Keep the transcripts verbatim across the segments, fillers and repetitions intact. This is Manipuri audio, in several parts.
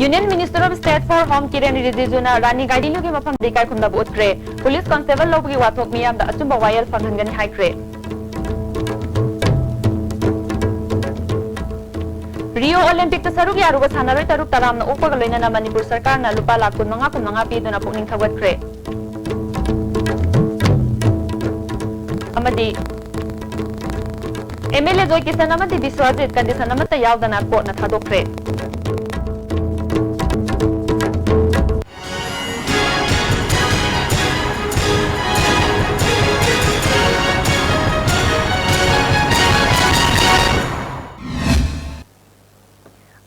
Union Minister of State for Home Kiren Rijijuna ꯔꯥꯅꯤ ꯒꯥꯏꯗꯤꯟꯂꯤꯌꯨꯒꯤ ꯃꯐꯝꯗ ꯏꯀꯥꯏ ꯈꯨꯝꯅꯕ ꯎꯠꯈ꯭ꯔꯦ꯫ Police constable ꯂꯧꯕꯒꯤ ꯋꯥꯊꯣꯛ ꯃꯤꯌꯥꯝꯗ ꯑꯆꯨꯝꯕ ꯋꯥꯌꯦꯜ ꯐꯪꯍꯟꯒꯅꯤ ꯍꯥꯏꯈ꯭ꯔꯦ꯫ Rio Olympic ꯇ ꯁꯔꯨꯛ ꯌꯥꯔꯨꯕ ꯁꯥꯟꯅꯔꯣꯏ ꯇꯔꯨꯛ ꯇꯔꯥꯝꯅ ꯑꯣꯛꯄꯒ ꯂꯣꯏꯅꯅ ꯃꯅꯤꯄꯨꯔ ꯁꯔꯀꯥꯔꯅ ꯂꯨꯄꯥ ꯂꯥꯈ ꯀꯨꯟꯃꯉꯥ ꯀꯨꯟꯃꯉꯥ ꯄꯤꯗꯨꯅ ꯄꯨꯛꯅꯤꯡ ꯊꯧꯒꯠꯈ꯭ꯔꯦ꯫ ꯑꯃꯗꯤ MLA ꯖꯣꯏ ꯀꯤꯁꯟ ꯑꯃꯗꯤ ꯕꯤꯁ꯭ꯋꯖꯤꯠ condition ꯑꯃꯠꯇ ꯌꯥꯎꯗꯅ court ꯅ ꯊꯥꯗꯣꯛꯈ꯭ꯔꯦ꯫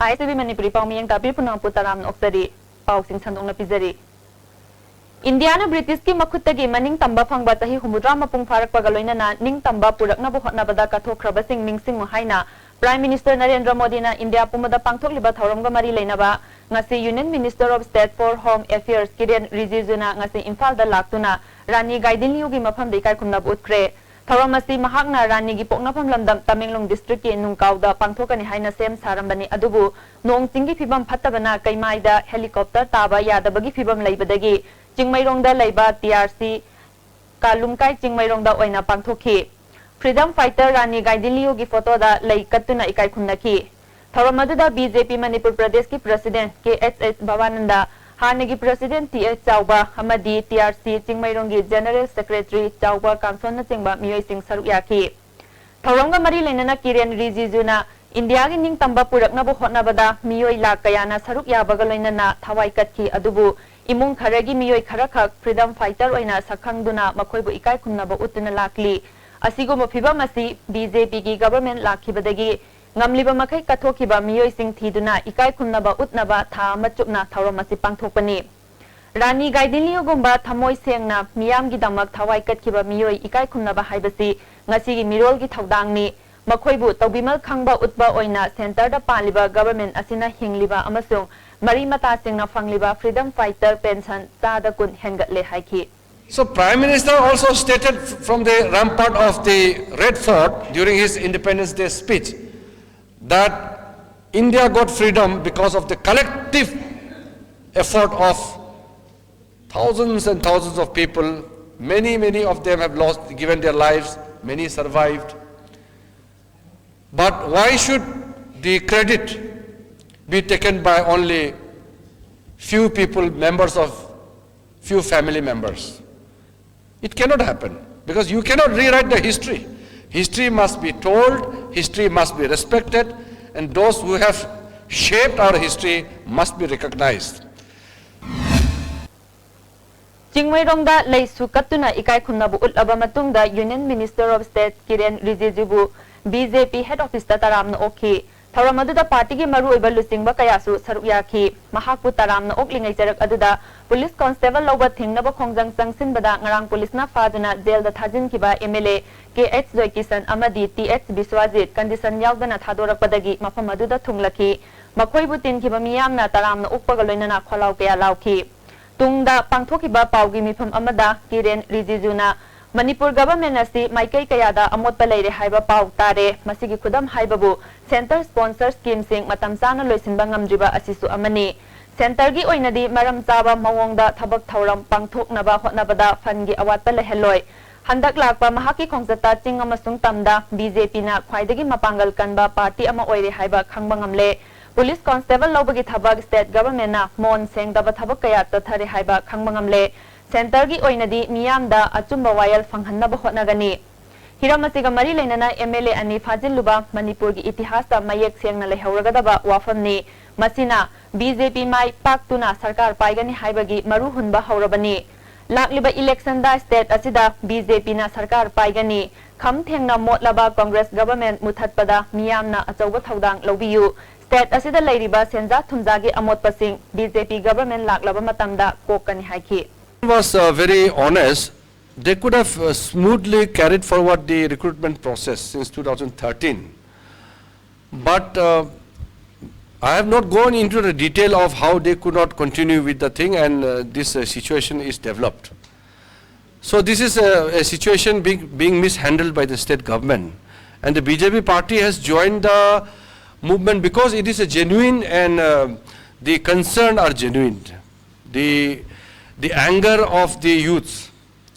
ISTV ꯃꯅꯤꯄꯨꯔꯤ ꯄꯥꯎ ꯃꯤꯌꯦꯡ ꯇꯥꯕꯤꯔꯤꯕ ꯄꯨꯝꯅꯃꯛꯄꯨ ꯇꯔꯥꯝꯅ ꯑꯣꯛꯆꯔꯤ꯫ ꯄꯥꯎꯁꯤꯡ ꯁꯟꯗꯣꯛꯅ ꯄꯤꯖꯔꯤ꯫ ꯏꯟꯗꯤꯌꯥꯅ ꯕ꯭ꯔꯤꯇꯤꯁꯀꯤ ꯃꯈꯨꯠꯇꯒꯤ ꯃꯅꯤꯡꯇꯝꯕ ꯐꯪꯕ ꯆꯍꯤ ꯍꯨꯝꯐꯨꯇꯔꯥ ꯃꯄꯨꯡ ꯐꯥꯔꯛꯄꯒ ꯂꯣꯏꯅꯅ ꯅꯤꯡꯇꯝꯕ ꯄꯨꯔꯛꯅꯕ ꯍꯣꯠꯅꯕꯗ ꯀꯠꯊꯣꯛꯈ꯭ꯔꯕꯁꯤꯡ ꯅꯤꯡꯁꯤꯡꯉꯨ ꯍꯥꯏꯅ Prime Minister ꯅꯔꯦꯟꯗ꯭ꯔ ꯃꯣꯗꯤꯅ ꯏꯟꯗꯤꯌꯥ ꯄꯨꯝꯕꯗ ꯄꯥꯡꯊꯣꯛꯂꯤꯕ ꯊꯧꯔꯝꯒ ꯃꯔꯤ ꯂꯩꯅꯕ ꯉꯁꯤ Union Minister of State for Home Affairs ꯀꯤꯔꯦꯟ ꯔꯤꯖꯤꯖꯨꯅ ꯉꯁꯤ ꯏꯝꯐꯥꯜꯗ ꯂꯥꯛꯇꯨꯅ ꯔꯥꯅꯤ ꯒꯥꯏꯗꯤꯟꯂꯤꯌꯨꯒꯤ ꯃꯐꯝꯗ ꯏꯀꯥꯏ ꯈꯨꯝꯅꯕ ꯎꯠꯈ꯭ꯔꯦ꯫ ꯊꯧꯔꯝ ꯑꯁꯤ ꯃꯍꯥꯛꯅ ꯔꯥꯅꯤꯒꯤ ꯄꯣꯛꯅꯐꯝ ꯂꯝꯗꯝ ꯇꯃꯦꯡꯂꯣꯡ district ꯀꯤ ꯅꯨꯡꯀꯥꯎꯗ ꯄꯥꯡꯊꯣꯛꯀꯅꯤ ꯍꯥꯏꯅ ꯁꯦꯝ ꯁꯥꯔꯝꯕꯅꯤ, ꯑꯗꯨꯕꯨ ꯅꯣꯡ ꯆꯤꯡꯒꯤ ꯐꯤꯕꯝ ꯐꯠꯇꯕꯅ ꯀꯩꯃꯥꯏꯗ helicopter ꯇꯥꯕ ꯌꯥꯗꯕꯒꯤ ꯐꯤꯕꯝ ꯂꯩꯕꯗꯒꯤ ꯆꯤꯡꯃꯩꯔꯣꯡꯗ ꯂꯩꯕ TRC ꯀꯥꯂꯨꯝꯀꯥꯏ ꯆꯤꯡꯃꯩꯔꯣꯡꯗ ꯑꯣꯏꯅ ꯄꯥꯡꯊꯣꯛꯈꯤ꯫ Freedom fighter ꯔꯥꯅꯤ ꯒꯥꯏꯗꯤꯟꯂꯤꯌꯨꯒꯤ photo ꯗ ꯂꯩ ꯀꯠꯇꯨꯅ ꯏꯀꯥꯏ ꯈꯨꯝꯅꯈꯤ꯫ ꯊꯧꯔꯝ ꯑꯗꯨꯗ BJP ꯃꯅꯤꯄꯨꯔ ꯄ꯭ꯔꯗꯦꯁꯀꯤ president ꯀꯦ ꯑꯦꯁ ꯑꯦꯁ ꯚꯕꯥꯅꯟꯗ, ꯍꯥꯟꯅꯒꯤ president ꯇꯤ ꯑꯦꯁ ꯆꯥꯎꯕ ꯑꯃꯗꯤ TRC ꯆꯤꯡꯃꯩꯔꯣꯡꯒꯤ general secretary ꯆꯥꯎꯕ ꯀꯥꯟꯊꯣꯟꯅꯆꯤꯡꯕ ꯃꯤꯑꯣꯏꯁꯤꯡ ꯁꯔꯨꯛ ꯌꯥꯈꯤ꯫ ꯊꯧꯔꯝꯒ ꯃꯔꯤ ꯂꯩꯅꯅ ꯀꯤꯔꯦꯟ ꯔꯤꯖꯤꯖꯨꯅ ꯏꯟꯗꯤꯌꯥꯒꯤ ꯅꯤꯡꯇꯝꯕ ꯄꯨꯔꯛꯅꯕ ꯍꯣꯠꯅꯕꯗ ꯃꯤꯑꯣꯏ ꯂꯥꯈ ꯀꯌꯥꯅ ꯁꯔꯨꯛ ꯌꯥꯕꯒ ꯂꯣꯏꯅꯅ ꯊꯋꯥꯏ ꯀꯠꯈꯤ, ꯑꯗꯨꯕꯨ ꯏꯃꯨꯡ ꯈꯔꯒꯤ ꯃꯤꯑꯣꯏ ꯈꯔꯈꯛ freedom fighter ꯑꯣꯏꯅ ꯁꯛꯈꯪꯗꯨꯅ ꯃꯈꯣꯏꯕꯨ ꯏꯀꯥꯏ ꯈꯨꯝꯅꯕ ꯎꯠꯇꯨꯅ ꯂꯥꯛꯂꯤ꯫ ꯑꯁꯤꯒꯨꯝꯕ ꯐꯤꯕꯝ ꯑꯁꯤ BJP ꯒꯤ government ꯂꯥꯛꯈꯤꯕꯗꯒꯤ ꯉꯝꯂꯤꯕ ꯃꯈꯩ ꯀꯠꯊꯣꯛꯈꯤꯕ ꯃꯤꯑꯣꯏꯁꯤꯡ ꯊꯤꯗꯨꯅ ꯏꯀꯥꯏ ꯈꯨꯝꯅꯕ ꯎꯠꯅꯕ ꯊꯥ ꯑꯃ ꯆꯨꯞꯅ ꯊꯧꯔꯝ ꯑꯁꯤ ꯄꯥꯡꯊꯣꯛꯄꯅꯤ꯫ ꯔꯥꯅꯤ ꯒꯥꯏꯗꯤꯟꯂꯤꯌꯨꯒꯨꯝꯕ ꯊꯃꯣꯏ ꯁꯦꯡꯅ ꯃꯤꯌꯥꯝꯒꯤꯗꯃꯛ ꯊꯋꯥꯏ ꯀꯠꯈꯤꯕ ꯃꯤꯑꯣꯏ ꯏꯀꯥꯏ ꯈꯨꯝꯅꯕ ꯍꯥꯏꯕꯁꯤ ꯉꯁꯤꯒꯤ ꯃꯤꯔꯣꯜꯒꯤ ꯊꯧꯗꯥꯡꯅꯤ꯫ ꯃꯈꯣꯏꯕꯨ ꯇꯧꯕꯤꯃꯜ ꯈꯪꯕ ꯎꯠꯄ ꯑꯣꯏꯅ centre ꯗ ꯄꯥꯜꯂꯤꯕ government ꯑꯁꯤꯅ ꯍꯤꯡꯂꯤꯕ ꯑꯃꯁꯨꯡ ꯃꯔꯤ ꯃꯇꯥꯁꯤꯡꯅ ꯐꯪꯂꯤꯕ freedom fighter pension ꯆꯥꯗ ꯀꯨꯟ ꯍꯦꯟꯒꯠꯂꯦ ꯍꯥꯏꯈꯤ꯫ So Prime Minister also stated from the rampart of the Red Fort during his Independence Day speech that India got freedom because of the collective effort of thousands and thousands of people. Many, many of them have lost, given their lives, many survived. But why should the credit be taken by only few people, members of few family members? It cannot happen, because you cannot rewrite the history. History must be told, history must be respected, and those who have shaped our history must be recognized. ꯆꯤꯡꯃꯩꯔꯣꯡꯗ ꯂꯩꯁꯨ ꯀꯠꯇꯨꯅ ꯏꯀꯥꯏ ꯈꯨꯝꯅꯕ ꯎꯠꯂꯕ ꯃꯇꯨꯡꯗ Union Minister of State ꯀꯤꯔꯦꯟ ꯔꯤꯖꯤꯖꯨꯕꯨ B J P head officeꯇ ꯇꯔꯥꯝꯅ ꯑꯣꯛꯈꯤ꯫ ꯊꯧꯔꯝ ꯑꯗꯨꯗ ꯄꯥꯔꯇꯤꯒꯤ ꯃꯔꯨꯑꯣꯏꯕ ꯂꯨꯆꯤꯡꯕ ꯀꯌꯥꯁꯨ ꯁꯔꯨꯛ ꯌꯥꯈꯤ꯫ ꯃꯍꯥꯛꯄꯨ ꯇꯔꯥꯝꯅ ꯑꯣꯛꯂꯤꯉꯩ ꯆꯔꯛ ꯑꯗꯨꯗ ꯄꯨꯂꯤꯁ ꯀꯣꯟꯁꯇꯦꯕꯜ ꯂꯧꯕ ꯊꯤꯡꯅꯕ ꯈꯣꯡꯖꯪ ꯆꯪꯁꯤꯟꯕꯗ ꯉꯔꯥꯡ ꯄꯨꯂꯤꯁꯅ ꯐꯥꯗꯨꯅ ꯖꯦꯜꯗ ꯊꯥꯖꯤꯟꯈꯤꯕ M L A K H ꯖꯣꯏꯀꯤꯁꯟ ꯑꯃꯗꯤ T H ꯕꯤꯁ꯭ꯋꯥꯖꯤꯠ condition ꯌꯥꯎꯗꯅ ꯊꯥꯗꯣꯔꯛꯄꯗꯒꯤ ꯃꯐꯝ ꯑꯗꯨꯗ ꯊꯨꯡꯂꯈꯤ꯫ ꯃꯈꯣꯏꯕꯨ ꯇꯤꯟꯈꯤꯕ ꯃꯤꯌꯥꯝꯅ ꯇꯔꯥꯝꯅ ꯑꯣꯛꯄꯒ ꯂꯣꯏꯅꯅ ꯈꯣꯜꯂꯥꯎ ꯀꯌꯥ ꯂꯥꯎꯈꯤ꯫ ꯇꯨꯡꯗ ꯄꯥꯡꯊꯣꯛꯈꯤꯕ ꯄꯥꯎꯒꯤ ꯃꯤꯐꯝ ꯑꯃꯗ ꯀꯤꯔꯦꯟ ꯔꯤꯖꯤꯖꯨꯅ ꯃꯅꯤꯄꯨꯔ government ꯑꯁꯤ ꯃꯥꯏꯀꯩ ꯀꯌꯥꯗ ꯑꯃꯣꯠꯄ ꯂꯩꯔꯦ ꯍꯥꯏꯕ ꯄꯥꯎ ꯇꯥꯔꯦ꯫ ꯃꯁꯤꯒꯤ ꯈꯨꯗꯝ ꯍꯥꯏꯕꯕꯨ centre sponsor schemeꯁꯤꯡ ꯃꯇꯝ ꯆꯥꯅ ꯂꯣꯏꯁꯤꯟꯕ ꯉꯝꯗ꯭ꯔꯤꯕ ꯑꯁꯤꯁꯨ ꯑꯃꯅꯤ꯫ Centreꯒꯤ ꯑꯣꯏꯅꯗꯤ ꯃꯔꯝ ꯆꯥꯕ ꯃꯑꯣꯡꯗ ꯊꯕꯛ ꯊꯧꯔꯝ ꯄꯥꯡꯊꯣꯛꯅꯕ ꯍꯣꯠꯅꯕꯗ fundꯀꯤ ꯑꯋꯥꯠꯄ ꯂꯩꯍꯜꯂꯣꯏ꯫ ꯍꯟꯗꯛ ꯂꯥꯛꯄ ꯃꯍꯥꯛꯀꯤ ꯈꯣꯡꯆꯠꯇ ꯆꯤꯡ ꯑꯃꯁꯨꯡ ꯇꯝꯗ B J Pꯅ ꯈ꯭ꯋꯥꯏꯗꯒꯤ ꯃꯄꯥꯡꯒꯜ ꯀꯟꯕ party ꯑꯃ ꯑꯣꯏꯔꯦ ꯍꯥꯏꯕ ꯈꯪꯕ ꯉꯝꯂꯦ꯫ ꯄꯨꯂꯤꯁ ꯀꯣꯟꯁꯇꯦꯕꯜ ꯂꯧꯕꯒꯤ ꯊꯕꯛ state governmentꯅ ꯃꯣꯟ ꯁꯦꯡꯗꯕ ꯊꯕꯛ ꯀꯌꯥ ꯆꯠꯊꯔꯦ ꯍꯥꯏꯕ ꯈꯪꯕ ꯉꯝꯂꯦ꯫ Centreꯒꯤ ꯑꯣꯏꯅꯗꯤ ꯃꯤꯌꯥꯝꯗ ꯑꯆꯨꯝꯕ ꯋꯥꯌꯦꯜ ꯐꯪꯍꯟꯅꯕ ꯍꯣꯠꯅꯒꯅꯤ꯫ ꯍꯤꯔꯝ ꯑꯁꯤꯒ ꯃꯔꯤ ꯂꯩꯅꯅ M L A ꯑꯅꯤ ꯐꯥꯖꯤꯜꯂꯨꯕ ꯃꯅꯤꯄꯨꯔꯒꯤ ꯏꯇꯤꯍꯥꯁꯇ ꯃꯌꯦꯛ ꯁꯦꯡꯅ ꯂꯩꯍꯧꯔꯒꯗꯕ ꯋꯥꯐꯝꯅꯤ꯫ ꯃꯁꯤꯅ B J P ꯃꯥꯏ ꯄꯥꯛꯇꯨꯅ ꯁꯔꯀꯥꯔ ꯄꯥꯏꯒꯅꯤ ꯍꯥꯏꯕꯒꯤ ꯃꯔꯨ ꯍꯨꯟꯕ ꯍꯧꯔꯕꯅꯤ꯫ ꯂꯥꯛꯂꯤꯕ electionꯗ state ꯑꯁꯤꯗ B J Pꯅ ꯁꯔꯀꯥꯔ ꯄꯥꯏꯒꯅꯤ꯫ ꯈꯝ ꯊꯦꯡꯅ ꯃꯣꯠꯂꯕ Congress government ꯃꯨꯊꯠꯄꯗ ꯃꯤꯌꯥꯝꯅ ꯑꯆꯧꯕ ꯊꯧꯗꯥꯡ ꯂꯧꯕꯤꯌꯨ꯫ State ꯑꯁꯤꯗ ꯂꯩꯔꯤꯕ ꯁꯦꯟꯖꯥ ꯊꯨꯝꯖꯥꯒꯤ ꯑꯃꯣꯠꯄꯁꯤꯡ B J P government ꯂꯥꯛꯂꯕ ꯃꯇꯝꯗ ꯀꯣꯛꯀꯅꯤ ꯍꯥꯏꯈꯤ꯫ Was uh, very honest. They could have uh, smoothly carried forward the recruitment process since two thousand thirteen. But uh, I have not gone into the detail of how they could not continue with the thing and uh, this uh, situation is developed. So this is a, a situation being, being mishandled by the state government. And the B J P party has joined the movement, because it is a genuine and, uh, the concern are genuine. The, the anger of the youths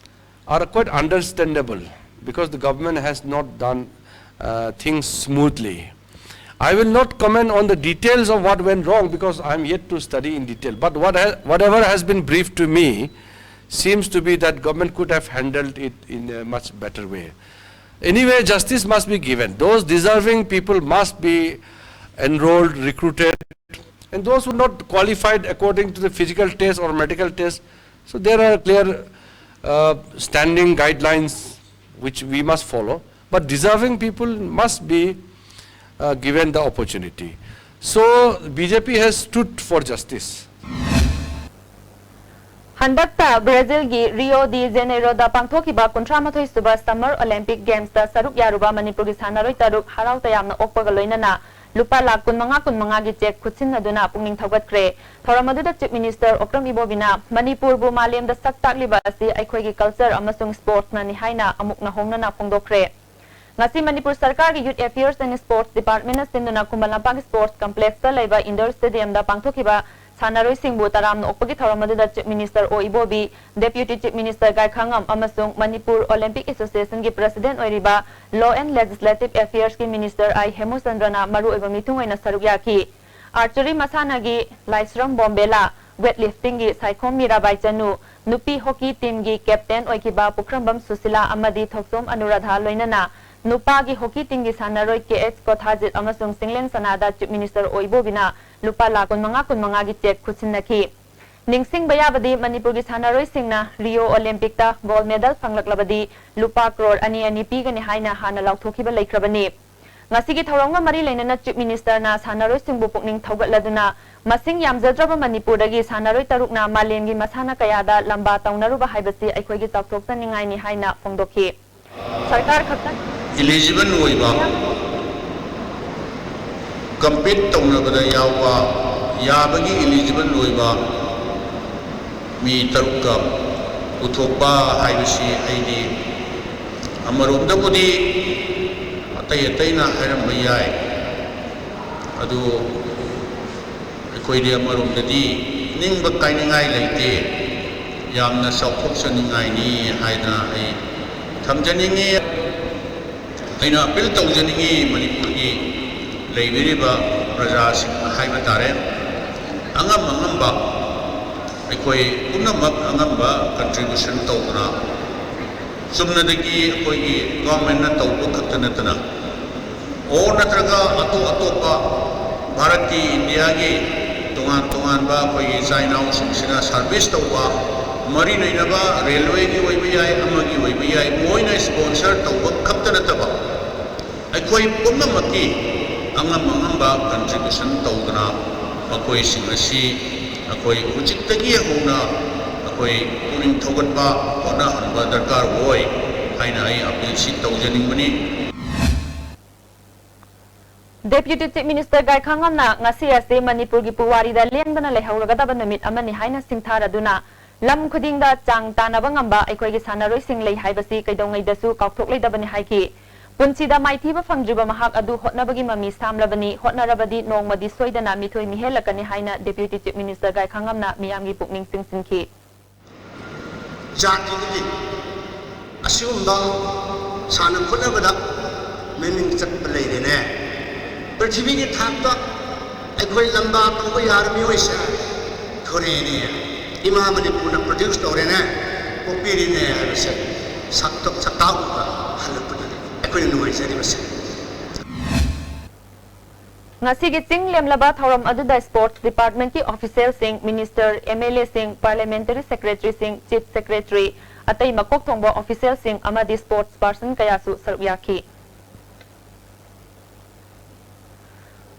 are quite understandable because the government has not done, uh, things smoothly. I will not comment on the details of what went wrong because I am yet to study in detail. But what ha-, whatever has been briefed to me seems to be that government could have handled it in a much better way. Anyway, justice must be given. Those deserving people must be enrolled, recruited, and those who not qualified according to the physical test or medical test. So there are clear, uh, standing guidelines which we must follow, but deserving people must be, uh, given the opportunity. So B J P has stood for justice. ꯍꯟꯗꯛꯇ ꯕ꯭ꯔꯥꯖꯤꯜꯒꯤ ꯔꯤꯑꯣ ꯗꯤ ꯖꯦꯅꯦꯔꯣꯗ ꯄꯥꯡꯊꯣꯛꯈꯤꯕ ꯀꯨꯟꯊ꯭ꯔꯥ ꯃꯥꯊꯣꯏ ꯁꯨꯕ ꯁꯝꯃꯔ ꯑꯣꯂꯦꯝꯄꯤꯛ ꯒꯦꯝꯁꯇ ꯁꯔꯨꯛ ꯌꯥꯔꯨꯕ ꯃꯅꯤꯄꯨꯔꯒꯤ ꯁꯥꯟꯅꯔꯣꯏ ꯇꯔꯨꯛ ꯍꯔꯥꯎ ꯇꯌꯥꯝꯅ ꯑꯣꯛꯄꯒ ꯂꯣꯏꯅꯅ ꯂꯨꯄꯥ ꯂꯥꯈ ꯀꯨꯟꯃꯉꯥ ꯀꯨꯟꯃꯉꯥꯒꯤ ꯆꯦꯛ ꯈꯨꯠꯁꯤꯟꯅꯗꯨꯅ ꯄꯨꯛꯅꯤꯡ ꯊꯧꯒꯠꯈ꯭ꯔꯦ꯫ ꯊꯧꯔꯝ ꯑꯗꯨꯗ ꯆꯤꯐ ꯃꯤꯅꯤꯁꯇꯔ ꯑꯣꯀ꯭ꯔꯝ ꯏꯕꯣꯕꯤꯅ ꯃꯅꯤꯄꯨꯔꯕꯨ ꯃꯥꯂꯦꯝꯗ ꯁꯛ ꯇꯥꯛꯂꯤꯕ ꯑꯁꯤ ꯑꯩꯈꯣꯏꯒꯤ ꯀꯜꯆꯔ ꯑꯃꯁꯨꯡ ꯁ꯭ꯄꯣꯔꯠꯁꯅꯅꯤ ꯍꯥꯏꯅ ꯑꯃꯨꯛ ꯅꯧꯍꯧꯅꯅ ꯐꯣꯡꯗꯣꯛꯈ꯭ꯔꯦ꯫ ꯉꯁꯤ ꯃꯅꯤꯄꯨꯔ ꯁꯔꯀꯥꯔꯒꯤ Youth Affairs and Sports Departmentꯅ ꯁꯤꯟꯗꯨꯅ ꯈꯨꯃꯟ ꯂꯝꯄꯥꯛ ꯁ꯭ꯄꯣꯔꯠꯁ ꯀꯝꯄ꯭ꯂꯦꯛꯁꯇ ꯂꯩꯕ ꯏꯟꯗꯣꯔ ꯁ꯭ꯇꯦꯗꯤꯌꯝꯗ ꯄꯥꯡꯊꯣꯛꯈꯤꯕ ꯁꯥꯟꯅꯔꯣꯏꯁꯤꯡꯕꯨ ꯇꯔꯥꯝꯅ ꯑꯣꯛꯄꯒꯤ ꯊꯧꯔꯝ ꯑꯗꯨꯗ ꯆꯤꯐ ꯃꯤꯅꯤꯁꯇꯔ ꯑꯣ ꯏꯕꯣꯕꯤ, ꯗꯦꯄ꯭ꯌꯨꯇꯤ ꯆꯤꯐ ꯃꯤꯅꯤꯁꯇꯔ ꯒꯥꯏꯈꯥꯉꯝ ꯑꯃꯁꯨꯡ ꯃꯅꯤꯄꯨꯔ ꯑꯣꯂꯦꯝꯄꯤꯛ ꯑꯦꯁꯣꯁꯤꯌꯦꯁꯟꯒꯤ ꯄ꯭ꯔꯁꯤꯗꯦꯟꯠ ꯑꯣꯏꯔꯤꯕ Law and Legislative Affairsꯀꯤ ꯃꯤꯅꯤꯁꯇꯔ ꯑꯥꯏ ꯍꯦꯃꯨꯆꯟꯗ꯭ꯔꯅ ꯃꯔꯨꯑꯣꯏꯕ ꯃꯤꯊꯨꯡ ꯑꯣꯏꯅ ꯁꯔꯨꯛ ꯌꯥꯈꯤ꯫ ꯑꯥꯔꯆꯔꯤ ꯃꯁꯥꯟꯅꯒꯤ ꯂꯥꯏꯁ꯭ꯔꯝ ꯕꯣꯝꯕꯦꯂꯥ, ꯋꯦꯠ ꯂꯤꯐꯇꯤꯡꯒꯤ ꯁꯥꯏꯈꯣꯝ ꯃꯤꯔꯥꯕꯥꯏ ꯆꯅꯨ, ꯅꯨꯄꯤ ꯍꯣꯀꯤ ꯇꯤꯝꯒꯤ ꯀꯦꯞꯇꯦꯟ ꯑꯣꯏꯈꯤꯕ ꯄꯨꯈ꯭ꯔꯝꯕꯝ ꯁꯨꯁꯤꯂꯥ ꯑꯃꯗꯤ ꯊꯣꯛꯆꯣꯝ ꯑꯅꯨꯔꯥꯙꯥ ꯂꯣꯏꯅꯅ ꯅꯨꯄꯥꯒꯤ ꯍꯣꯀꯤ ꯇꯤꯝꯒꯤ ꯁꯥꯟꯅꯔꯣꯏ ꯀꯦ ꯑꯦꯆ ꯀꯣꯊꯥꯖꯤꯠ ꯑꯃꯁꯨꯡ ꯆꯤꯡꯂꯦꯟ ꯁꯅꯥꯗ ꯆꯤꯐ ꯃꯤꯅꯤꯁꯇꯔ ꯑꯣ ꯏꯕꯣꯕꯤꯅ ꯂꯨꯄꯥ ꯂꯥꯈ ꯀꯨꯟꯃꯉꯥ ꯀꯨꯟꯃꯉꯥꯒꯤ ꯆꯦꯛ ꯈꯨꯠꯁꯤꯟꯅꯈꯤ꯫ ꯅꯤꯡꯁꯤꯡꯕ ꯌꯥꯕꯗꯤ ꯃꯅꯤꯄꯨꯔꯒꯤ ꯁꯥꯟꯅꯔꯣꯏꯁꯤꯡꯅ ꯔꯤꯑꯣ ꯑꯣꯂꯦꯝꯄꯤꯛꯇ ꯒꯣꯜꯗ ꯃꯦꯗꯜ ꯐꯪꯂꯛꯂꯕꯗꯤ ꯂꯨꯄꯥ ꯀ꯭ꯔꯣꯔ ꯑꯅꯤ ꯑꯅꯤ ꯄꯤꯒꯅꯤ ꯍꯥꯏꯅ ꯍꯥꯟꯅ ꯂꯥꯎꯊꯣꯛꯈꯤꯕ ꯂꯩꯈ꯭ꯔꯕꯅꯤ꯫ ꯉꯁꯤꯒꯤ ꯊꯧꯔꯝꯒ ꯃꯔꯤ ꯂꯩꯅꯅ ꯆꯤꯐ ꯃꯤꯅꯤꯁꯇꯔꯅ ꯁꯥꯟꯅꯔꯣꯏꯁꯤꯡꯕꯨ ꯄꯨꯛꯅꯤꯡ ꯊꯧꯒꯠꯂꯗꯨꯅ ꯃꯁꯤꯡ ꯌꯥꯝꯖꯗ꯭ꯔꯕ ꯃꯅꯤꯄꯨꯔꯗꯒꯤ ꯁꯥꯟꯅꯔꯣꯏ ꯇꯔꯨꯛꯅ ꯃꯥꯂꯦꯝꯒꯤ ꯃꯁꯥꯟꯅ ꯀꯌꯥꯗ ꯂꯝꯕꯥ ꯇꯧꯅꯔꯨꯕ ꯍꯥꯏꯕꯁꯤ ꯑꯩꯈꯣꯏꯒꯤ ꯆꯥꯎꯊꯣꯛꯆꯅꯤꯡꯉꯥꯏꯅꯤ ꯍꯥꯏꯅ ꯐꯣꯡꯗꯣꯛꯈꯤ꯫ ꯁꯔꯀꯥꯔ ꯈꯛꯇ ꯏꯂꯤꯖꯤꯕꯜ ꯑꯣꯏꯕ, ꯀꯝꯄꯤꯠ ꯇꯧꯅꯕꯗ ꯌꯥꯎꯕ ꯌꯥꯕꯒꯤ ꯏꯂꯤꯖꯤꯕꯜ ꯑꯣꯏꯕ ꯃꯤ ꯇꯔꯨꯛꯀ ꯄꯨꯊꯣꯛꯄ ꯍꯥꯏꯕꯁꯤ ꯑꯩꯗꯤ ꯑꯃꯔꯣꯝꯗꯕꯨꯗꯤ ꯑꯇꯩ ꯑꯇꯩꯅ ꯍꯥꯏꯔꯝꯕ ꯌꯥꯏ, ꯑꯗꯨ ꯑꯩꯈꯣꯏꯗꯤ ꯑꯃꯔꯣꯝꯗꯗꯤ ꯅꯤꯡꯕ ꯀꯥꯏꯅꯤꯡꯉꯥꯏ ꯂꯩꯇꯦ, ꯌꯥꯝꯅ ꯆꯥꯎꯊꯣꯛꯆꯅꯤꯡꯉꯥꯏꯅꯤ ꯍꯥꯏꯗꯅ ꯑꯩ ꯊꯝꯖꯅꯤꯡꯉꯤ꯫ ꯑꯩꯅ ꯑꯄꯤꯜ ꯇꯧꯖꯅꯤꯡꯉꯤ ꯃꯅꯤꯄꯨꯔꯒꯤ ꯂꯩꯕꯤꯔꯤꯕ ꯄ꯭ꯔꯖꯥꯁꯤꯡ ꯍꯥꯏꯕ ꯇꯥꯔꯦ, ꯑꯉꯝ ꯑꯉꯝꯕ ꯑꯩꯈꯣꯏ ꯄꯨꯝꯅꯃꯛ ꯑꯉꯝꯕ contribution ꯇꯧꯗꯨꯅ, ꯆꯨꯝꯅꯗꯒꯤ ꯑꯩꯈꯣꯏꯒꯤ governmentꯅ ꯇꯧꯕ ꯈꯛꯇ ꯅꯠꯇꯅ, ꯑꯣꯔ ꯅꯠꯇ꯭ꯔꯒ ꯑꯇꯣꯞ ꯑꯇꯣꯞꯄ ꯚꯥꯔꯠꯀꯤ, ꯏꯟꯗꯤꯌꯥꯒꯤ ꯇꯣꯉꯥꯟ ꯇꯣꯉꯥꯟꯕ ꯑꯩꯈꯣꯏꯒꯤ ꯏꯆꯥ ꯏꯅꯥꯎꯁꯤꯡꯁꯤꯅ service ꯇꯧꯕ, ꯃꯔꯤ ꯂꯩꯅꯕ railwayꯒꯤ ꯑꯣꯏꯕ ꯌꯥꯏ, ꯑꯃꯒꯤ ꯑꯣꯏꯕ ꯌꯥꯏ, ꯃꯣꯏꯅ sponsor ꯇꯧꯕ ꯈꯛꯇ ꯅꯠꯇꯕ, ꯑꯩꯈꯣꯏ ꯄꯨꯝꯅꯃꯛꯀꯤ ꯑꯉꯝ ꯑꯉꯝꯕ contribution ꯇꯧꯗꯨꯅ ꯃꯈꯣꯏꯁꯤꯡ ꯑꯁꯤ ꯑꯩꯈꯣꯏ ꯍꯧꯖꯤꯛꯇꯒꯤ ꯍꯧꯅ ꯑꯩꯈꯣꯏ ꯄꯨꯛꯅꯤꯡ ꯊꯧꯒꯠꯄ ꯍꯣꯠꯅꯍꯟꯕ ꯗꯔꯀꯥꯔ ꯑꯣꯏ ꯍꯥꯏꯅ ꯑꯩ ꯑꯄꯤꯜꯁꯤ ꯇꯧꯖꯅꯤꯡꯕꯅꯤ꯫ Deputy Chief Minister ꯒꯥꯏꯈꯥꯉꯝꯅ ꯉꯁꯤ ꯑꯁꯤ ꯃꯅꯤꯄꯨꯔꯒꯤ ꯄꯨꯋꯥꯔꯤꯗ ꯂꯦꯡꯗꯅ ꯂꯩꯍꯧꯔꯒꯗꯕ ꯅꯨꯃꯤꯠ ꯑꯃꯅꯤ ꯍꯥꯏꯅ ꯁꯤꯡꯊꯥꯔꯗꯨꯅ, ꯂꯝ ꯈꯨꯗꯤꯡꯗ ꯆꯥꯡ ꯇꯥꯟꯅꯕ ꯉꯝꯕ ꯑꯩꯈꯣꯏꯒꯤ ꯁꯥꯟꯅꯔꯣꯏꯁꯤꯡ ꯂꯩ ꯍꯥꯏꯕꯁꯤ ꯀꯩꯗꯧꯉꯩꯗꯁꯨ ꯀꯥꯎꯊꯣꯛꯂꯣꯏꯗꯕꯅꯤ ꯍꯥꯏꯈꯤ꯫ ꯄꯨꯟꯁꯤꯗ ꯃꯥꯏꯊꯤꯕ ꯐꯪꯗ꯭ꯔꯤꯕ ꯃꯍꯥꯛ ꯑꯗꯨ ꯍꯣꯠꯅꯕꯒꯤ ꯃꯃꯤ ꯁꯥꯝꯂꯕꯅꯤ, ꯍꯣꯠꯅꯔꯕꯗꯤ ꯅꯣꯡꯃꯗꯤ ꯁꯣꯏꯗꯅ ꯃꯤꯊꯣꯏ ꯃꯤꯍꯦꯜꯂꯛꯀꯅꯤ ꯍꯥꯏꯅ Deputy Chief Minister ꯒꯥꯏꯈꯥꯉꯝꯅ ꯃꯤꯌꯥꯝꯒꯤ ꯄꯨꯛꯅꯤꯡ ꯆꯤꯡꯁꯤꯟꯈꯤ꯫ ꯖꯥꯇꯤꯗꯨꯒꯤ ꯑꯁꯤꯒꯨꯝꯕ ꯁꯥꯟꯅ ꯈꯣꯠꯅꯕꯗ ꯃꯃꯤꯡ ꯆꯠꯄ ꯂꯩꯔꯦꯅꯦ꯫ ꯄ꯭ꯔꯤꯊꯤꯕꯤꯒꯤ ꯊꯥꯛꯇ ꯑꯩꯈꯣꯏ ꯂꯝꯕꯥ ꯇꯧꯕ ꯌꯥꯔ ꯃꯤꯑꯣꯏꯁꯦ ꯊꯣꯔꯛꯑꯦꯅꯦ꯫ ꯏꯃꯥ ꯃꯅꯤꯄꯨꯔꯅ produce ꯇꯧꯔꯦꯅꯦ, ꯄꯣꯛꯄꯤꯔꯤꯅꯦ ꯍꯥꯏꯕꯁꯦ ꯁꯛꯇ ꯁꯛꯇꯥꯛꯎꯕ ꯍꯜꯂꯛꯄꯗꯨꯅꯤ ꯑꯩꯈꯣꯏꯅ ꯅꯨꯡꯉꯥꯏꯖꯔꯤꯕꯁꯦ꯫ ꯉꯁꯤꯒꯤ ꯆꯤꯡ ꯂꯦꯝꯂꯕ ꯊꯧꯔꯝ ꯑꯗꯨꯗ Sports Department ꯀꯤ official ꯁꯤꯡ, Minister, M L A ꯁꯤꯡ, Parliamentary Secretary ꯁꯤꯡ, Chief Secretary, ꯑꯇꯩ ꯃꯀꯣꯛ ꯊꯣꯡꯕ official ꯁꯤꯡ ꯑꯃꯗꯤ sports person ꯀꯌꯥꯁꯨ ꯁꯔꯨꯛ ꯌꯥꯈꯤ꯫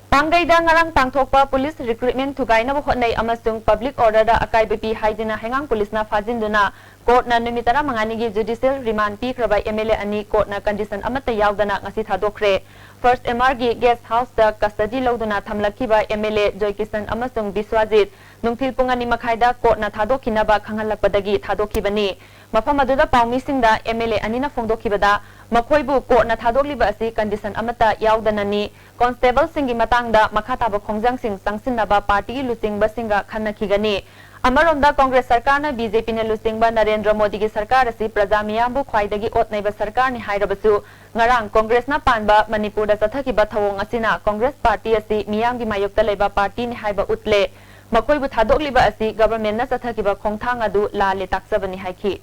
ꯄꯥꯡꯒꯩꯗ ꯉꯔꯥꯡ ꯄꯥꯡꯊꯣꯛꯄ police recruitment ꯊꯨꯒꯥꯏꯅꯕ ꯍꯣꯠꯅꯩ ꯑꯃꯁꯨꯡ public order ꯗ ꯑꯀꯥꯏꯕ ꯄꯤ ꯍꯥꯏꯗꯨꯅ ꯍꯩꯉꯥꯡ police ꯅ ꯐꯥꯖꯤꯟꯗꯨꯅ court ꯅ ꯅꯨꯃꯤꯠ ꯇꯔꯥꯃꯉꯥꯅꯤꯒꯤ judicial remand ꯄꯤꯈ꯭ꯔꯕ M L A ꯑꯅꯤ court ꯅ condition ꯑꯃꯠꯇ ꯌꯥꯎꯗꯅ ꯉꯁꯤ ꯊꯥꯗꯣꯛꯈ꯭ꯔꯦ꯫ ꯐꯥꯔꯁ ꯑꯦꯝ ꯑꯥꯔꯒꯤ ꯒꯦꯁ ꯍꯥꯎꯁꯇ ꯀꯁꯇꯗꯤ ꯂꯧꯗꯨꯅ ꯊꯝꯂꯛꯈꯤꯕ ꯑꯦꯝ ꯑꯦꯜ ꯑꯦ ꯖꯣꯏꯀꯤꯁꯟ ꯑꯃꯁꯨꯡ ꯕꯤꯁ꯭ꯋꯥꯖꯤꯠ ꯅꯨꯡꯊꯤꯜ ꯄꯨꯡ ꯑꯅꯤ ꯃꯈꯥꯏꯗ ꯀꯣꯔꯠꯅ ꯊꯥꯗꯣꯛꯈꯤꯅꯕ ꯈꯪꯍꯜꯂꯛꯄꯗꯒꯤ ꯊꯥꯗꯣꯛꯈꯤꯕꯅꯤ꯫ ꯃꯐꯝ ꯑꯗꯨꯗ ꯄꯥꯎꯃꯤꯁꯤꯡꯗ ꯑꯦꯝ ꯑꯦꯜ ꯑꯦ ꯑꯅꯤꯅ ꯐꯣꯡꯗꯣꯛꯈꯤꯕꯗ ꯃꯈꯣꯏꯕꯨ ꯀꯣꯔꯠꯅ ꯊꯥꯗꯣꯛꯂꯤꯕ ꯑꯁꯤ ꯀꯟꯗꯤꯁꯟ ꯑꯃꯠꯇ ꯌꯥꯎꯗꯅꯅꯤ꯫ ꯀꯣꯟꯁꯇꯦꯕꯜꯁꯤꯡꯒꯤ ꯃꯇꯥꯡꯗ ꯃꯈꯥ ꯇꯥꯕ ꯈꯣꯡꯖꯪꯁꯤꯡ ꯆꯪꯁꯤꯟꯅꯕ ꯄꯥꯔꯇꯤꯒꯤ ꯂꯨꯆꯤꯡꯕꯁꯤꯡꯒ ꯈꯟꯅꯈꯤꯒꯅꯤ꯫ ꯑꯃꯔꯣꯝꯗ ꯀꯣꯡꯒ꯭ꯔꯦꯁ ꯁꯔꯀꯥꯔꯅ ꯕꯤ ꯖꯦ ꯄꯤꯅ ꯂꯨꯆꯤꯡꯕ ꯅꯔꯦꯟꯗ꯭ꯔ ꯃꯣꯗꯤꯒꯤ ꯁꯔꯀꯥꯔ ꯑꯁꯤ ꯄ꯭ꯔꯖꯥ ꯃꯤꯌꯥꯝꯕꯨ ꯈ꯭ꯋꯥꯏꯗꯒꯤ ꯑꯣꯠ ꯅꯩꯕ ꯁꯔꯀꯥꯔꯅꯤ ꯍꯥꯏꯔꯕꯁꯨ, ꯉꯔꯥꯡ ꯀꯣꯡꯒ꯭ꯔꯦꯁꯅ ꯄꯥꯟꯕ ꯃꯅꯤꯄꯨꯔꯗ ꯆꯠꯊꯈꯤꯕ ꯊꯧꯑꯣꯡ ꯑꯁꯤꯅ ꯀꯣꯡꯒ꯭ꯔꯦꯁ ꯄꯥꯔꯇꯤ ꯑꯁꯤ ꯃꯤꯌꯥꯝꯒꯤ ꯃꯥꯌꯣꯛꯇ ꯂꯩꯕ ꯄꯥꯔꯇꯤꯅꯤ ꯍꯥꯏꯕ ꯎꯠꯂꯦ꯫ ꯃꯈꯣꯏꯕꯨ ꯊꯥꯗꯣꯛꯂꯤꯕ ꯑꯁꯤ ꯒꯚꯔꯟꯃꯦꯟꯠꯅ ꯆꯠꯊꯈꯤꯕ ꯈꯣꯡꯊꯥꯡ ꯑꯗꯨ ꯂꯥꯜꯂꯦ ꯇꯥꯛꯆꯕꯅꯤ ꯍꯥꯏꯈꯤ꯫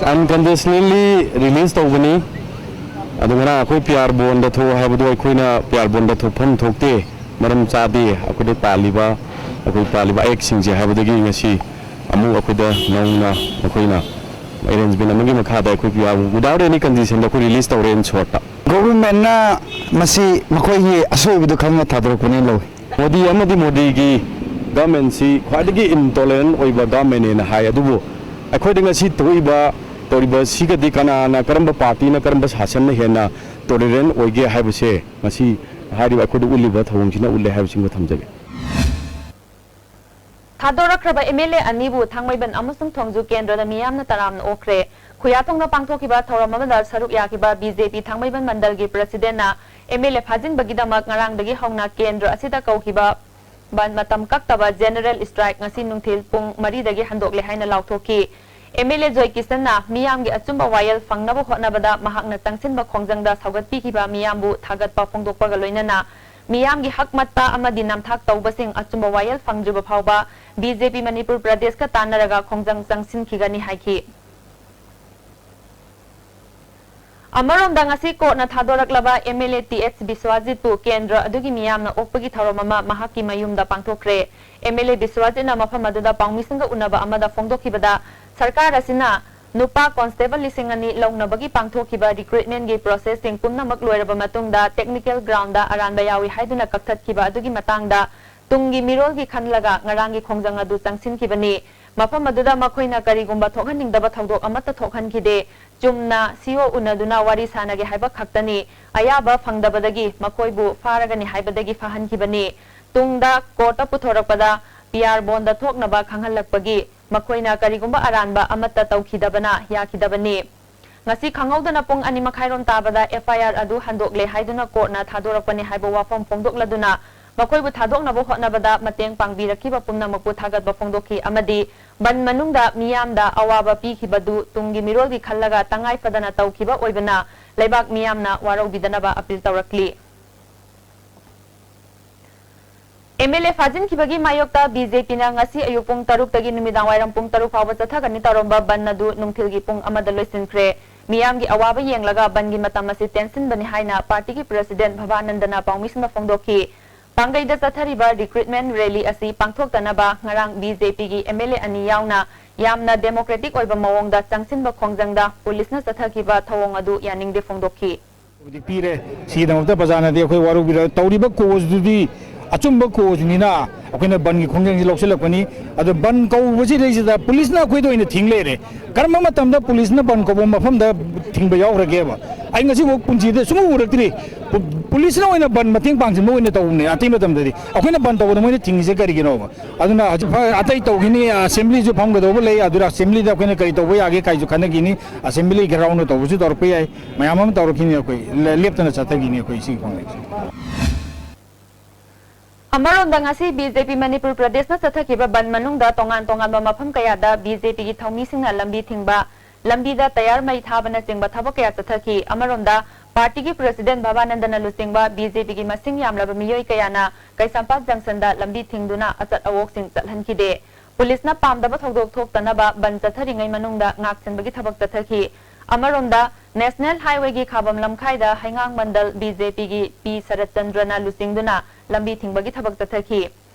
ꯑꯟꯀꯟꯗꯤꯁꯅꯦꯜꯂꯤ ꯔꯤꯂꯤꯖ ꯇꯧꯕꯅꯤ꯫ ꯑꯗꯨ ꯉꯔꯥꯡ ꯑꯩꯈꯣꯏ ꯄꯤ ꯑꯥꯔ ꯕꯣꯟꯗ ꯊꯣꯛꯑꯣ ꯍꯥꯏꯕꯗꯨ ꯑꯩꯈꯣꯏꯅ ꯄꯤ ꯑꯥꯔ ꯕꯣꯟꯗ ꯊꯣꯛꯐꯝ ꯊꯣꯛꯇꯦ, ꯃꯔꯝ ꯆꯥꯗꯦ꯫ ꯑꯩꯈꯣꯏꯗ ꯄꯥꯜꯂꯤꯕ, ꯑꯩꯈꯣꯏ ꯄꯥꯜꯂꯤꯕ ꯑꯦꯛꯁꯤꯡꯁꯦ ꯍꯥꯏꯕꯗꯒꯤ ꯉꯁꯤ ꯑꯃꯨꯛ ꯑꯩꯈꯣꯏꯗ ꯅꯧꯅ ꯑꯩꯈꯣꯏꯅ ꯑꯦꯔꯦꯟꯖꯃꯦꯟ ꯑꯃꯒꯤ ꯃꯈꯥꯗ ꯑꯩꯈꯣꯏ ꯄꯤ ꯑꯥꯔ ꯕꯣꯟ without any conditionꯗ ꯑꯩꯈꯣꯏ ꯔꯤꯂꯤꯖ ꯇꯧꯔꯦ in shortꯇ꯫ ꯒꯣꯚꯔꯟꯃꯦꯟꯠꯅ ꯃꯁꯤ ꯃꯈꯣꯏꯒꯤ ꯑꯁꯣꯏꯕꯗꯨ ꯈꯪꯅ ꯊꯥꯗꯣꯔꯛꯄꯅꯦꯅ ꯂꯧꯏ꯫ ꯃꯣꯗꯤ ꯑꯃꯗꯤ ꯃꯣꯗꯤꯒꯤ ꯒꯚꯔꯟꯃꯦꯟꯠꯁꯤ ꯈ꯭ꯋꯥꯏꯗꯒꯤ ꯏꯟꯇꯣꯂꯔꯦꯟꯠ ꯑꯣꯏꯕ ꯒꯚꯔꯟꯃꯦꯟꯠꯅꯦꯅ ꯍꯥꯏ, ꯑꯗꯨꯕꯨ ꯑꯩꯈꯣꯏꯗ ꯉꯁꯤ ꯊꯣꯛꯏꯕ ꯇꯧꯔꯤꯕꯁꯤꯒꯗꯤ ꯀꯅꯥꯅ, ꯀꯔꯝꯕ ꯄꯥꯔꯇꯤꯅ, ꯀꯔꯝꯕ ꯁꯥꯁꯟꯅ ꯍꯦꯟꯅ ꯇꯣꯂꯔꯦꯟꯠ ꯑꯣꯏꯒꯦ ꯍꯥꯏꯕꯁꯦ ꯉꯁꯤ ꯍꯥꯏꯔꯤꯕ ꯑꯩꯈꯣꯏꯗ ꯎꯠꯂꯤꯕ ꯊꯧꯑꯣꯡꯁꯤꯅ ꯎꯠꯂꯦ ꯍꯥꯏꯕꯁꯤꯃ ꯊꯝꯖꯒꯦ꯫ ꯊꯥꯗꯣꯔꯛꯈ꯭ꯔꯕ ꯑꯦꯝ ꯑꯦꯜ ꯑꯦ ꯑꯅꯤꯕꯨ ꯊꯥꯡꯃꯩꯕꯟ ꯑꯃꯁꯨꯡ ꯊꯣꯡꯖꯨ ꯀꯦꯟꯗ꯭ꯔꯗ ꯃꯤꯌꯥꯝꯅ ꯇꯔꯥꯝꯅ ꯑꯣꯛꯈ꯭ꯔꯦ꯫ ꯈꯨꯌꯥꯊꯣꯡꯗ ꯄꯥꯡꯊꯣꯛꯈꯤꯕ ꯊꯧꯔꯝ ꯑꯃꯗ ꯁꯔꯨꯛ ꯌꯥꯈꯤꯕ ꯕꯤ ꯖꯦ ꯄꯤ ꯊꯥꯡꯃꯩꯕꯟ ꯃꯟꯗꯜꯒꯤ ꯄ꯭ꯔꯁꯤꯗꯦꯟꯠꯅ ꯑꯦꯝ ꯑꯦꯜ ꯑꯦ ꯐꯥꯖꯤꯟꯕꯒꯤꯗꯃꯛ ꯉꯔꯥꯡꯗꯒꯤ ꯍꯧꯅ ꯀꯦꯟꯗ꯭ꯔ ꯑꯁꯤꯗ ꯀꯧꯈꯤꯕ ꯕꯟ ꯃꯇꯝ ꯀꯛꯇꯕ ꯖꯦꯅꯔꯦꯜ ꯁ꯭ꯇ꯭ꯔꯥꯏꯛ ꯉꯁꯤ ꯅꯨꯡꯊꯤꯜ ꯄꯨꯡ ꯃꯔꯤꯗꯒꯤ ꯍꯟꯗꯣꯛꯂꯦ ꯍꯥꯏꯅ ꯂꯥꯎꯊꯣꯛꯈꯤ꯫ ꯑꯦꯝ ꯑꯦꯜ ꯑꯦ ꯖꯣꯏ ꯀꯤꯁꯟꯅ ꯃꯤꯌꯥꯝꯒꯤ ꯑꯆꯨꯝꯕ ꯋꯥꯌꯦꯜ ꯐꯪꯅꯕ ꯍꯣꯠꯅꯕꯗ ꯃꯍꯥꯛꯅ ꯆꯪꯁꯤꯟꯕ ꯈꯣꯡꯖꯪꯗ ꯁꯧꯒꯠꯄꯤꯈꯤꯕ ꯃꯤꯌꯥꯝꯕꯨ ꯊꯥꯒꯠꯄ ꯐꯣꯡꯗꯣꯛꯄꯒ ꯂꯣꯏꯅꯅ ꯃꯤꯌꯥꯝꯒꯤ ꯍꯛ ꯃꯠꯇ ꯑꯃꯗꯤ ꯅꯝꯊꯥꯛ ꯇꯧꯕꯁꯤꯡ ꯑꯆꯨꯝꯕ ꯋꯥꯌꯦꯜ ꯐꯪꯗ꯭ꯔꯤꯕ ꯐꯥꯎꯕ ꯕꯤ ꯖꯦ ꯄꯤ ꯃꯅꯤꯄꯨꯔ ꯄ꯭ꯔꯗꯦꯁꯀ ꯇꯥꯟꯅꯔꯒ ꯈꯣꯡꯖꯪ ꯆꯪꯁꯤꯟꯈꯤꯒꯅꯤ ꯍꯥꯏꯈꯤ꯫ ꯑꯃꯔꯣꯝꯗ ꯉꯁꯤ ꯀꯣꯔꯠꯅ ꯊꯥꯗꯣꯔꯛꯂꯕ M L A T H ꯕꯤꯁ꯭ꯋꯥꯖꯤꯠꯄꯨ ꯀꯦꯟꯗ꯭ꯔ ꯑꯗꯨꯒꯤ ꯃꯤꯌꯥꯝꯅ ꯑꯣꯛꯄꯒꯤ ꯊꯧꯔꯝ ꯑꯃ ꯃꯍꯥꯛꯀꯤ ꯃꯌꯨꯝꯗ ꯄꯥꯡꯊꯣꯛꯈ꯭ꯔꯦ꯫ ꯑꯦꯝ ꯑꯦꯜ ꯑꯦ ꯕꯤꯁ꯭ꯋꯥꯖꯤꯠꯅ ꯃꯐꯝ ꯑꯗꯨꯗ ꯄꯥꯎꯃꯤꯁꯤꯡꯒ ꯎꯅꯕ ꯑꯃꯗ ꯐꯣꯡꯗꯣꯛꯈꯤꯕꯗ, ꯁꯔꯀꯥꯔ ꯑꯁꯤꯅ ꯅꯨꯄꯥ ꯀꯣꯟꯁꯇꯦꯕꯜ ꯂꯤꯁꯤꯡ ꯑꯅꯤ ꯂꯧꯅꯕꯒꯤ ꯄꯥꯡꯊꯣꯛꯈꯤꯕ ꯔꯤꯀ꯭ꯔꯨꯠꯃꯦꯟꯒꯤ ꯄ꯭ꯔꯣꯁꯦꯁꯁꯤꯡ ꯄꯨꯝꯅꯃꯛ ꯂꯣꯏꯔꯕ ꯃꯇꯨꯡꯗ ꯇꯦꯛꯅꯤꯀꯦꯜ ꯒ꯭ꯔꯥꯎꯟꯗ ꯑꯔꯥꯟꯕ ꯌꯥꯎꯏ ꯍꯥꯏꯗꯨꯅ ꯀꯛꯊꯠꯈꯤꯕ ꯑꯗꯨꯒꯤ ꯃꯇꯥꯡꯗ ꯇꯨꯡꯒꯤ ꯃꯤꯔꯣꯜꯒꯤ ꯈꯜꯂꯒ ꯉꯔꯥꯡꯒꯤ ꯈꯣꯡꯖꯪ ꯑꯗꯨ ꯆꯪꯁꯤꯟꯈꯤꯕꯅꯤ꯫ ꯃꯐꯝ ꯑꯗꯨꯗ ꯃꯈꯣꯏꯅ ꯀꯔꯤꯒꯨꯝꯕ ꯊꯣꯛꯍꯟꯅꯤꯡꯗꯕ ꯊꯧꯗꯣꯛ ꯑꯃꯠꯇ ꯊꯣꯛꯍꯟꯈꯤꯗꯦ꯫ ꯆꯨꯝꯅ ꯁꯤꯑꯣ ꯎꯅꯗꯨꯅ ꯋꯥꯔꯤ ꯁꯥꯟꯅꯒꯦ ꯍꯥꯏꯕ ꯈꯛꯇꯅꯤ꯫ ꯑꯌꯥꯕ ꯐꯪꯗꯕꯗꯒꯤ ꯃꯈꯣꯏꯕꯨ ꯐꯥꯔꯒꯅꯤ ꯍꯥꯏꯕꯗꯒꯤ ꯐꯍꯟꯈꯤꯕꯅꯤ꯫ ꯇꯨꯡꯗ ꯀꯣꯔꯠꯇ ꯄꯨꯊꯣꯔꯛꯄꯗ ꯄꯤ ꯑꯥꯔ ꯕꯣꯟꯗ ꯊꯣꯛꯅꯕ ꯈꯪꯍꯜꯂꯛꯄꯒꯤ ꯃꯈꯣꯏꯅ ꯀꯔꯤꯒꯨꯝꯕ ꯑꯔꯥꯟꯕ ꯑꯃꯠꯇ ꯇꯧꯈꯤꯗꯕꯅ ꯌꯥꯈꯤꯗꯕꯅꯤ꯫ ꯉꯁꯤ ꯈꯪꯍꯧꯗꯅ ꯄꯨꯡ ꯑꯅꯤ ꯃꯈꯥꯏꯔꯣꯝ ꯇꯥꯕꯗ ꯑꯦꯐ ꯑꯥꯏ ꯑꯥꯔ ꯑꯗꯨ ꯍꯟꯗꯣꯛꯂꯦ ꯍꯥꯏꯗꯨꯅ ꯀꯣꯔꯠꯅ ꯊꯥꯗꯣꯔꯛꯄꯅꯤ ꯍꯥꯏꯕ ꯋꯥꯐꯝ ꯐꯣꯡꯗꯣꯛꯂꯗꯨꯅ ꯃꯈꯣꯏꯕꯨ ꯊꯥꯗꯣꯛꯅꯕ ꯍꯣꯠꯅꯕꯗ ꯃꯇꯦꯡ ꯄꯥꯡꯕꯤꯔꯛꯈꯤꯕ ꯄꯨꯝꯅꯃꯛꯄꯨ ꯊꯥꯒꯠꯄ ꯐꯣꯡꯗꯣꯛꯈꯤ ꯑꯃꯗꯤ ꯕꯟ ꯃꯅꯨꯡꯗ ꯃꯤꯌꯥꯝꯗ ꯑꯋꯥꯕ ꯄꯤꯈꯤꯕꯗꯨ ꯇꯨꯡꯒꯤ ꯃꯤꯔꯣꯜꯒꯤ ꯈꯜꯂꯒ ꯇꯉꯥꯏ ꯐꯗꯅ ꯇꯧꯈꯤꯕ ꯑꯣꯏꯕꯅ ꯂꯩꯕꯥꯛ ꯃꯤꯌꯥꯝꯅ ꯋꯥꯔꯧꯕꯤꯗꯅꯕ ꯑꯄꯤꯜ ꯇꯧꯔꯛꯂꯤ꯫ ꯑꯦꯝ ꯑꯦꯜ ꯑꯦ ꯐꯥꯖꯤꯟꯈꯤꯕꯒꯤ ꯃꯥꯌꯣꯛꯇ ꯕꯤ ꯖꯦ ꯄꯤꯅ ꯉꯁꯤ ꯑꯌꯨꯛ ꯄꯨꯡ ꯇꯔꯨꯛꯇꯒꯤ ꯅꯨꯃꯤꯗꯥꯡ ꯋꯥꯏꯔꯝ ꯄꯨꯡ ꯇꯔꯨꯛ ꯐꯥꯎꯕ ꯆꯠꯊꯒꯅꯤ ꯇꯧꯔꯝꯕ ꯕꯟ ꯑꯗꯨ ꯅꯨꯡꯊꯤꯜꯒꯤ ꯄꯨꯡ ꯑꯃꯗ ꯂꯣꯏꯁꯤꯟꯈ꯭ꯔꯦ꯫ ꯃꯤꯌꯥꯝꯒꯤ ꯑꯋꯥꯕ ꯌꯦꯡꯂꯒ ꯕꯟꯒꯤ ꯃꯇꯝ ꯑꯁꯤ ꯇꯦꯟꯁꯤꯟꯕꯅꯤ ꯍꯥꯏꯅ ꯄꯥꯔꯇꯤꯒꯤ ꯄ꯭ꯔꯦꯁꯤꯗꯦꯟꯠ ꯚꯕꯥꯅꯟꯗꯅ ꯄꯥꯎꯃꯤꯁꯤꯡꯗ ꯐꯣꯡꯗꯣꯛꯈꯤ꯫ ꯄꯥꯡꯒꯩꯗ ꯆꯠꯊꯔꯤꯕ ꯔꯤꯀ꯭ꯔꯨꯠꯃꯦꯟꯠ ꯔꯦꯂꯤ ꯑꯁꯤ ꯄꯥꯡꯊꯣꯛꯇꯅꯕ ꯉꯔꯥꯡ ꯕꯤ ꯖꯦ ꯄꯤꯒꯤ ꯑꯦꯝ ꯑꯦꯜ ꯑꯦ ꯑꯅꯤ ꯌꯥꯎꯅ ꯌꯥꯝꯅ ꯗꯦꯃꯣꯀ꯭ꯔꯦꯇꯤꯛ ꯑꯣꯏꯕ ꯃꯑꯣꯡꯗ ꯆꯪꯁꯤꯟꯕ ꯈꯣꯡꯖꯪꯗ ꯄꯨꯂꯤꯁꯅ ꯆꯠꯊꯈꯤꯕ ꯊꯧꯑꯣꯡ ꯑꯗꯨ ꯌꯥꯅꯤꯡꯗꯦ ꯐꯣꯡꯗꯣꯛꯈꯤ꯫ ꯍꯧꯖꯤꯛ ꯄꯤꯔꯦ꯫ ꯁꯤꯒꯤꯗꯃꯛꯇ ꯄ꯭ꯔꯖꯥꯅꯗꯤ ꯑꯩꯈꯣꯏ ꯋꯥꯔꯧꯕꯤꯔ-, ꯇꯧꯔꯤꯕ ꯀꯣꯖꯇꯨꯗꯤ ꯑꯆꯨꯝꯕ ꯀꯣꯖꯅꯤꯅ ꯑꯩꯈꯣꯏꯅ ꯕꯟꯒꯤ ꯈꯣꯡꯖꯪꯁꯤ ꯂꯧꯁꯤꯜꯂꯛꯄꯅꯤ꯫ ꯑꯗꯣ ꯕꯟ ꯀꯧꯕꯁꯤꯗꯩꯁꯤꯗ ꯄꯨꯂꯤꯁꯅ ꯑꯩꯈꯣꯏꯗ ꯑꯣꯏꯅ ꯊꯤꯡ ꯂꯩꯔꯦ꯫ ꯀꯔꯝꯕ ꯃꯇꯝꯗ ꯄꯨꯂꯤꯁꯅ ꯕꯟ ꯀꯧꯕ ꯃꯐꯝꯗ ꯊꯤꯡꯕ ꯌꯥꯎꯈ꯭ꯔꯒꯦꯕ? ꯑꯩ ꯉꯁꯤꯐꯥꯎ ꯄꯨꯟꯁꯤꯗ ꯁꯨꯡꯎ ꯎꯔꯛꯇ꯭ꯔꯤ꯫ ꯄꯨ-, ꯄꯨꯂꯤꯁꯅ ꯑꯣꯏꯅ ꯕꯟ ꯃꯇꯦꯡ ꯄꯥꯡꯁꯤꯟꯕ ꯑꯣꯏꯅ ꯇꯧꯕꯅꯦ ꯑꯇꯩ ꯃꯇꯝꯗꯗꯤ꯫ ꯑꯩꯈꯣꯏꯅ ꯕꯟ ꯇꯧꯕꯗ ꯃꯣꯏꯅ ꯊꯤꯡꯉꯤꯁꯦ ꯀꯔꯤꯒꯤꯅꯣꯕ? ꯑꯗꯨꯅ ꯍꯧꯖꯤꯛ ꯐ-, ꯑꯇꯩ ꯇꯧꯈꯤꯅꯤ, ꯑꯦꯁꯦꯝꯕ꯭ꯂꯤꯁꯨ ꯐꯝꯒꯗꯧꯕ ꯂꯩ, ꯑꯗꯨꯅ ꯑꯦꯁꯦꯝꯕ꯭ꯂꯤꯗ ꯑꯩꯈꯣꯏꯅ ꯀꯔꯤ ꯇꯧꯕ ꯌꯥꯒꯦ ꯀꯥꯏꯁꯨ ꯈꯟꯅꯈꯤꯅꯤ꯫ ꯑꯦꯁꯦꯝꯕ꯭ꯂꯤ ꯘꯦꯔꯥꯎꯅ ꯇꯧꯕꯁꯨ ꯇꯧꯔꯛꯄ ꯌꯥꯏ, ꯃꯌꯥꯝ ꯑꯃ ꯇꯧꯔꯛꯈꯤꯅꯤ꯫ ꯑꯩꯈꯣꯏ ꯂꯦ-, ꯂꯦꯞꯇꯅ ꯆꯠꯊꯈꯤꯅꯤ ꯑꯩꯈꯣꯏ ꯁꯤꯒꯤ ꯈꯣꯡꯂꯩꯁꯦ꯫ ꯑꯃꯔꯣꯝꯗ ꯉꯁꯤ ꯕꯤ ꯖꯦ ꯄꯤ ꯃꯅꯤꯄꯨꯔ ꯄ꯭ꯔꯗꯦꯁꯅ ꯆꯠꯊꯈꯤꯕ ꯕꯟ ꯃꯅꯨꯡꯗ ꯇꯣꯉꯥꯟ ꯇꯣꯉꯥꯟꯕ ꯃꯐꯝ ꯀꯌꯥꯗ ꯕꯤ ꯖꯦ ꯄꯤꯒꯤ ꯊꯧꯃꯤꯁꯤꯡꯅ ꯂꯝꯕꯤ ꯊꯤꯡꯕ, ꯂꯝꯕꯤꯗ ꯇꯌꯥꯔ ꯃꯩ ꯊꯥꯕꯅꯆꯤꯡꯕ ꯊꯕꯛ ꯀꯌꯥ ꯆꯠꯊꯈꯤ꯫ ꯑꯃꯔꯣꯝꯗ ꯄꯥꯔꯇꯤꯒꯤ ꯄ꯭ꯔꯦꯁꯤꯗꯦꯟꯠ ꯚꯕꯥꯅꯟꯗꯅ ꯂꯨꯆꯤꯡꯕ ꯕꯤ ꯖꯦ ꯄꯤꯒꯤ ꯃꯁꯤꯡ ꯌꯥꯝꯂꯕ ꯃꯤꯑꯣꯏ ꯀꯌꯥꯅ ꯀꯩꯁꯥꯝꯄꯥꯠ ꯖꯪꯁꯟꯗ ꯂꯝꯕꯤ ꯊꯤꯡꯗꯨꯅ ꯑꯆꯠ ꯑꯋꯣꯛꯁꯤꯡ ꯆꯠꯍꯟꯈꯤꯗꯦ꯫ ꯄꯨꯂꯤꯁꯅ ꯄꯥꯝꯗꯕ ꯊꯧꯗꯣꯛ ꯊꯣꯛꯇꯅꯕ ꯕꯟ ꯆꯠꯊꯔꯤꯉꯩ ꯃꯅꯨꯡꯗ ꯉꯥꯛꯁꯦꯟꯕꯒꯤ ꯊꯕꯛ ꯆꯠꯊꯈꯤ꯫ ꯑꯃꯔꯣꯝꯗ ꯅꯦꯁꯅꯦꯜ ꯍꯥꯏꯋꯦꯒꯤ ꯈꯥꯕꯝ ꯂꯝꯈꯥꯏꯗ ꯍꯩꯉꯥꯡ ꯃꯟꯗꯜ ꯕꯤ ꯖꯦ ꯄꯤꯒꯤ ꯄꯤ ꯁꯔꯠꯆꯟꯗ꯭ꯔꯅ ꯂꯨꯆꯤꯡꯗꯨꯅ ꯂꯝꯕꯤ ꯊꯤꯡꯕꯒꯤ ꯊꯕꯛ ꯆꯠꯊꯈꯤ꯫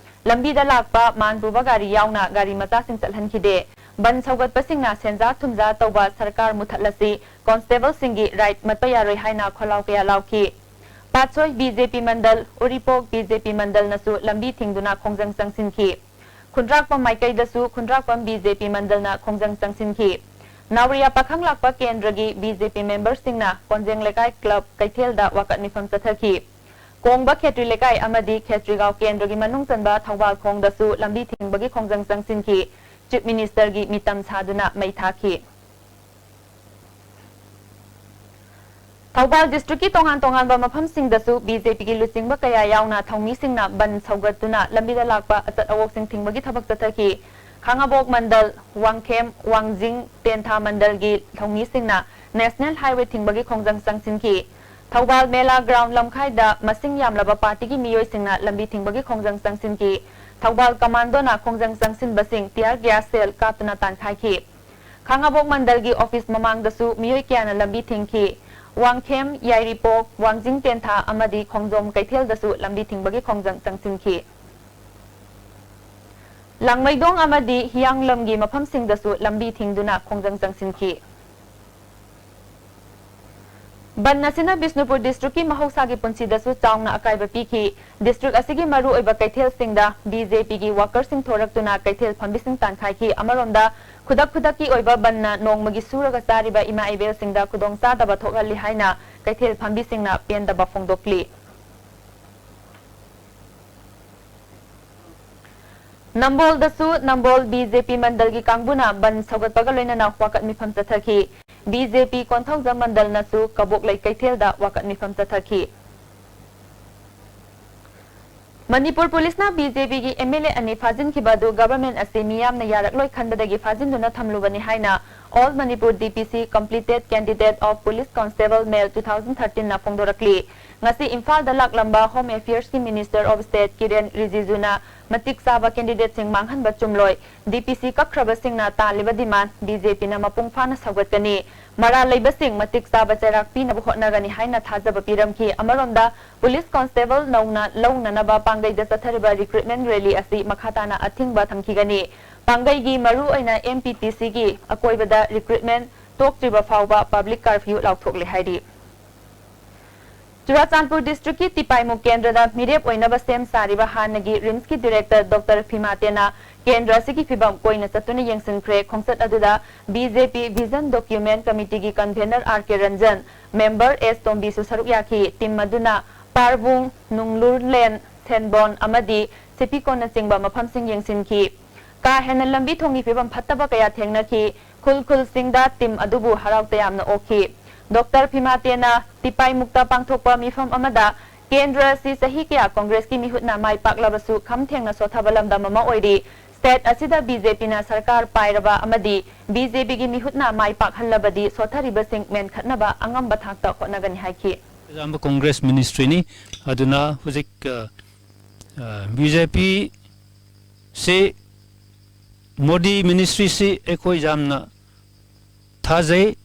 ꯂꯝꯕꯤꯗ ꯂꯥꯛꯄ ꯃꯥꯟ ꯄꯨꯕ ꯒꯥꯔꯤ ꯌꯥꯎꯅ ꯒꯥꯔꯤ ꯃꯆꯥꯁꯤꯡ ꯆꯠꯍꯟꯈꯤꯗꯦ꯫ ꯕꯟ ꯁꯧꯒꯠꯄꯁꯤꯡꯅ ꯁꯦꯟꯖꯥ ꯊꯨꯝꯖꯥ ꯇꯧꯕ ꯁꯔꯀꯥꯔ ꯃꯨꯊꯠꯂꯁꯤ, ꯀꯣꯟꯁꯇꯦꯕꯜꯁꯤꯡꯒꯤ ꯔꯥꯏꯠ ꯃꯠꯄ ꯌꯥꯔꯣꯏ ꯍꯥꯏꯅ ꯈꯣꯜꯂꯥꯎ ꯀꯌꯥ ꯂꯥꯎꯈꯤ꯫ ꯄꯥꯠꯁꯣꯏ ꯕꯤ ꯖꯦ ꯄꯤ ꯃꯟꯗꯜ, ꯎꯔꯤꯄꯣꯛ ꯕꯤ ꯖꯦ ꯄꯤ ꯃꯟꯗꯜꯅꯁꯨ ꯂꯝꯕꯤ ꯊꯤꯡꯗꯨꯅ ꯈꯣꯡꯖꯪ ꯆꯪꯁꯤꯟꯈꯤ꯫ ꯈꯨꯟꯗ꯭ꯔꯥꯛꯄꯝ ꯃꯥꯏꯀꯩꯗꯁꯨ ꯈꯨꯟꯗ꯭ꯔꯥꯛꯄꯝ ꯕꯤ ꯖꯦ ꯄꯤ ꯃꯟꯗꯜꯅ ꯈꯣꯡꯖꯪ ꯆꯪꯁꯤꯟꯈꯤ꯫ ꯅꯥꯎꯔꯤꯌꯥ ꯄꯥꯈꯪ ꯂꯥꯛꯄ ꯀꯦꯟꯗ꯭ꯔꯒꯤ ꯕꯤ ꯖꯦ ꯄꯤ ꯃꯦꯝꯕꯔꯁꯤꯡꯅ ꯀꯣꯟꯖꯦꯡ ꯂꯩꯀꯥꯏ ꯀ꯭ꯂꯕ ꯀꯩꯊꯦꯜꯗ ꯋꯥꯀꯠ ꯃꯤꯐꯝ ꯆꯠꯊꯈꯤ꯫ ꯀꯣꯡꯕ ꯈꯦꯇ꯭ꯔꯤ ꯂꯩꯀꯥꯏ ꯑꯃꯗꯤ ꯈꯦꯇ꯭ꯔꯤꯒꯥꯎ ꯀꯦꯟꯗ꯭ꯔꯒꯤ ꯃꯅꯨꯡ ꯆꯟꯕ ꯊꯧꯕꯥꯜ ꯈꯣꯡꯗꯁꯨ ꯂꯝꯕꯤ ꯊꯤꯡꯕꯒꯤ ꯈꯣꯡꯖꯪ ꯆꯪꯁꯤꯟꯈꯤ꯫ ꯆꯤꯐ ꯃꯤꯅꯤꯁꯇꯔꯒꯤ ꯃꯤꯇꯝ ꯁꯥꯗꯨꯅ ꯃꯩ ꯊꯥꯈꯤ꯫ ꯊꯧꯕꯥꯜ ꯗꯤꯁꯇ꯭ꯔꯤꯛꯀꯤ ꯇꯣꯉꯥꯟ ꯇꯣꯉꯥꯟꯕ ꯃꯐꯝꯁꯤꯡꯗꯁꯨ ꯕꯤ ꯖꯦ ꯄꯤꯒꯤ ꯂꯨꯆꯤꯡꯕ ꯀꯌꯥ ꯌꯥꯎꯅ ꯊꯧꯃꯤꯁꯤꯡꯅ ꯕꯟ ꯁꯧꯒꯠꯇꯨꯅ ꯂꯝꯕꯤꯗ ꯂꯥꯛꯄ ꯑꯆꯠ ꯑꯋꯣꯛꯁꯤꯡ ꯊꯤꯡꯕꯒꯤ ꯊꯕꯛ ꯆꯠꯊꯈꯤ꯫ ꯈꯥꯉꯕꯣꯛ ꯃꯟꯗꯜ, ꯋꯥꯡꯈꯦꯝ, ꯋꯥꯡꯖꯤꯡ, ꯇꯦꯟꯊꯥ ꯃꯟꯗꯜꯒꯤ ꯊꯧꯃꯤꯁꯤꯡꯅ ꯅꯦꯁꯅꯦꯜ ꯍꯥꯏꯋꯦ ꯊꯤꯡꯕꯒꯤ ꯈꯣꯡꯖꯪ ꯆꯪꯁꯤꯟꯈꯤ꯫ ꯊꯧꯕꯥꯜ ꯃꯦꯂꯥ ꯒ꯭ꯔꯥꯎꯟ ꯂꯝꯈꯥꯏꯗ ꯃꯁꯤꯡ ꯌꯥꯝꯂꯕ ꯄꯥꯔꯇꯤꯒꯤ ꯃꯤꯑꯣꯏꯁꯤꯡꯅ ꯂꯝꯕꯤ ꯊꯤꯡꯕꯒꯤ ꯈꯣꯡꯖꯪ ꯆꯪꯁꯤꯟꯈꯤ꯫ ꯊꯧꯕꯥꯜ ꯀꯃꯥꯟꯗꯣꯅ ꯈꯣꯡꯖꯪ ꯆꯪꯁꯤꯟꯕꯁꯤꯡ ꯇꯤꯌꯥꯔ ꯒ꯭ꯌꯥꯁ ꯁꯦꯜ ꯀꯥꯞꯇꯨꯅ ꯇꯥꯟꯈꯥꯏꯈꯤ꯫ ꯈꯥꯉꯕꯣꯛ ꯃꯟꯗꯜꯒꯤ ꯑꯣꯐꯤꯁ ꯃꯃꯥꯡꯗꯁꯨ ꯃꯤꯑꯣꯏ ꯀꯌꯥꯅ ꯂꯝꯕꯤ ꯊꯤꯡꯈꯤ꯫ ꯋꯥꯡꯈꯦꯝ, ꯌꯥꯏꯔꯤꯄꯣꯛ, ꯋꯥꯡꯖꯤꯡ ꯇꯦꯟꯊꯥ ꯑꯃꯗꯤ ꯈꯣꯡꯖꯣꯝ ꯀꯩꯊꯦꯜꯗꯁꯨ ꯂꯝꯕꯤ ꯊꯤꯡꯕꯒꯤ ꯈꯣꯡꯖꯪ ꯆꯪꯁꯤꯟꯈꯤ꯫ ꯂꯥꯡꯃꯩꯗꯣꯡ ꯑꯃꯗꯤ ꯍꯤꯌꯥꯡꯂꯝꯒꯤ ꯃꯐꯝꯁꯤꯡꯗꯁꯨ ꯂꯝꯕꯤ ꯊꯤꯡꯗꯨꯅ ꯈꯣꯡꯖꯪ ꯆꯪꯁꯤꯟꯈꯤ꯫ ꯕꯟ ꯑꯁꯤꯅ ꯕꯤꯁꯅꯨꯄꯨꯔ ꯗꯤꯁꯇ꯭ꯔꯤꯛꯀꯤ ꯃꯍꯧꯁꯥꯒꯤ ꯄꯨꯟꯁꯤꯗꯁꯨ ꯆꯥꯎꯅ ꯑꯀꯥꯏꯕ ꯄꯤꯈꯤ꯫ ꯗꯤꯁꯇ꯭ꯔꯤꯛ ꯑꯁꯤꯒꯤ ꯃꯔꯨꯑꯣꯏꯕ ꯀꯩꯊꯦꯜꯁꯤꯡꯗ ꯕꯤ ꯖꯦ ꯄꯤꯒꯤ ꯋꯥꯀꯔꯁꯤꯡ ꯊꯣꯔꯛꯇꯨꯅ ꯀꯩꯊꯦꯜ ꯐꯝꯕꯤꯁꯤꯡ ꯇꯥꯟꯈꯥꯏꯈꯤ꯫ ꯑꯃꯔꯣꯝꯗ, ꯈꯨꯗꯛ ꯈꯨꯗꯛꯀꯤ ꯑꯣꯏꯕ ꯕꯟꯅ ꯅꯣꯡꯃꯒꯤ ꯁꯨꯔꯒ ꯆꯥꯔꯤꯕ ꯏꯃꯥ ꯏꯕꯦꯜꯁꯤꯡꯗ ꯈꯨꯗꯣꯡꯆꯥꯗꯕ ꯊꯣꯛꯍꯜꯂꯤ ꯍꯥꯏꯅ ꯀꯩꯊꯦꯜ ꯐꯝꯕꯤꯁꯤꯡꯅ ꯄꯦꯟꯗꯕ ꯐꯣꯡꯗꯣꯛꯂꯤ꯫ ꯅꯝꯕꯣꯜꯗꯁꯨ ꯅꯝꯕꯣꯜ ꯕꯤ ꯖꯦ ꯄꯤ ꯃꯟꯗꯜꯒꯤ ꯀꯥꯡꯕꯨꯅ ꯕꯟ ꯁꯧꯒꯠꯄꯒ ꯂꯣꯏꯅꯅ ꯋꯥꯀꯠ ꯃꯤꯐꯝ ꯆꯠꯊꯈꯤ꯫ ꯕꯤ ꯖꯦ ꯄꯤ ꯀꯣꯟꯊꯧꯖꯝ ꯃꯟꯗꯜꯅꯁꯨ ꯀꯕꯣꯛꯂꯩ ꯀꯩꯊꯦꯜꯗ ꯋꯥꯀꯠ ꯃꯤꯐꯝ ꯆꯠꯊꯈꯤ꯫ ꯃꯅꯤꯄꯨꯔ ꯄꯨꯂꯤꯁꯅ ꯕꯤ ꯖꯦ ꯄꯤꯒꯤ ꯑꯦꯝ ꯑꯦꯜ ꯑꯦ ꯑꯅꯤ ꯐꯥꯖꯤꯟꯈꯤꯕ ꯑꯗꯨ ꯒꯚꯔꯟꯃꯦꯟꯠ ꯑꯁꯤ ꯃꯤꯌꯥꯝꯅ ꯌꯥꯔꯛꯂꯣꯏ ꯈꯟꯕꯗꯒꯤ ꯐꯥꯖꯤꯟꯗꯨꯅ ꯊꯝꯂꯨꯕꯅꯤ ꯍꯥꯏꯅ All Manipur D P C Completed Candidate of Police Constable Male two thousand thirteen ꯅ ꯐꯣꯡꯗꯣꯔꯛꯂꯤ꯫ ꯉꯁꯤ ꯏꯝꯐꯥꯜꯗ ꯂꯥꯛꯂꯝꯕ Home Affairs ꯀꯤ Minister of State ꯀꯤꯔꯦꯟ ꯔꯤꯖꯤꯖꯨꯅ ꯃꯇꯤꯛ ꯆꯥꯕ ꯀꯦꯟꯗꯤꯗꯦꯠꯁꯤꯡ ꯃꯥꯡꯍꯟꯕ ꯆꯨꯝꯂꯣꯏ, ꯗꯤ ꯄꯤ ꯁꯤ ꯀꯛꯈ꯭ꯔꯕꯁꯤꯡꯅ ꯇꯥꯜꯂꯤꯕ ꯗꯤꯃꯥꯟ ꯕꯤ ꯖꯦ ꯄꯤꯅ ꯃꯄꯨꯡ ꯐꯥꯅ ꯁꯧꯒꯠꯀꯅꯤ, ꯃꯔꯥꯜ ꯂꯩꯕꯁꯤꯡ ꯃꯇꯤꯛ ꯆꯥꯕ ꯆꯩꯔꯥꯛ ꯄꯤꯅꯕ ꯍꯣꯠꯅꯒꯅꯤ ꯍꯥꯏꯅ ꯊꯥꯖꯕ ꯄꯤꯔꯝꯈꯤ꯫ ꯑꯃꯔꯣꯝꯗ, ꯄꯨꯂꯤꯁ ꯀꯣꯟꯁꯇꯦꯕꯜ ꯅꯧꯅ ꯂꯧꯅꯅꯕ ꯄꯥꯡꯒꯩꯗ ꯆꯠꯊꯔꯤꯕ ꯔꯤꯀ꯭ꯔꯨꯠꯃꯦꯟ ꯔꯦꯂꯤ ꯑꯁꯤ ꯃꯈꯥ ꯇꯥꯅ ꯑꯊꯤꯡꯕ ꯊꯝꯈꯤꯒꯅꯤ꯫ ꯄꯥꯡꯒꯩꯒꯤ ꯃꯔꯨꯑꯣꯏꯅ ꯑꯦꯝ ꯄꯤ ꯇꯤ ꯁꯤꯒꯤ ꯑꯀꯣꯏꯕꯗ ꯔꯤꯀ꯭ꯔꯨꯠꯃꯦꯟ ꯇꯣꯛꯇ꯭ꯔꯤꯕ ꯐꯥꯎꯕ ꯄꯕ꯭ꯂꯤꯛ ꯀꯥꯔꯐ꯭ꯌꯨ ꯂꯥꯎꯊꯣꯛꯂꯦ ꯍꯥꯏꯔꯤ꯫ ꯆꯨꯔꯥꯆꯥꯟꯄꯨꯔ ꯗꯤꯁꯇ꯭ꯔꯤꯛꯀꯤ ꯇꯤꯄꯥꯏꯃꯨꯛ ꯀꯦꯟꯗ꯭ꯔꯗ ꯃꯤꯔꯦꯞ ꯑꯣꯏꯅꯕ ꯁꯦꯝ ꯁꯥꯔꯤꯕ ꯍꯥꯟꯅꯒꯤ ꯔꯤꯝꯁꯀꯤ ꯗꯤꯔꯦꯛꯇꯔ ꯗꯣꯛꯇꯔ ꯐꯤꯃꯥꯇꯦꯅ ꯀꯦꯟꯗ꯭ꯔ ꯑꯁꯤꯒꯤ ꯐꯤꯕꯝ ꯀꯣꯏꯅ ꯆꯠꯇꯨꯅ ꯌꯦꯡꯁꯤꯟꯈ꯭ꯔꯦ꯫ ꯈꯣꯡꯆꯠ ꯑꯗꯨꯗ ꯕꯤ ꯖꯦ ꯄꯤ ꯚꯤꯖꯟ ꯗꯣꯀ꯭ꯌꯨꯃꯦꯟ ꯀꯃꯤꯇꯤꯒꯤ ꯀꯟꯚꯦꯅꯔ ꯑꯥꯔ ꯀꯦ ꯔꯟꯖꯟ, ꯃꯦꯝꯕꯔ ꯑꯦꯁ ꯇꯣꯝꯕꯤꯁꯨ ꯁꯔꯨꯛ ꯌꯥꯈꯤ꯫ ꯇꯤꯝ ꯑꯗꯨꯅ ꯄꯥꯔꯕꯨꯡ, ꯅꯨꯡꯂꯨꯔꯂꯦꯟ, ꯁꯦꯟꯕꯣꯟ ꯑꯃꯗꯤ ꯁꯤꯄꯤꯀꯣꯟꯅꯆꯤꯡꯕ ꯃꯐꯝꯁꯤꯡ ꯌꯦꯡꯁꯤꯟꯈꯤ꯫ ꯀꯥ ꯍꯦꯟꯅ ꯂꯝꯕꯤ ꯊꯣꯡꯒꯤ ꯐꯤꯕꯝ ꯐꯠꯇꯕ ꯀꯌꯥ ꯊꯦꯡꯅꯈꯤ꯫ ꯈꯨꯜ ꯈꯨꯜꯁꯤꯡꯗ ꯇꯤꯝ ꯑꯗꯨꯕꯨ ꯍꯔꯥꯎ ꯇꯌꯥꯝꯅ ꯑꯣꯛꯈꯤ꯫ ꯗꯣꯛꯇꯔ ꯐꯤꯃꯥꯇꯦꯅ ꯇꯤꯄꯥꯏꯃꯨꯛꯇ ꯄꯥꯡꯊꯣꯛꯄ ꯃꯤꯐꯝ ꯑꯃꯗ ꯀꯦꯟꯗ꯭ꯔ ꯑꯁꯤ ꯆꯍꯤ ꯀꯌꯥ ꯀꯣꯡꯒ꯭ꯔꯦꯁꯀꯤ ꯃꯤꯍꯨꯠꯅ ꯃꯥꯏ ꯄꯥꯛꯂꯕꯁꯨ ꯈꯝ ꯊꯦꯡꯅ ꯁꯣꯠꯊꯕ ꯂꯝꯗꯝ ꯑꯃ ꯑꯣꯏꯔꯤ꯫ ꯁ꯭ꯇꯦꯠ ꯑꯁꯤꯗ ꯕꯤ ꯖꯦ ꯄꯤꯅ ꯁꯔꯀꯥꯔ ꯄꯥꯏꯔꯕ ꯑꯃꯗꯤ ꯕꯤ ꯖꯦ ꯄꯤꯒꯤ ꯃꯤꯍꯨꯠꯅ ꯃꯥꯏ ꯄꯥꯛꯍꯜꯂꯕꯗꯤ ꯁꯣꯠꯊꯔꯤꯕꯁꯤꯡ ꯃꯦꯟꯈꯠꯅꯕ ꯑꯉꯝꯕ ꯊꯥꯛꯇ ꯍꯣꯠꯅꯒꯅꯤ ꯍꯥꯏꯈꯤ꯫ ꯑꯌꯥꯝꯕ ꯀꯣꯡꯒ꯭ꯔꯦꯁ ꯃꯤꯅꯤꯁꯇ꯭ꯔꯤꯅꯤ꯫ ꯑꯗꯨꯅ ꯍꯧꯖꯤꯛ, ꯑ, ꯑ, ꯕꯤ ꯖꯦ ꯄꯤ ꯁꯤ, ꯃꯣꯗꯤ ꯃꯤꯅꯤꯁꯇ꯭ꯔꯤꯁꯤ ꯑꯩꯈꯣꯏ ꯌꯥꯝꯅ ꯊꯥꯖꯩ꯫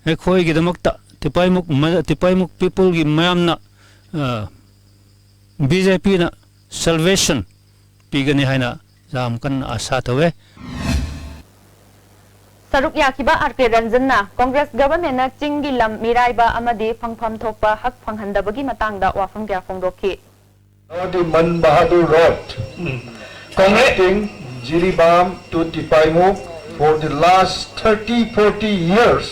ꯑꯩꯈꯣꯏꯒꯤꯗꯃꯛꯇ ꯇꯤꯄꯥꯏꯃꯨꯛ ꯃ-, ꯇꯤꯄꯥꯏꯃꯨꯛ ꯄꯤꯄꯜꯒꯤ ꯃꯌꯥꯝꯅ, ꯑ, ꯕꯤ ꯖꯦ ꯄꯤꯅ ꯁꯦꯜꯕꯦꯁꯟ ꯄꯤꯒꯅꯤ ꯍꯥꯏꯅ ꯌꯥꯝ ꯀꯟꯅ ꯑꯥꯁꯥ ꯇꯧꯋꯦ꯫ ꯁꯔꯨꯛ ꯌꯥꯈꯤꯕ ꯑꯥꯔ ꯀꯦ ꯔꯟꯖꯟꯅ ꯀꯣꯡꯒ꯭ꯔꯦꯁ ꯒꯚꯔꯟꯃꯦꯟꯠꯅ ꯆꯤꯡꯒꯤ ꯂꯝ ꯃꯤꯔꯥꯏꯕ ꯑꯃꯗꯤ ꯐꯪꯐꯝ ꯊꯣꯛꯄ ꯍꯛ ꯐꯪꯍꯟꯗꯕꯒꯤ ꯃꯇꯥꯡꯗ ꯋꯥꯐꯝ ꯀꯌꯥ ꯐꯣꯡꯗꯣꯛꯈꯤ꯫ Now the Man Bahadur Road. Connecting Jiribam to Tipaimukh for the last thirty, forty years,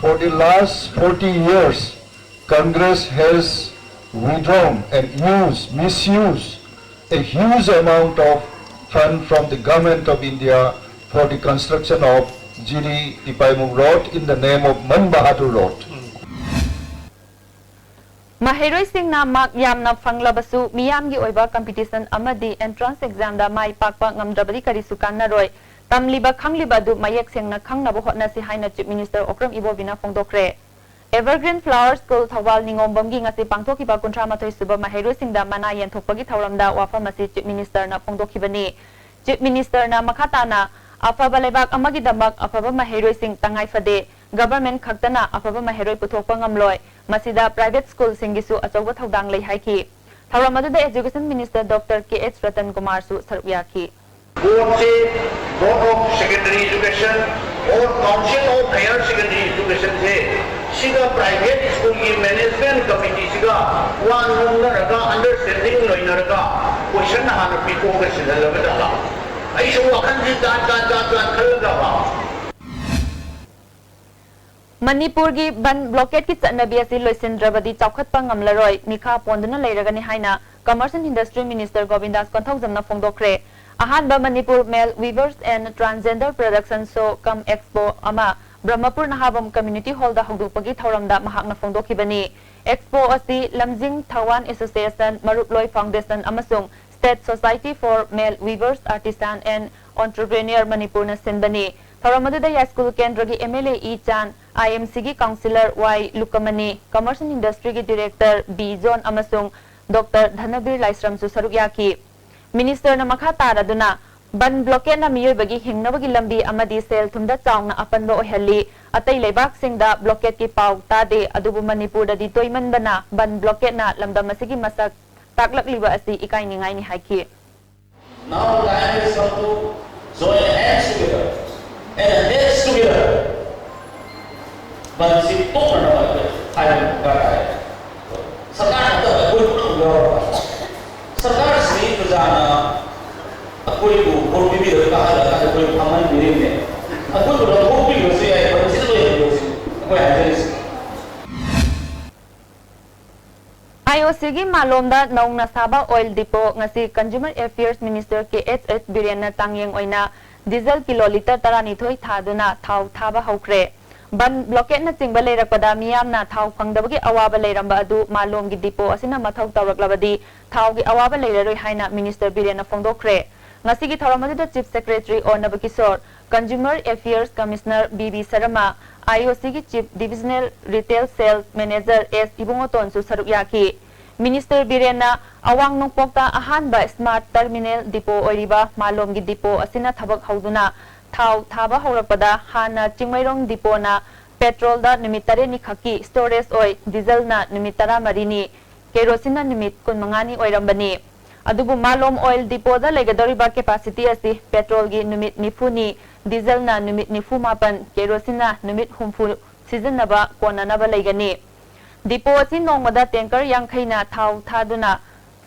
for the last forty years, Congress has withdrawn and used, misused a huge amount of fund from the Government of India for the construction of Jiri Tipaimukh Road in the name of Man Bahadur Road. ꯃꯍꯩꯔꯣꯏꯁꯤꯡꯅ ꯃꯥꯔꯛ ꯌꯥꯝꯅ ꯐꯪꯂꯕꯁꯨ ꯃꯤꯌꯥꯝꯒꯤ ꯑꯣꯏꯕ ꯀꯝꯄꯤꯇꯤꯁꯟ ꯑꯃꯗꯤ ꯑꯦꯟꯇ꯭ꯔꯥꯟꯁ ꯑꯦꯛꯖꯥꯝꯗ ꯃꯥꯏ ꯄꯥꯛꯄ ꯉꯝꯗ꯭ꯔꯕꯗꯤ ꯀꯔꯤꯁꯨ ꯀꯥꯟꯅꯔꯣꯏ꯫ ꯇꯝꯂꯤꯕ ꯈꯪꯂꯤꯕ ꯑꯗꯨ ꯃꯌꯦꯛ ꯁꯦꯡꯅ ꯈꯪꯅꯕ ꯍꯣꯠꯅꯁꯤ ꯍꯥꯏꯅ ꯆꯤꯐ ꯃꯤꯅꯤꯁꯇꯔ ꯑꯣꯀ꯭ꯔꯝ ꯏꯕꯣꯕꯤꯅ ꯐꯣꯡꯗꯣꯛꯈ꯭ꯔꯦ꯫ ꯑꯦꯚꯔꯒ꯭ꯔꯤꯟ ꯐ꯭ꯂꯥꯋꯔ ꯁ꯭ꯀꯨꯜ ꯊꯧꯕꯥꯜ ꯅꯤꯉꯣꯝꯕꯝꯒꯤ ꯉꯁꯤ ꯄꯥꯡꯊꯣꯛꯈꯤꯕ ꯀꯨꯟꯊ꯭ꯔꯥ ꯃꯥꯊꯣꯏ ꯁꯨꯕ ꯃꯍꯩꯔꯣꯏꯁꯤꯡꯗ ꯃꯅꯥ ꯌꯦꯟꯊꯣꯛꯄꯒꯤ ꯊꯧꯔꯝꯗ ꯋꯥꯐꯝ ꯑꯁꯤ ꯆꯤꯐ ꯃꯤꯅꯤꯁꯇꯔꯅ ꯐꯣꯡꯗꯣꯛꯈꯤꯕꯅꯤ꯫ ꯆꯤꯐ ꯃꯤꯅꯤꯁꯇꯔꯅ ꯃꯈꯥ ꯇꯥꯅ ꯑꯐꯕ ꯂꯩꯕꯥꯛ ꯑꯃꯒꯤꯗꯃꯛ ꯑꯐꯕ ꯃꯍꯩꯔꯣꯏꯁꯤꯡ ꯇꯉꯥꯏ ꯐꯗꯦ, ꯒꯚꯔꯟꯃꯦꯟꯠ ꯈꯛꯇꯅ ꯑꯐꯕ ꯃꯍꯩꯔꯣꯏ ꯄꯨꯊꯣꯛꯄ ꯉꯝꯂꯣꯏ, ꯃꯁꯤꯗ ꯄ꯭ꯔꯥꯏꯚꯦꯠ ꯁ꯭ꯀꯨꯜꯁꯤꯡꯒꯤꯁꯨ ꯑꯆꯧꯕ ꯊꯧꯗꯥꯡ ꯂꯩ ꯍꯥꯏꯈꯤ꯫ ꯊꯧꯔꯝ ꯑꯗꯨꯗ ꯑꯦꯖꯨꯀꯦꯁꯟ ꯃꯤꯅꯤꯁꯇꯔ ꯗꯣꯛꯇꯔ ꯀꯦ ꯑꯩꯆ ꯔꯇꯟ ꯀꯨꯃꯥꯔꯁꯨ ꯁꯔꯨꯛ ꯌꯥꯈꯤ꯫ Board से Board of Secondary Education और Council of Higher Secondary Education से ꯁꯤꯒ private schoolꯒꯤ management committeeꯁꯤꯒ ꯋꯥ ꯉꯥꯡꯅꯔꯒ understanding ꯂꯩꯅꯔꯒ question ꯍꯥꯟꯅ ꯄꯤꯊꯣꯛꯑꯒ ꯁꯤꯜꯍꯜꯂꯒ ꯖꯥꯠꯂꯥ? ꯑꯩꯁꯨ ꯋꯥꯈꯜꯁꯤ ꯖꯥꯠ ꯖꯥꯠ ꯖꯥꯠ ꯖꯥꯠ ꯈꯜꯂꯒ ꯃꯅꯤꯄꯨꯔꯒꯤ ꯕꯟ ꯕ꯭ꯂꯣꯀꯦꯠꯀꯤ ꯆꯠꯅꯕꯤ ꯑꯁꯤ ꯂꯣꯏꯁꯤꯟꯗ꯭ꯔꯕꯗꯤ ꯆꯥꯎꯈꯠꯄ ꯉꯝꯂꯔꯣꯏ, ꯃꯤꯈꯥ ꯄꯣꯟꯗꯨꯅ ꯂꯩꯔꯒꯅꯤ ꯍꯥꯏꯅ Commerce and Industry Minister ꯒꯣꯕꯤꯟꯗꯥꯁ ꯀꯣꯟꯊꯧꯖꯝꯅ ꯐꯣꯡꯗꯣꯛꯈ꯭ꯔꯦ꯫ ꯑꯍꯥꯟꯕ Manipur Male Weavers and Transgender Production Show cum Expo ꯑꯃ ꯕ꯭ꯔꯍꯃꯄꯨꯔ ꯅꯍꯥꯕꯝ Community Hallꯗ ꯍꯧꯗꯣꯛꯄꯒꯤ ꯊꯧꯔꯝꯗ ꯃꯍꯥꯛꯅ ꯐꯣꯡꯗꯣꯛꯈꯤꯕꯅꯤ꯫ Expo ꯑꯁꯤ ꯂꯝꯖꯤꯡ ꯊꯋꯥꯟ Association, ꯃꯔꯨꯞꯂꯣꯏ Foundation ꯑꯃꯁꯨꯡ State Society for Male Weavers, Artisan and Entrepreneur ꯃꯅꯤꯄꯨꯔꯅ ꯁꯤꯟꯕꯅꯤ꯫ ꯊꯧꯔꯝ ꯑꯗꯨꯗ ꯌꯥꯏꯁ꯭ꯀꯨꯜ ꯀꯦꯟꯗ꯭ꯔꯒꯤ MLA ꯏ ꯆꯥꯟ, IMCꯒꯤ councillor ꯋꯥꯏ ꯂꯨꯀꯃꯅꯤ, Commerce and Industryꯒꯤ director ꯕꯤ ꯖꯣꯟ ꯑꯃꯁꯨꯡ Doctor ꯙꯅꯕꯤꯔ ꯂꯥꯏꯁ꯭ꯔꯝꯁꯨ ꯁꯔꯨꯛ ꯌꯥꯈꯤ꯫ Ministerꯅ ꯃꯈꯥ ꯇꯥꯔꯗꯨꯅ, ꯕꯟ ꯕ꯭ꯂꯣꯀꯦꯠꯅ ꯃꯤꯑꯣꯏꯕꯒꯤ ꯍꯤꯡꯅꯕꯒꯤ ꯂꯝꯕꯤ ꯑꯃꯗꯤ ꯁꯦꯜ ꯊꯨꯝꯗ ꯆꯥꯎꯅ ꯑꯄꯟꯕ ꯑꯣꯏꯍꯜꯂꯤ꯫ ꯑꯇꯩ ꯂꯩꯕꯥꯛꯁꯤꯡꯗ ꯕ꯭ꯂꯣꯀꯦꯠꯀꯤ ꯄꯥꯎ ꯇꯥꯗꯦ, ꯑꯗꯨꯕꯨ ꯃꯅꯤꯄꯨꯔꯗꯗꯤ ꯇꯣꯏꯃꯟꯕꯅ ꯕꯟ ꯕ꯭ꯂꯣꯀꯦꯠꯅ ꯂꯝꯗꯝ ꯑꯁꯤꯒꯤ ꯃꯁꯛ ꯇꯥꯛꯂꯛꯂꯤꯕ ꯑꯁꯤ ꯏꯀꯥꯏꯅꯤꯡꯉꯥꯏꯅꯤ ꯍꯥꯏꯈꯤ꯫ Now time is come to join hands together and heads together. ꯕꯟꯁꯤ ꯇꯣꯛꯅꯅꯕ ꯑꯩꯈꯣꯏ ꯍꯥꯏꯕ ꯗꯔꯀꯥꯔ ꯇꯥꯏ꯫ ꯁꯔꯀꯥꯔ ꯈꯛꯇ ꯑꯩꯈꯣꯏ ꯄꯨꯝꯅꯃꯛ ꯌꯥꯎꯔꯒ, ꯁꯔꯀꯥꯔꯁꯤ ꯄ꯭ꯔꯖꯥꯅ ꯑꯩꯈꯣꯏꯕꯨ ꯚꯣꯠ ꯄꯤꯕꯤꯔꯒ ꯀꯥꯍꯜꯂꯒ ꯑꯩꯈꯣꯏ ꯐꯝꯍꯟꯕꯤꯔꯤꯕꯅꯦ꯫ ꯑꯩꯈꯣꯏꯕꯨ ꯂꯧꯊꯣꯛꯄꯤꯕꯁꯨ ꯌꯥꯏ, ꯕꯟꯁꯤꯗ ꯂꯣꯏꯍꯟꯕꯤꯔꯁꯤ ꯑꯩꯈꯣꯏ ꯍꯥꯏꯖꯔꯤꯁꯤ꯫ IOCꯒꯤ ꯃꯥꯂꯣꯝꯗ ꯅꯧꯅ ꯁꯥꯕ oil depot ꯉꯁꯤ Consumer Affairs Minister ꯀꯦ ꯑꯦꯁ ꯑꯦꯁ ꯕꯤꯔꯦꯟꯅ ꯆꯥꯡꯌꯦꯡ ꯑꯣꯏꯅ diesel ꯀꯤꯂꯣ ꯂꯤꯇꯔ ꯇꯔꯥꯅꯤꯊꯣꯏ ꯊꯥꯗꯨꯅ ꯊꯥꯎ ꯊꯥꯕ ꯍꯧꯈ꯭ꯔꯦ꯫ ꯕꯟ ꯕ꯭ꯂꯣꯀꯦꯠꯅꯆꯤꯡꯕ ꯂꯩꯔꯛꯄꯗ ꯃꯤꯌꯥꯝꯅ ꯊꯥꯎ ꯐꯪꯗꯕꯒꯤ ꯑꯋꯥꯕ ꯂꯩꯔꯝꯕ ꯑꯗꯨ ꯃꯥꯂꯣꯝꯒꯤ depot ꯑꯁꯤꯅ ꯃꯊꯧ ꯇꯧꯔꯛꯂꯕꯗꯤ ꯊꯥꯎꯒꯤ ꯑꯋꯥꯕ ꯂꯩꯔꯔꯣꯏ ꯍꯥꯏꯅ Minister ꯕꯤꯔꯦꯟꯅ ꯐꯣꯡꯗꯣꯛꯈ꯭ꯔꯦ꯫ ꯉꯁꯤꯒꯤ ꯊꯧꯔꯝ ꯑꯗꯨꯗ Chief Secretary ꯑꯣꯔꯅꯕ Kishore, Consumer Affairs Commissioner B B Sharma, IOCꯒꯤ Chief Divisional Retail Sales Manager S ꯏꯕꯨꯡꯉꯣꯇꯣꯟꯁꯨ ꯁꯔꯨꯛ ꯌꯥꯈꯤ꯫ Minister ꯕꯤꯔꯦꯟꯅ ꯑꯋꯥꯡ ꯅꯣꯡꯄꯣꯛꯇ ꯑꯍꯥꯟꯕ smart terminal depot ꯑꯣꯏꯔꯤꯕ ꯃꯥꯂꯣꯝꯒꯤ depot ꯑꯁꯤꯅ ꯊꯕꯛ ꯍꯧꯗꯨꯅ ꯊꯥꯎ ꯊꯥꯕ ꯍꯧꯔꯛꯄꯗ ꯍꯥꯟꯅ ꯆꯤꯡꯃꯩꯔꯣꯡ depotꯅ petrolꯗ ꯅꯨꯃꯤꯠ ꯇꯔꯦꯠꯅꯤ ꯈꯛꯀꯤ storage ꯑꯣꯏ, dieselꯅ ꯅꯨꯃꯤꯠ ꯇꯔꯥꯃꯔꯤꯅꯤ, keroseneꯅ ꯅꯨꯃꯤꯠ ꯀꯨꯟꯃꯉꯥꯅꯤ ꯑꯣꯏꯔꯝꯕꯅꯤ꯫ ꯑꯗꯨꯕꯨ ꯃꯥꯂꯣꯝ oil depotꯗ ꯂꯩꯒꯗꯧꯔꯤꯕ capacity ꯑꯁꯤ petrolꯒꯤ ꯅꯨꯃꯤꯠ ꯅꯤꯐꯨꯅꯤ, dieselꯅ ꯅꯨꯃꯤꯠ ꯅꯤꯐꯨ ꯃꯥꯄꯟ, keroseneꯅ ꯅꯨꯃꯤꯠ ꯍꯨꯝꯐꯨ ꯁꯤꯖꯤꯟꯅꯕ ꯀꯣꯟꯅꯅꯕ ꯂꯩꯒꯅꯤ꯫ ꯗꯤꯄꯣ ꯑꯁꯤ ꯅꯣꯡꯃꯗ ꯇꯦꯡꯀꯔ ꯌꯥꯡꯈꯩꯅ ꯊꯥꯎ ꯊꯥꯗꯨꯅ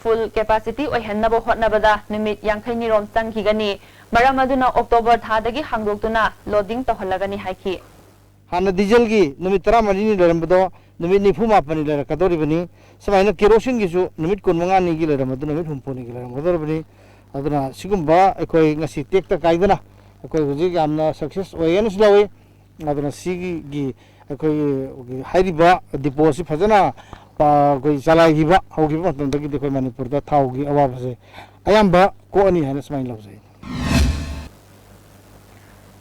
ꯐꯨꯜ ꯀꯦꯄꯥꯁꯤꯇꯤ ꯑꯣꯏꯍꯟꯅꯕ ꯍꯣꯠꯅꯕꯗ ꯅꯨꯃꯤꯠ ꯌꯥꯡꯈꯩꯅꯤꯔꯣꯝ ꯆꯪꯈꯤꯒꯅꯤ꯫ ꯃꯔꯝ ꯑꯗꯨꯅ ꯑꯣꯛꯇꯣꯕꯔ ꯊꯥꯗꯒꯤ ꯍꯥꯡꯗꯣꯛꯇꯨꯅ ꯂꯣꯗꯤꯡ ꯇꯧꯍꯜꯂꯒꯅꯤ ꯍꯥꯏꯈꯤ꯫ ꯍꯥꯟꯅ ꯗꯤꯖꯜꯒꯤ ꯅꯨꯃꯤꯠ ꯇꯔꯥꯃꯔꯤꯅꯤ ꯂꯩꯔꯝꯕꯗꯣ ꯅꯨꯃꯤꯠ ꯅꯤꯐꯨ ꯃꯥꯄꯟꯅꯤ ꯂꯩꯔꯛꯀꯗꯧꯔꯤꯕꯅꯤ꯫ ꯁꯨꯃꯥꯏꯅ ꯀꯦꯔꯣꯁꯤꯟꯒꯤꯁꯨ ꯅꯨꯃꯤꯠ ꯀꯨꯟꯃꯉꯥꯅꯤꯒꯤ ꯂꯩꯔꯝꯕꯗꯨ ꯅꯨꯃꯤꯠ ꯍꯨꯝꯐꯨꯅꯤꯒꯤ ꯂꯩꯔꯝꯒꯗꯧꯔꯤꯕꯅꯤ꯫ ꯑꯗꯨꯅ ꯁꯤꯒꯨꯝꯕ ꯑꯩꯈꯣꯏ ꯉꯁꯤ ꯇꯦꯛꯇ ꯀꯥꯏꯗꯅ ꯑꯩꯈꯣꯏ ꯍꯧꯖꯤꯛ ꯌꯥꯝꯅ ꯁꯛꯁꯦꯁ ꯑꯣꯏꯌꯦꯅꯁꯨ ꯂꯧꯏ꯫ ꯑꯗꯨꯅ ꯁꯤꯒꯤ ꯑꯩꯈꯣꯏꯒꯤ ꯍꯥꯏꯔꯤꯕ ꯗꯤꯄꯣ ꯑꯁꯤ ꯐꯖꯅ ꯑꯩꯈꯣꯏ ꯆꯂꯥꯏꯈꯤꯕ ꯍꯧꯈꯤꯕ ꯃꯇꯝꯗꯒꯤꯗꯤ ꯑꯩꯈꯣꯏ ꯃꯅꯤꯄꯨꯔꯗ ꯊꯥꯎꯒꯤ ꯑꯋꯥꯕꯁꯦ ꯑꯌꯥꯝꯕ ꯀꯣꯛꯑꯅꯤ ꯍꯥꯏꯅ ꯁꯨꯃꯥꯏꯅ ꯂꯧꯖꯩ꯫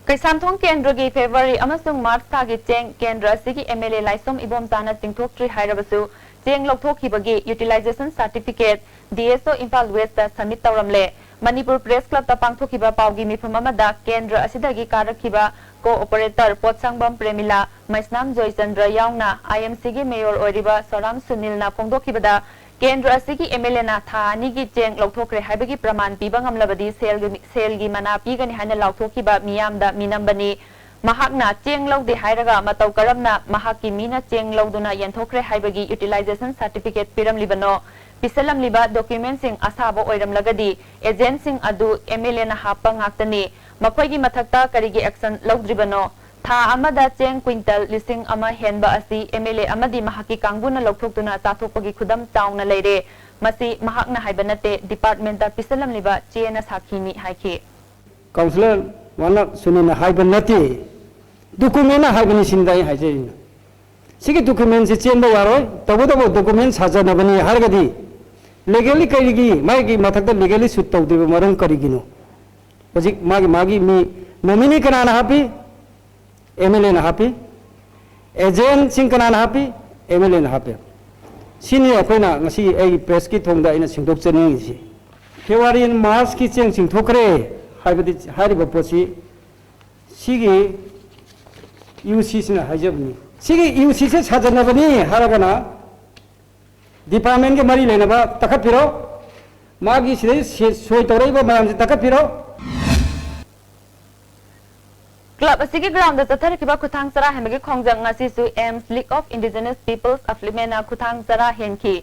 ꯀꯩꯁꯥꯝꯊꯣꯡ ꯀꯦꯟꯗ꯭ꯔꯒꯤ ꯐꯦꯕ꯭ꯔꯨꯋꯥꯔꯤ ꯑꯃꯁꯨꯡ ꯃꯥꯔꯆ ꯊꯥꯒꯤ ꯆꯦꯡ ꯀꯦꯟꯗ꯭ꯔ ꯑꯁꯤꯒꯤ ꯑꯦꯝ ꯑꯦꯜ ꯑꯦ ꯂꯥꯏꯁꯣꯝ ꯏꯕꯣꯝꯆꯥꯅ ꯆꯤꯡꯊꯣꯛꯇ꯭ꯔꯤ ꯍꯥꯏꯔꯕꯁꯨ, ꯆꯦꯡ ꯂꯧꯊꯣꯛꯈꯤꯕꯒꯤ utilisation certificate D S O Imphal west submit ꯇꯧꯔꯝꯂꯦ꯫ ꯃꯅꯤꯄꯨꯔ ꯄ꯭ꯔꯦꯁ ꯀ꯭ꯂꯕꯇ ꯄꯥꯡꯊꯣꯛꯈꯤꯕ ꯄꯥꯎꯒꯤ ꯃꯤꯐꯝ ꯑꯃꯗ ꯀꯦꯟꯗ꯭ꯔ ꯑꯁꯤꯗꯒꯤ ꯀꯥꯔꯛꯈꯤꯕ ꯀꯣ ꯑꯣꯄꯔꯦꯇꯔ ꯄꯣꯠꯁꯪꯕꯝ ꯄ꯭ꯔꯦꯃꯤꯂꯥ, ꯃꯩꯁꯅꯥꯝ ꯖꯣꯏꯆꯟꯗ꯭ꯔ ꯌꯥꯎꯅ ꯑꯥꯏ ꯑꯦꯝ ꯁꯤꯒꯤ ꯃꯦꯌꯣꯔ ꯑꯣꯏꯔꯤꯕ ꯁꯣꯔꯥꯝ ꯁꯨꯅꯤꯜꯅ ꯐꯣꯡꯗꯣꯛꯈꯤꯕꯗ, ꯀꯦꯟꯗ꯭ꯔ ꯑꯁꯤꯒꯤ ꯑꯦꯝ ꯑꯦꯜ ꯑꯦꯅ ꯊꯥ ꯑꯅꯤꯒꯤ ꯆꯦꯡ ꯂꯧꯊꯣꯛꯈ꯭ꯔꯦ ꯍꯥꯏꯕꯒꯤ ꯄ꯭ꯔꯃꯥꯟ ꯄꯤꯕ ꯉꯝꯂꯕꯗꯤ ꯁꯦꯜꯒꯤ, ꯁꯦꯜꯒꯤ ꯃꯅꯥ ꯄꯤꯒꯅꯤ ꯍꯥꯏꯅ ꯂꯥꯎꯊꯣꯛꯈꯤꯕ ꯃꯤꯌꯥꯝꯗ ꯃꯤꯅꯝꯕꯅꯤ꯫ ꯃꯍꯥꯛꯅ ꯆꯦꯡ ꯂꯧꯗꯦ ꯍꯥꯏꯔꯒ ꯃꯇꯧ ꯀꯔꯝꯅ ꯃꯍꯥꯛꯀꯤ ꯃꯤꯅ ꯆꯦꯡ ꯂꯧꯗꯨꯅ ꯌꯦꯟꯊꯣꯛꯈ꯭ꯔꯦ ꯍꯥꯏꯕꯒꯤ ꯌꯨꯇꯤꯂꯥꯏꯖꯦꯁꯟ ꯁꯥꯔꯇꯤꯐꯤꯀꯦꯠ ꯄꯤꯔꯝꯂꯤꯕꯅꯣ? ꯄꯤꯁꯜꯂꯝꯂꯤꯕ ꯗꯣꯀ꯭ꯌꯨꯃꯦꯟꯁꯤꯡ ꯑꯁꯥꯕ ꯑꯣꯏꯔꯝꯂꯒꯗꯤ ꯑꯦꯖꯦꯟꯠꯁꯤꯡ ꯑꯗꯨ ꯑꯦꯝ ꯑꯦꯜ ꯑꯦꯅ ꯍꯥꯞꯄ ꯉꯥꯛꯇꯅꯤ꯫ ꯃꯈꯣꯏꯒꯤ ꯃꯊꯛꯇ ꯀꯔꯤꯒꯤ ꯑꯦꯛꯁꯟ ꯂꯧꯗ꯭ꯔꯤꯕꯅꯣ? ꯊꯥ ꯑꯃꯗ ꯆꯦꯡ ꯀ꯭ꯋꯤꯟꯇꯜ ꯂꯤꯁꯤꯡ ꯑꯃ ꯍꯦꯟꯕ ꯑꯁꯤ ꯑꯦꯝ ꯑꯦꯜ ꯑꯦ ꯑꯃꯗꯤ ꯃꯍꯥꯛꯀꯤ ꯀꯥꯡꯕꯨꯅ ꯂꯧꯊꯣꯛꯇꯨꯅ ꯆꯥꯊꯣꯛꯄꯒꯤ ꯈꯨꯗꯝ ꯆꯥꯎꯅ ꯂꯩꯔꯦ꯫ ꯃꯁꯤ ꯃꯍꯥꯛꯅ ꯍꯥꯏꯕ ꯅꯠꯇꯦ, ꯗꯤꯄꯥꯔꯠꯃꯦꯟꯠꯇ ꯄꯤꯁꯜꯂꯝꯂꯤꯕ ꯆꯦꯅ ꯁꯥꯈꯤꯅꯤ ꯍꯥꯏꯈꯤ꯫ ꯀꯥꯎꯟꯁꯤꯂꯔ ꯋꯥꯅ ꯁꯨꯅꯤꯅ ꯍꯥꯏꯕ ꯅꯠꯇꯦ, ꯗꯣꯀꯨꯃꯦꯟꯅ ꯍꯥꯏꯕꯅꯤ ꯁꯤꯅꯤꯗ ꯑꯩ ꯍꯥꯏꯖꯔꯤꯅ꯫ ꯁꯤꯒꯤ ꯗꯣꯀꯨꯃꯦꯟꯁꯤ ꯆꯦꯟꯕ ꯌꯥꯔꯣꯏ꯫ ꯇꯧꯕꯇꯕꯨ ꯗꯣꯀꯨꯃꯦꯟ ꯁꯥꯖꯟꯅꯕꯅꯤ ꯍꯥꯏꯔꯒꯗꯤ ꯂꯤꯒꯦꯜꯂꯤ ꯀꯔꯤꯒꯤ ꯃꯥꯒꯤ ꯃꯊꯛꯇ ꯂꯤꯒꯦꯜꯂꯤ ꯁꯨꯠ ꯇꯧꯗ꯭ꯔꯤꯕ ꯃꯔꯝ ꯀꯔꯤꯒꯤꯅꯣ? ꯍꯧꯖꯤꯛ ꯃꯥꯒꯤ, ꯃꯥꯒꯤ ꯃꯤ ꯅꯣꯃꯤꯅꯤ ꯀꯅꯥꯅ ꯍꯥꯞꯄꯤ? ꯑꯦꯝ ꯑꯦꯜ ꯑꯦꯅ ꯍꯥꯞꯄꯤ꯫ ꯑꯦꯖꯦꯟꯠꯁꯤꯡ ꯀꯅꯥꯅ ꯍꯥꯞꯄꯤ? ꯑꯦꯝ ꯑꯦꯜ ꯑꯦꯅ ꯍꯥꯞꯄꯤ꯫ ꯁꯤꯅꯤ ꯑꯩꯈꯣꯏꯅ ꯉꯁꯤ ꯑꯩꯒꯤ ꯄ꯭ꯔꯦꯁꯀꯤ ꯊꯣꯡꯗ ꯑꯩꯅ ꯁꯦꯡꯗꯣꯛꯆꯅꯤꯡꯉꯤꯁꯤ꯫ ꯐꯦꯕ꯭ꯔꯨꯋꯥꯔꯤ, ꯃꯥꯔꯆꯀꯤ ꯆꯦꯡ ꯆꯤꯡꯊꯣꯛꯈ꯭ꯔꯦ ꯍꯥꯏꯕꯗꯤ, ꯍꯥꯏꯔꯤꯕ ꯄꯣꯠꯁꯤ ꯁꯤꯒꯤ ꯌꯨ ꯁꯤꯁꯤꯅ ꯍꯥꯏꯖꯕꯅꯤ꯫ ꯁꯤꯒꯤ ꯌꯨ ꯁꯤꯁꯦ ꯁꯥꯖꯟꯅꯕꯅꯤ ꯍꯥꯏꯔꯒꯅ ꯗꯤꯄꯥꯔꯠꯃꯦꯟꯒ ꯃꯔꯤ ꯂꯩꯅꯕ ꯇꯛꯈꯠꯄꯤꯔꯣ꯫ ꯃꯥꯒꯤ ꯁꯤꯗꯩ ꯁꯤ-, ꯁꯣꯏ ꯇꯧꯔꯛꯏꯕ ꯃꯌꯥꯝꯁꯦ ꯇꯛꯈꯠꯄꯤꯔꯣ꯫ ꯀ꯭ꯂꯕ ꯑꯁꯤꯒꯤ ꯒ꯭ꯔꯥꯎꯟꯗ ꯆꯠꯊꯔꯛꯈꯤꯕ ꯈꯨꯊꯥꯡ ꯆꯔꯥ ꯍꯦꯟꯕꯒꯤ ꯈꯣꯡꯖꯪ ꯉꯁꯤꯁꯨ ꯑꯦꯝꯁ ꯂꯤꯒ ꯑꯣꯐ ꯏꯟꯗꯤꯖꯤꯅꯁ ꯄꯤꯄꯜꯁ ꯑꯐ꯭ꯂꯤꯃꯦꯟꯅ ꯈꯨꯊꯥꯡ ꯆꯔꯥ ꯍꯦꯟꯈꯤ꯫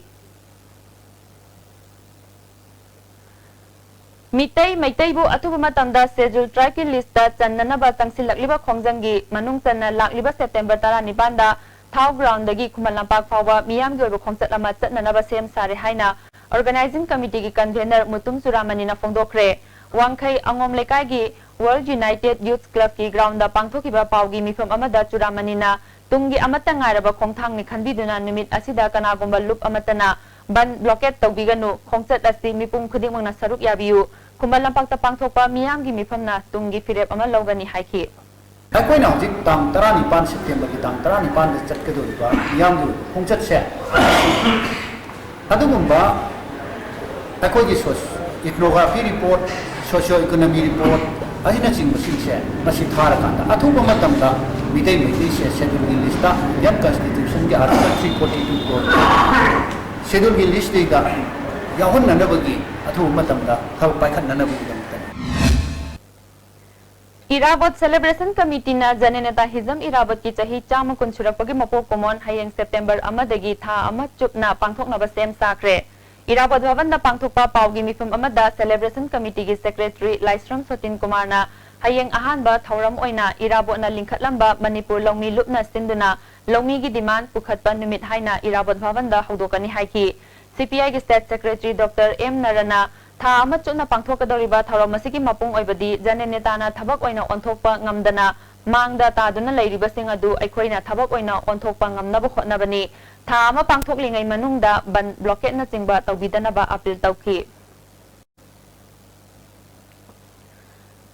ꯃꯤꯇꯩ ꯃꯩꯇꯩꯕꯨ ꯑꯊꯨꯕ ꯃꯇꯝꯗ ꯁꯦꯗ꯭ꯌꯨꯜ ꯇ꯭ꯔꯥꯏꯕꯀꯤ ꯂꯤꯁꯇ ꯆꯟꯅꯅꯕ ꯆꯪꯁꯤꯜꯂꯛꯂꯤꯕ ꯈꯣꯡꯖꯪꯒꯤ ꯃꯅꯨꯡ ꯆꯟꯅ ꯂꯥꯛꯂꯤꯕ ꯁꯦꯞꯇꯦꯝꯕꯔ ꯇꯔꯥꯅꯤꯄꯥꯟꯗ ꯊꯥꯎ ꯒ꯭ꯔꯥꯎꯟꯗꯒꯤ ꯈꯨꯃꯟ ꯂꯝꯄꯥꯛ ꯐꯥꯎꯕ ꯃꯤꯌꯥꯝꯒꯤ ꯑꯣꯏꯕ ꯈꯣꯡꯆꯠ ꯑꯃ ꯆꯠꯅꯅꯕ ꯁꯦꯝ ꯁꯥꯔꯦ ꯍꯥꯏꯅ ꯑꯣꯔꯒꯅꯥꯏꯖꯤꯡ ꯀꯃꯤꯇꯤꯒꯤ ꯀꯟꯚꯦꯅꯔ ꯃꯨꯇꯨꯝ ꯆꯨꯔꯥꯃꯅꯤꯅ ꯐꯣꯡꯗꯣꯛꯈ꯭ꯔꯦ꯫ ꯋꯥꯡꯈꯩ ꯑꯉꯣꯝ ꯂꯩꯀꯥꯏꯒꯤ ꯋꯥꯔꯜꯗ ꯌꯨꯅꯥꯏꯇꯦꯗ ꯌꯨꯊ ꯀ꯭ꯂꯕꯀꯤ ꯒ꯭ꯔꯥꯎꯟꯗ ꯄꯥꯡꯊꯣꯛꯈꯤꯕ ꯄꯥꯎꯒꯤ ꯃꯤꯐꯝ ꯑꯃꯗ ꯆꯨꯔꯥꯃꯅꯤꯅ ꯇꯨꯡꯒꯤ ꯑꯃꯠꯇ ꯉꯥꯏꯔꯕ ꯈꯣꯡꯊꯥꯡꯅꯤ ꯈꯟꯕꯤꯗꯨꯅ ꯅꯨꯃꯤꯠ ꯑꯁꯤꯗ ꯀꯅꯥꯒꯨꯝꯕ ꯂꯨꯞ ꯑꯃꯠꯇꯅ ꯕꯟ ꯕ꯭ꯂꯣꯀꯦꯠ ꯇꯧꯕꯤꯒꯅꯨ, ꯈꯣꯡꯆꯠ ꯑꯁꯤ ꯃꯤꯄꯨꯝ ꯈꯨꯗꯤꯡꯃꯛꯅ ꯁꯔꯨꯛ ꯌꯥꯕꯤꯌꯨ, ꯈꯨꯃꯟ ꯂꯝꯄꯥꯛꯇ ꯄꯥꯡꯊꯣꯛꯄ ꯃꯤꯌꯥꯝꯒꯤ ꯃꯤꯐꯝꯅ ꯇꯨꯡꯒꯤ ꯐꯤꯔꯦꯞ ꯑꯃ ꯂꯧꯒꯅꯤ ꯍꯥꯏꯈꯤ꯫ ꯑꯩꯈꯣꯏꯅ ꯍꯧꯖꯤꯛ ꯇꯥꯡ ꯇꯔꯥꯅꯤꯄꯥꯟ, ꯁꯦꯞꯇꯦꯝꯕꯔꯒꯤ ꯇꯥꯡ ꯇꯔꯥꯅꯤꯄꯥꯟꯗ ꯆꯠꯀꯗꯧꯔꯤꯕ ꯃꯤꯌꯥꯝꯒꯤ ꯑꯣꯏꯕ ꯈꯣꯡꯆꯠꯁꯦ ꯑꯗꯨꯒꯨꯝꯕ ꯑꯩꯈꯣꯏꯒꯤ ꯁꯣꯁ-, ethnography report, socio economy report ꯑꯁꯤꯅꯆꯤꯡꯕꯁꯤꯡꯁꯦ ꯃꯁꯤ ꯊꯥꯔꯀꯥꯟꯗ ꯑꯊꯨꯕ ꯃꯇꯝꯗ ꯃꯤꯇꯩ ꯃꯩꯇꯩꯁꯦ ꯁꯦꯗ꯭ꯌꯨꯜꯒꯤ ꯂꯤꯁꯇ, ꯏꯟꯗꯤꯌꯟ ꯀꯟꯁꯇꯤꯇ꯭ꯌꯨꯁꯟꯒꯤ ꯑꯥꯔꯇꯤꯀꯜ ꯊ꯭ꯔꯤ ꯐꯣꯔꯇꯤ ꯇꯨ ꯁꯦꯗ꯭ꯌꯨꯜꯒꯤ ꯂꯤꯁꯇꯩꯗ ꯌꯥꯎꯍꯟꯅꯅꯕꯒꯤ ꯑꯊꯨꯕ ꯃꯇꯝꯗ ꯊꯕꯛ ꯄꯥꯏꯈꯠꯅꯅꯕꯒꯤꯗꯃꯛꯇꯅꯤ꯫ ꯏꯔꯥꯕꯣꯠ ꯁꯦꯂꯦꯕ꯭ꯔꯦꯁꯟ ꯀꯃꯤꯇꯤꯅ ꯖꯅꯦꯅꯦꯇꯥ ꯍꯤꯖꯝ ꯏꯔꯥꯕꯣꯠꯀꯤ ꯆꯍꯤ ꯆꯥꯝꯃ ꯀꯨꯟ ꯁꯨꯔꯛꯄꯒꯤ ꯃꯄꯣꯛ ꯀꯨꯝꯑꯣꯟ ꯍꯌꯦꯡ ꯁꯦꯞꯇꯦꯝꯕꯔ ꯑꯃꯗꯒꯤ ꯊꯥ ꯑꯃ ꯆꯨꯞꯅ ꯄꯥꯡꯊꯣꯛꯅꯕ ꯁꯦꯝ ꯁꯥꯈ꯭ꯔꯦ꯫ ꯏꯔꯥꯕꯣꯠ ꯚꯕꯟꯗ ꯄꯥꯡꯊꯣꯛꯄ ꯄꯥꯎꯒꯤ ꯃꯤꯐꯝ ꯑꯃꯗ ꯁꯦꯂꯦꯕ꯭ꯔꯦꯁꯟ ꯀꯃꯤꯇꯤꯒꯤ ꯁꯦꯀ꯭ꯔꯦꯇꯔꯤ ꯂꯥꯏꯁ꯭ꯔꯝ ꯁꯣꯇꯤꯟ ꯀꯨꯃꯥꯔꯅ ꯍꯌꯦꯡ ꯑꯍꯥꯟꯕ ꯊꯧꯔꯝ ꯑꯣꯏꯅ ꯏꯔꯥꯕꯣꯠꯅ ꯂꯤꯡꯈꯠꯂꯝꯕ ꯃꯅꯤꯄꯨꯔ ꯂꯧꯃꯤ ꯂꯨꯞꯅ ꯁꯤꯟꯗꯨꯅ ꯂꯧꯃꯤꯒꯤ ꯗꯤꯃꯥꯟ ꯄꯨꯈꯠꯄ ꯅꯨꯃꯤꯠ ꯍꯥꯏꯅ ꯏꯔꯥꯕꯣꯠ ꯚꯕꯟꯗ ꯍꯧꯗꯣꯛꯀꯅꯤ ꯍꯥꯏꯈꯤ꯫ ꯁꯤ ꯄꯤ ꯑꯥꯏꯒꯤ ꯁ꯭ꯇꯦꯠ ꯁꯦꯀ꯭ꯔꯦꯇꯔꯤ ꯗꯣꯛꯇꯔ ꯑꯦꯝ ꯅꯔꯅ ꯊꯥ ꯑꯃ ꯆꯨꯞꯅ ꯄꯥꯡꯊꯣꯛꯀꯗꯧꯔꯤꯕ ꯊꯧꯔꯝ ꯑꯁꯤꯒꯤ ꯃꯄꯨꯡ ꯑꯣꯏꯕꯗꯤ ꯖꯅꯅꯦꯇꯥꯅ ꯊꯕꯛ ꯑꯣꯏꯅ ꯑꯣꯟꯊꯣꯛꯄ ꯉꯝꯗꯅ ꯃꯥꯡꯗ ꯇꯥꯗꯨꯅ ꯂꯩꯔꯤꯕꯁꯤꯡ ꯑꯗꯨ ꯑꯩꯈꯣꯏꯅ ꯊꯕꯛ ꯑꯣꯏꯅ ꯑꯣꯟꯊꯣꯛꯄ ꯉꯝꯅꯕ ꯍꯣꯠꯅꯕꯅꯤ꯫ ꯊꯥ ꯑꯃ ꯄꯥꯡꯊꯣꯛꯂꯤꯉꯩ ꯃꯅꯨꯡꯗ ꯕꯟ ꯕ꯭ꯂꯣꯀꯦꯠꯅꯆꯤꯡꯕ ꯇꯧꯕꯤꯗꯅꯕ ꯑꯄꯤꯜ ꯇꯧꯈꯤ꯫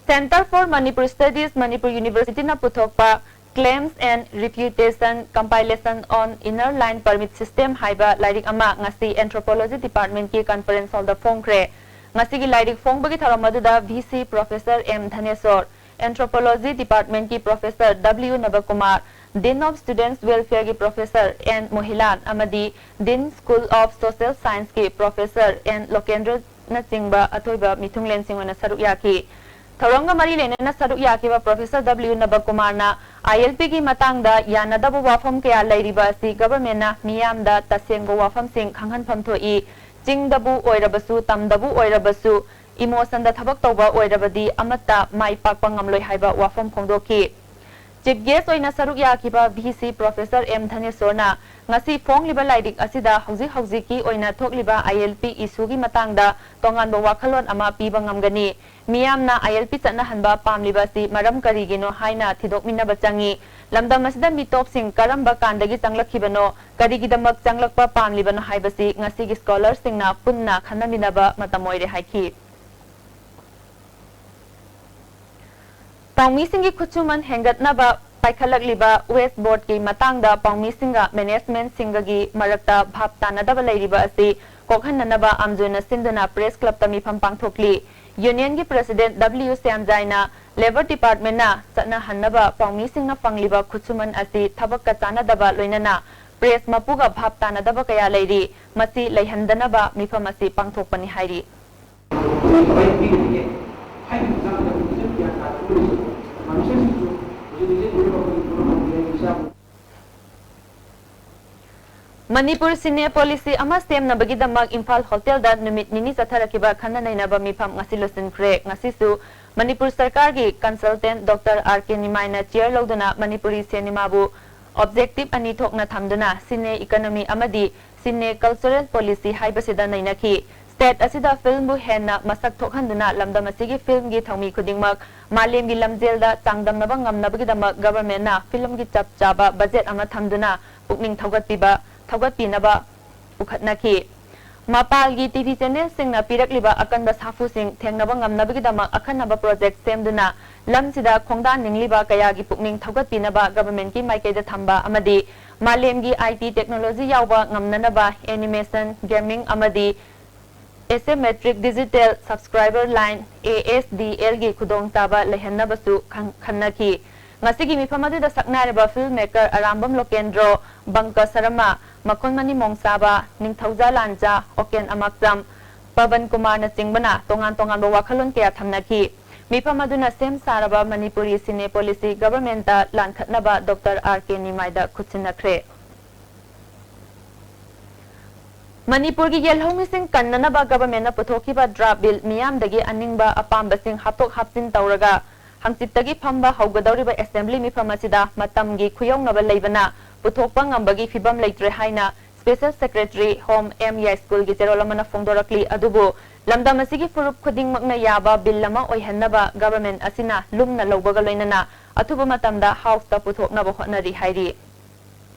Center for Manipur Studies, Manipur University ꯅ ꯄꯨꯊꯣꯛꯄ Claims and Refutation Compilation on Inner Line Permit System ꯍꯥꯏꯕ ꯂꯥꯏꯔꯤꯛ ꯑꯃ ꯉꯁꯤ Anthropology Department ꯀꯤ conference hall ꯗ ꯐꯣꯡꯈ꯭ꯔꯦ꯫ ꯉꯁꯤꯒꯤ ꯂꯥꯏꯔꯤꯛ ꯐꯣꯡꯕꯒꯤ ꯊꯧꯔꯝ ꯑꯗꯨꯗ V C Professor M ꯙꯅꯦꯁꯣꯔ, Anthropology Department ꯀꯤ Professor W ꯅꯕꯀꯨꯃꯥꯔ, Dean of Students Welfare ꯒꯤ Professor N ꯃꯣꯍꯤꯂꯥꯟ ꯑꯃꯗꯤ Dean School of Social Science ꯀꯤ Professor N ꯂꯣꯀꯦꯟꯗ꯭ꯔꯅꯆꯤꯡꯕ ꯑꯊꯣꯏꯕ ꯃꯤꯊꯨꯡꯂꯦꯟꯁꯤꯡ ꯑꯣꯏꯅ ꯁꯔꯨꯛ ꯌꯥꯈꯤ꯫ ꯊꯧꯔꯝꯒ ꯃꯔꯤ ꯂꯩꯅꯅ ꯁꯔꯨꯛ ꯌꯥꯈꯤꯕ ꯄ꯭ꯔꯣꯐꯦꯁꯔ ꯗꯕ꯭ꯂꯤꯌꯨ ꯅꯕꯀꯨꯃꯥꯔꯅ ꯑꯥꯏ ꯑꯦꯜ ꯄꯤꯒꯤ ꯃꯇꯥꯡꯗ ꯌꯥꯅꯗꯕ ꯋꯥꯐꯝ ꯀꯌꯥ ꯂꯩꯔꯤꯕ ꯑꯁꯤ ꯒꯚꯔꯟꯃꯦꯟꯠꯅ ꯃꯤꯌꯥꯝꯗ ꯇꯁꯦꯡꯕ ꯋꯥꯐꯝꯁꯤꯡ ꯈꯪꯍꯟꯐꯝ ꯊꯣꯛꯏ꯫ ꯆꯤꯡꯗꯕꯨ ꯑꯣꯏꯔꯕꯁꯨ, ꯇꯝꯗꯕꯨ ꯑꯣꯏꯔꯕꯁꯨ, ꯏꯃꯣꯁꯟꯗ ꯊꯕꯛ ꯇꯧꯕ ꯑꯣꯏꯔꯕꯗꯤ ꯑꯃꯠꯇ ꯃꯥꯏ ꯄꯥꯛꯄ ꯉꯝꯂꯣꯏ ꯍꯥꯏꯕ ꯋꯥꯐꯝ ꯐꯣꯡꯗꯣꯛꯈꯤ꯫ ꯆꯤꯐ ꯒꯦꯁ ꯑꯣꯏꯅ ꯁꯔꯨꯛ ꯌꯥꯈꯤꯕ ꯚꯤ ꯁꯤ ꯄ꯭ꯔꯣꯐꯦꯁꯔ ꯑꯦꯝ ꯙꯅꯦꯁꯣꯔꯅ ꯉꯁꯤ ꯐꯣꯡꯂꯤꯕ ꯂꯥꯏꯔꯤꯛ ꯑꯁꯤꯗ ꯍꯧꯖꯤꯛ ꯍꯧꯖꯤꯛꯀꯤ ꯑꯣꯏꯅ ꯊꯣꯛꯂꯤꯕ ꯑꯥꯏ ꯑꯦꯜ ꯄꯤ ꯏꯁꯨꯒꯤ ꯃꯇꯥꯡꯗ ꯇꯣꯉꯥꯟꯕ ꯋꯥꯈꯜꯂꯣꯟ ꯑꯃ ꯄꯤꯕ ꯉꯝꯒꯅꯤ꯫ ꯃꯤꯌꯥꯝꯅ ꯑꯥꯏ ꯑꯦꯜ ꯄꯤ ꯆꯠꯅꯍꯟꯕ ꯄꯥꯝꯂꯤꯕ ꯑꯁꯤ ꯃꯔꯝ ꯀꯔꯤꯒꯤꯅꯣ ꯍꯥꯏꯅ ꯊꯤꯗꯣꯛꯃꯤꯟꯅꯕ ꯆꯪꯏ꯫ ꯂꯝꯗꯝ ꯑꯁꯤꯗ ꯃꯤꯇꯣꯞꯁꯤꯡ ꯀꯔꯝꯕ ꯀꯥꯟꯗꯒꯤ ꯆꯪꯂꯛꯈꯤꯕꯅꯣ, ꯀꯔꯤꯒꯤꯗꯃꯛ ꯆꯪꯂꯛꯄ ꯄꯥꯝꯂꯤꯕꯅꯣ ꯍꯥꯏꯕꯁꯤ ꯉꯁꯤꯒꯤ ꯁ꯭ꯀꯣꯂꯔꯁꯤꯡꯅ ꯄꯨꯟꯅ ꯈꯟꯅꯃꯤꯟꯅꯕ ꯃꯇꯝ ꯑꯣꯏꯔꯦ ꯍꯥꯏꯈꯤ꯫ ꯄꯥꯎꯃꯤꯁꯤꯡꯒꯤ ꯈꯨꯠꯁꯨꯃꯟ ꯍꯦꯟꯒꯠꯅꯕ ꯄꯥꯏꯈꯠꯂꯛꯂꯤꯕ ꯋꯦꯁ ꯕꯣꯔꯗꯀꯤ ꯃꯇꯥꯡꯗ ꯄꯥꯎꯃꯤꯁꯤꯡꯒ ꯃꯦꯅꯦꯖꯃꯦꯟꯠꯁꯤꯡꯒꯒꯤ ꯃꯔꯛꯇ ꯚꯥꯞ ꯇꯥꯅꯗꯕ ꯂꯩꯔꯤꯕ ꯑꯁꯤ ꯀꯣꯛꯍꯟꯅꯅꯕ ꯑꯥꯝꯖꯣꯏꯅ ꯁꯤꯟꯗꯨꯅ ꯄ꯭ꯔꯦꯁ ꯀ꯭ꯂꯕꯇ ꯃꯤꯐꯝ ꯄꯥꯡꯊꯣꯛꯂꯤ꯫ ꯌꯨꯅꯤꯌꯟꯒꯤ ꯄ꯭ꯔꯦꯁꯤꯗꯦꯟꯠ ꯗꯕ꯭ꯂꯤꯌꯨ ꯁ꯭ꯌꯥꯝꯖꯥꯏꯅ ꯂꯦꯕꯔ ꯗꯤꯄꯥꯔꯠꯃꯦꯟꯠꯅ ꯆꯠꯅꯍꯟꯅꯕ ꯄꯥꯎꯃꯤꯁꯤꯡꯅ ꯐꯪꯂꯤꯕ ꯈꯨꯠꯁꯨꯃꯟ ꯑꯁꯤ ꯊꯕꯛꯀ ꯆꯥꯅꯗꯕ ꯂꯣꯏꯅꯅ ꯄ꯭ꯔꯦꯁ ꯃꯄꯨꯒ ꯚꯥꯞ ꯇꯥꯅꯗꯕ ꯀꯌꯥ ꯂꯩꯔꯤ꯫ ꯃꯁꯤ ꯂꯩꯍꯟꯗꯅꯕ ꯃꯤꯐꯝ ꯑꯁꯤ ꯄꯥꯡꯊꯣꯛꯄꯅꯤ ꯍꯥꯏꯔꯤ꯫ ꯃꯅꯤꯄꯨꯔ ꯁꯤꯅꯦ ꯄꯣꯂꯤꯁꯤ ꯑꯃ ꯁꯦꯝꯅꯕꯒꯤꯗꯃꯛ ꯏꯝꯐꯥꯜ ꯍꯣꯇꯦꯜꯗ ꯅꯨꯃꯤꯠ ꯅꯤꯅꯤ ꯆꯠꯊꯔꯛꯈꯤꯕ ꯈꯟꯅ ꯅꯩꯅꯕ ꯃꯤꯐꯝ ꯉꯁꯤ ꯂꯣꯏꯁꯤꯟꯈ꯭ꯔꯦ꯫ ꯉꯁꯤꯁꯨ ꯃꯅꯤꯄꯨꯔ ꯁꯔꯀꯥꯔꯒꯤ ꯀꯟꯁꯜꯇꯦꯟꯠ ꯗꯣꯛꯇꯔ ꯑꯥꯔ ꯀꯦ ꯅꯤꯃꯥꯏꯅ ꯆꯤꯌꯔ ꯂꯧꯗꯨꯅ ꯃꯅꯤꯄꯨꯔꯤ ꯁꯤꯅꯦꯃꯥꯕꯨ ꯑꯣꯕꯖꯦꯛꯇꯤꯚ ꯑꯅꯤ ꯊꯣꯛꯅ ꯊꯝꯗꯨꯅ ꯁꯤꯅꯦ ꯏꯀꯣꯅꯣꯃꯤ ꯑꯃꯗꯤ ꯁꯤꯅꯦ ꯀꯜꯆꯔꯦꯜ ꯄꯣꯂꯤꯁꯤ ꯍꯥꯏꯕꯁꯤꯗ ꯅꯩꯅꯈꯤ꯫ ꯁ꯭ꯇꯦꯠ ꯑꯁꯤꯗ ꯐꯤꯜꯝꯕꯨ ꯍꯦꯟꯅ ꯃꯁꯛ ꯊꯣꯛꯍꯟꯗꯨꯅ ꯂꯝꯗꯝ ꯑꯁꯤꯒꯤ ꯐꯤꯜꯝꯒꯤ ꯊꯧꯃꯤ ꯈꯨꯗꯤꯡꯃꯛ ꯃꯥꯂꯦꯝꯒꯤ ꯂꯝꯖꯦꯜꯗ ꯆꯥꯡꯗꯝꯅꯕ ꯉꯝꯅꯕꯒꯤꯗꯃꯛ ꯒꯚꯔꯟꯃꯦꯟꯠꯅ ꯐꯤꯜꯝꯒꯤ ꯆꯞ ꯆꯥꯕ ꯕꯖꯦꯠ ꯑꯃ ꯊꯝꯗꯨꯅ ꯄꯨꯛꯅꯤꯡ ꯊꯧꯒꯠꯄꯤꯕ, ꯊꯧꯒꯠꯄꯤꯅꯕ ꯄꯨꯈꯠꯅꯈꯤ꯫ ꯃꯄꯥꯜꯒꯤ ꯇꯤ ꯚꯤ ꯆꯦꯅꯦꯜꯁꯤꯡꯅ ꯄꯤꯔꯛꯂꯤꯕ ꯑꯀꯟꯕ ꯁꯥꯐꯨꯁꯤꯡ ꯊꯦꯡꯅꯕ ꯉꯝꯅꯕꯒꯤꯗꯃꯛ ꯑꯈꯟꯅꯕ ꯄ꯭ꯔꯣꯖꯦꯛ ꯁꯦꯝꯗꯨꯅ ꯂꯝꯁꯤꯗ ꯈꯣꯡꯗꯥꯅꯤꯡꯂꯤꯕ ꯀꯌꯥꯒꯤ ꯄꯨꯛꯅꯤꯡ ꯊꯧꯒꯠꯄꯤꯅꯕ ꯒꯚꯔꯟꯃꯦꯟꯠꯀꯤ ꯃꯥꯏꯀꯩꯗ ꯊꯝꯕ ꯑꯃꯗꯤ ꯃꯥꯂꯦꯝꯒꯤ ꯑꯥꯏ ꯇꯤ ꯇꯦꯛꯅꯣꯂꯣꯖꯤ ꯌꯥꯎꯕ ꯉꯝꯅꯅꯕ ꯑꯦꯅꯤꯃꯦꯁꯟ, ꯒꯦꯃꯤꯡ ꯑꯃꯗꯤ asymmetric digital subscriber line, A S D ꯑꯦꯜꯒꯤ ꯈꯨꯗꯣꯡꯆꯥꯕ ꯂꯩꯍꯟꯅꯕꯁꯨ ꯈꯪ-, ꯈꯟꯅꯈꯤ꯫ ꯉꯁꯤꯒꯤ ꯃꯤꯐꯝ ꯑꯗꯨꯗ ꯁꯛꯅꯥꯏꯔꯕ ꯐꯤꯜꯝ ꯃꯦꯀꯔ ꯑꯔꯥꯝꯕꯝ ꯂꯣꯀꯦꯟꯗ꯭ꯔꯣ, ꯕꯪꯀ ꯁꯔꯃ, ꯃꯈꯣꯟꯃꯅꯤ ꯃꯣꯡꯁꯥꯕ, ꯅꯤꯡꯊꯧꯖꯥ ꯂꯥꯟꯖꯥ, ꯑꯣꯀꯦꯟ ꯑꯃꯥꯛꯆꯝ, ꯄꯕꯟ ꯀꯨꯃꯥꯔꯅꯆꯤꯡꯕꯅ ꯇꯣꯉꯥꯟ ꯇꯣꯉꯥꯟꯕ ꯋꯥꯈꯜꯂꯣꯟ ꯀꯌꯥ ꯊꯝꯅꯈꯤ꯫ ꯃꯤꯐꯝ ꯑꯗꯨꯅ ꯁꯦꯝ ꯁꯥꯔꯕ ꯃꯅꯤꯄꯨꯔꯤ ꯁꯤꯅꯦ ꯄꯣꯂꯤꯁꯤ ꯒꯚꯔꯟꯃꯦꯟꯠꯇ ꯂꯥꯟꯈꯠꯅꯕ ꯗꯣꯛꯇꯔ ꯑꯥꯔ ꯀꯦ ꯅꯤꯃꯥꯏꯗ ꯈꯨꯠꯁꯤꯟꯅꯈ꯭ꯔꯦ꯫ ꯃꯅꯤꯄꯨꯔꯒꯤ ꯌꯦꯜꯍꯧꯃꯤꯁꯤꯡ ꯀꯟꯅꯅꯕ ꯒꯚꯔꯟꯃꯦꯟꯠꯅ ꯄꯨꯊꯣꯛꯈꯤꯕ ꯗ꯭ꯔꯥꯐ ꯕꯤꯜ ꯃꯤꯌꯥꯝꯗꯒꯤ ꯑꯅꯤꯡꯕ ꯑꯄꯥꯝꯕꯁꯤꯡ ꯍꯥꯞꯇꯣꯛ ꯍꯥꯞꯆꯤꯟ ꯇꯧꯔꯒ ꯍꯪꯆꯤꯠꯇꯒꯤ ꯐꯝꯕ ꯍꯧꯒꯗꯧꯔꯤꯕ ꯑꯦꯁꯦꯝꯕ꯭ꯂꯤ ꯃꯤꯐꯝ ꯑꯁꯤꯗ ꯃꯇꯝꯒꯤ ꯈꯨꯌꯧꯅꯕ ꯂꯩꯕꯅ ꯄꯨꯊꯣꯛꯄ ꯉꯝꯕꯒꯤ ꯐꯤꯚꯝ ꯂꯩꯇ꯭ꯔꯦ ꯍꯥꯏꯅ ꯁ꯭ꯄꯦꯁꯦꯜ ꯁꯦꯀ꯭ꯔꯦꯇꯔꯤ ꯍꯣꯝ ꯑꯦꯝ ꯌꯥꯏꯁ꯭ꯀꯨꯜꯒꯤ ꯆꯦꯔꯣꯜ ꯑꯃꯅ ꯐꯣꯡꯗꯣꯔꯛꯂꯤ꯫ ꯑꯗꯨꯕꯨ ꯂꯝꯗꯝ ꯑꯁꯤꯒꯤ ꯐꯨꯔꯨꯞ ꯈꯨꯗꯤꯡꯃꯛꯅ ꯌꯥꯕ ꯕꯤꯜ ꯑꯃ ꯑꯣꯏꯍꯟꯅꯕ ꯒꯚꯔꯟꯃꯦꯟꯠ ꯑꯁꯤꯅ ꯂꯨꯝꯅ ꯂꯧꯕꯒ ꯂꯣꯏꯅꯅ ꯑꯊꯨꯕ ꯃꯇꯝꯗ ꯍꯥꯎꯁꯇ ꯄꯨꯊꯣꯛꯅꯕ ꯍꯣꯠꯅꯔꯤ ꯍꯥꯏꯔꯤ꯫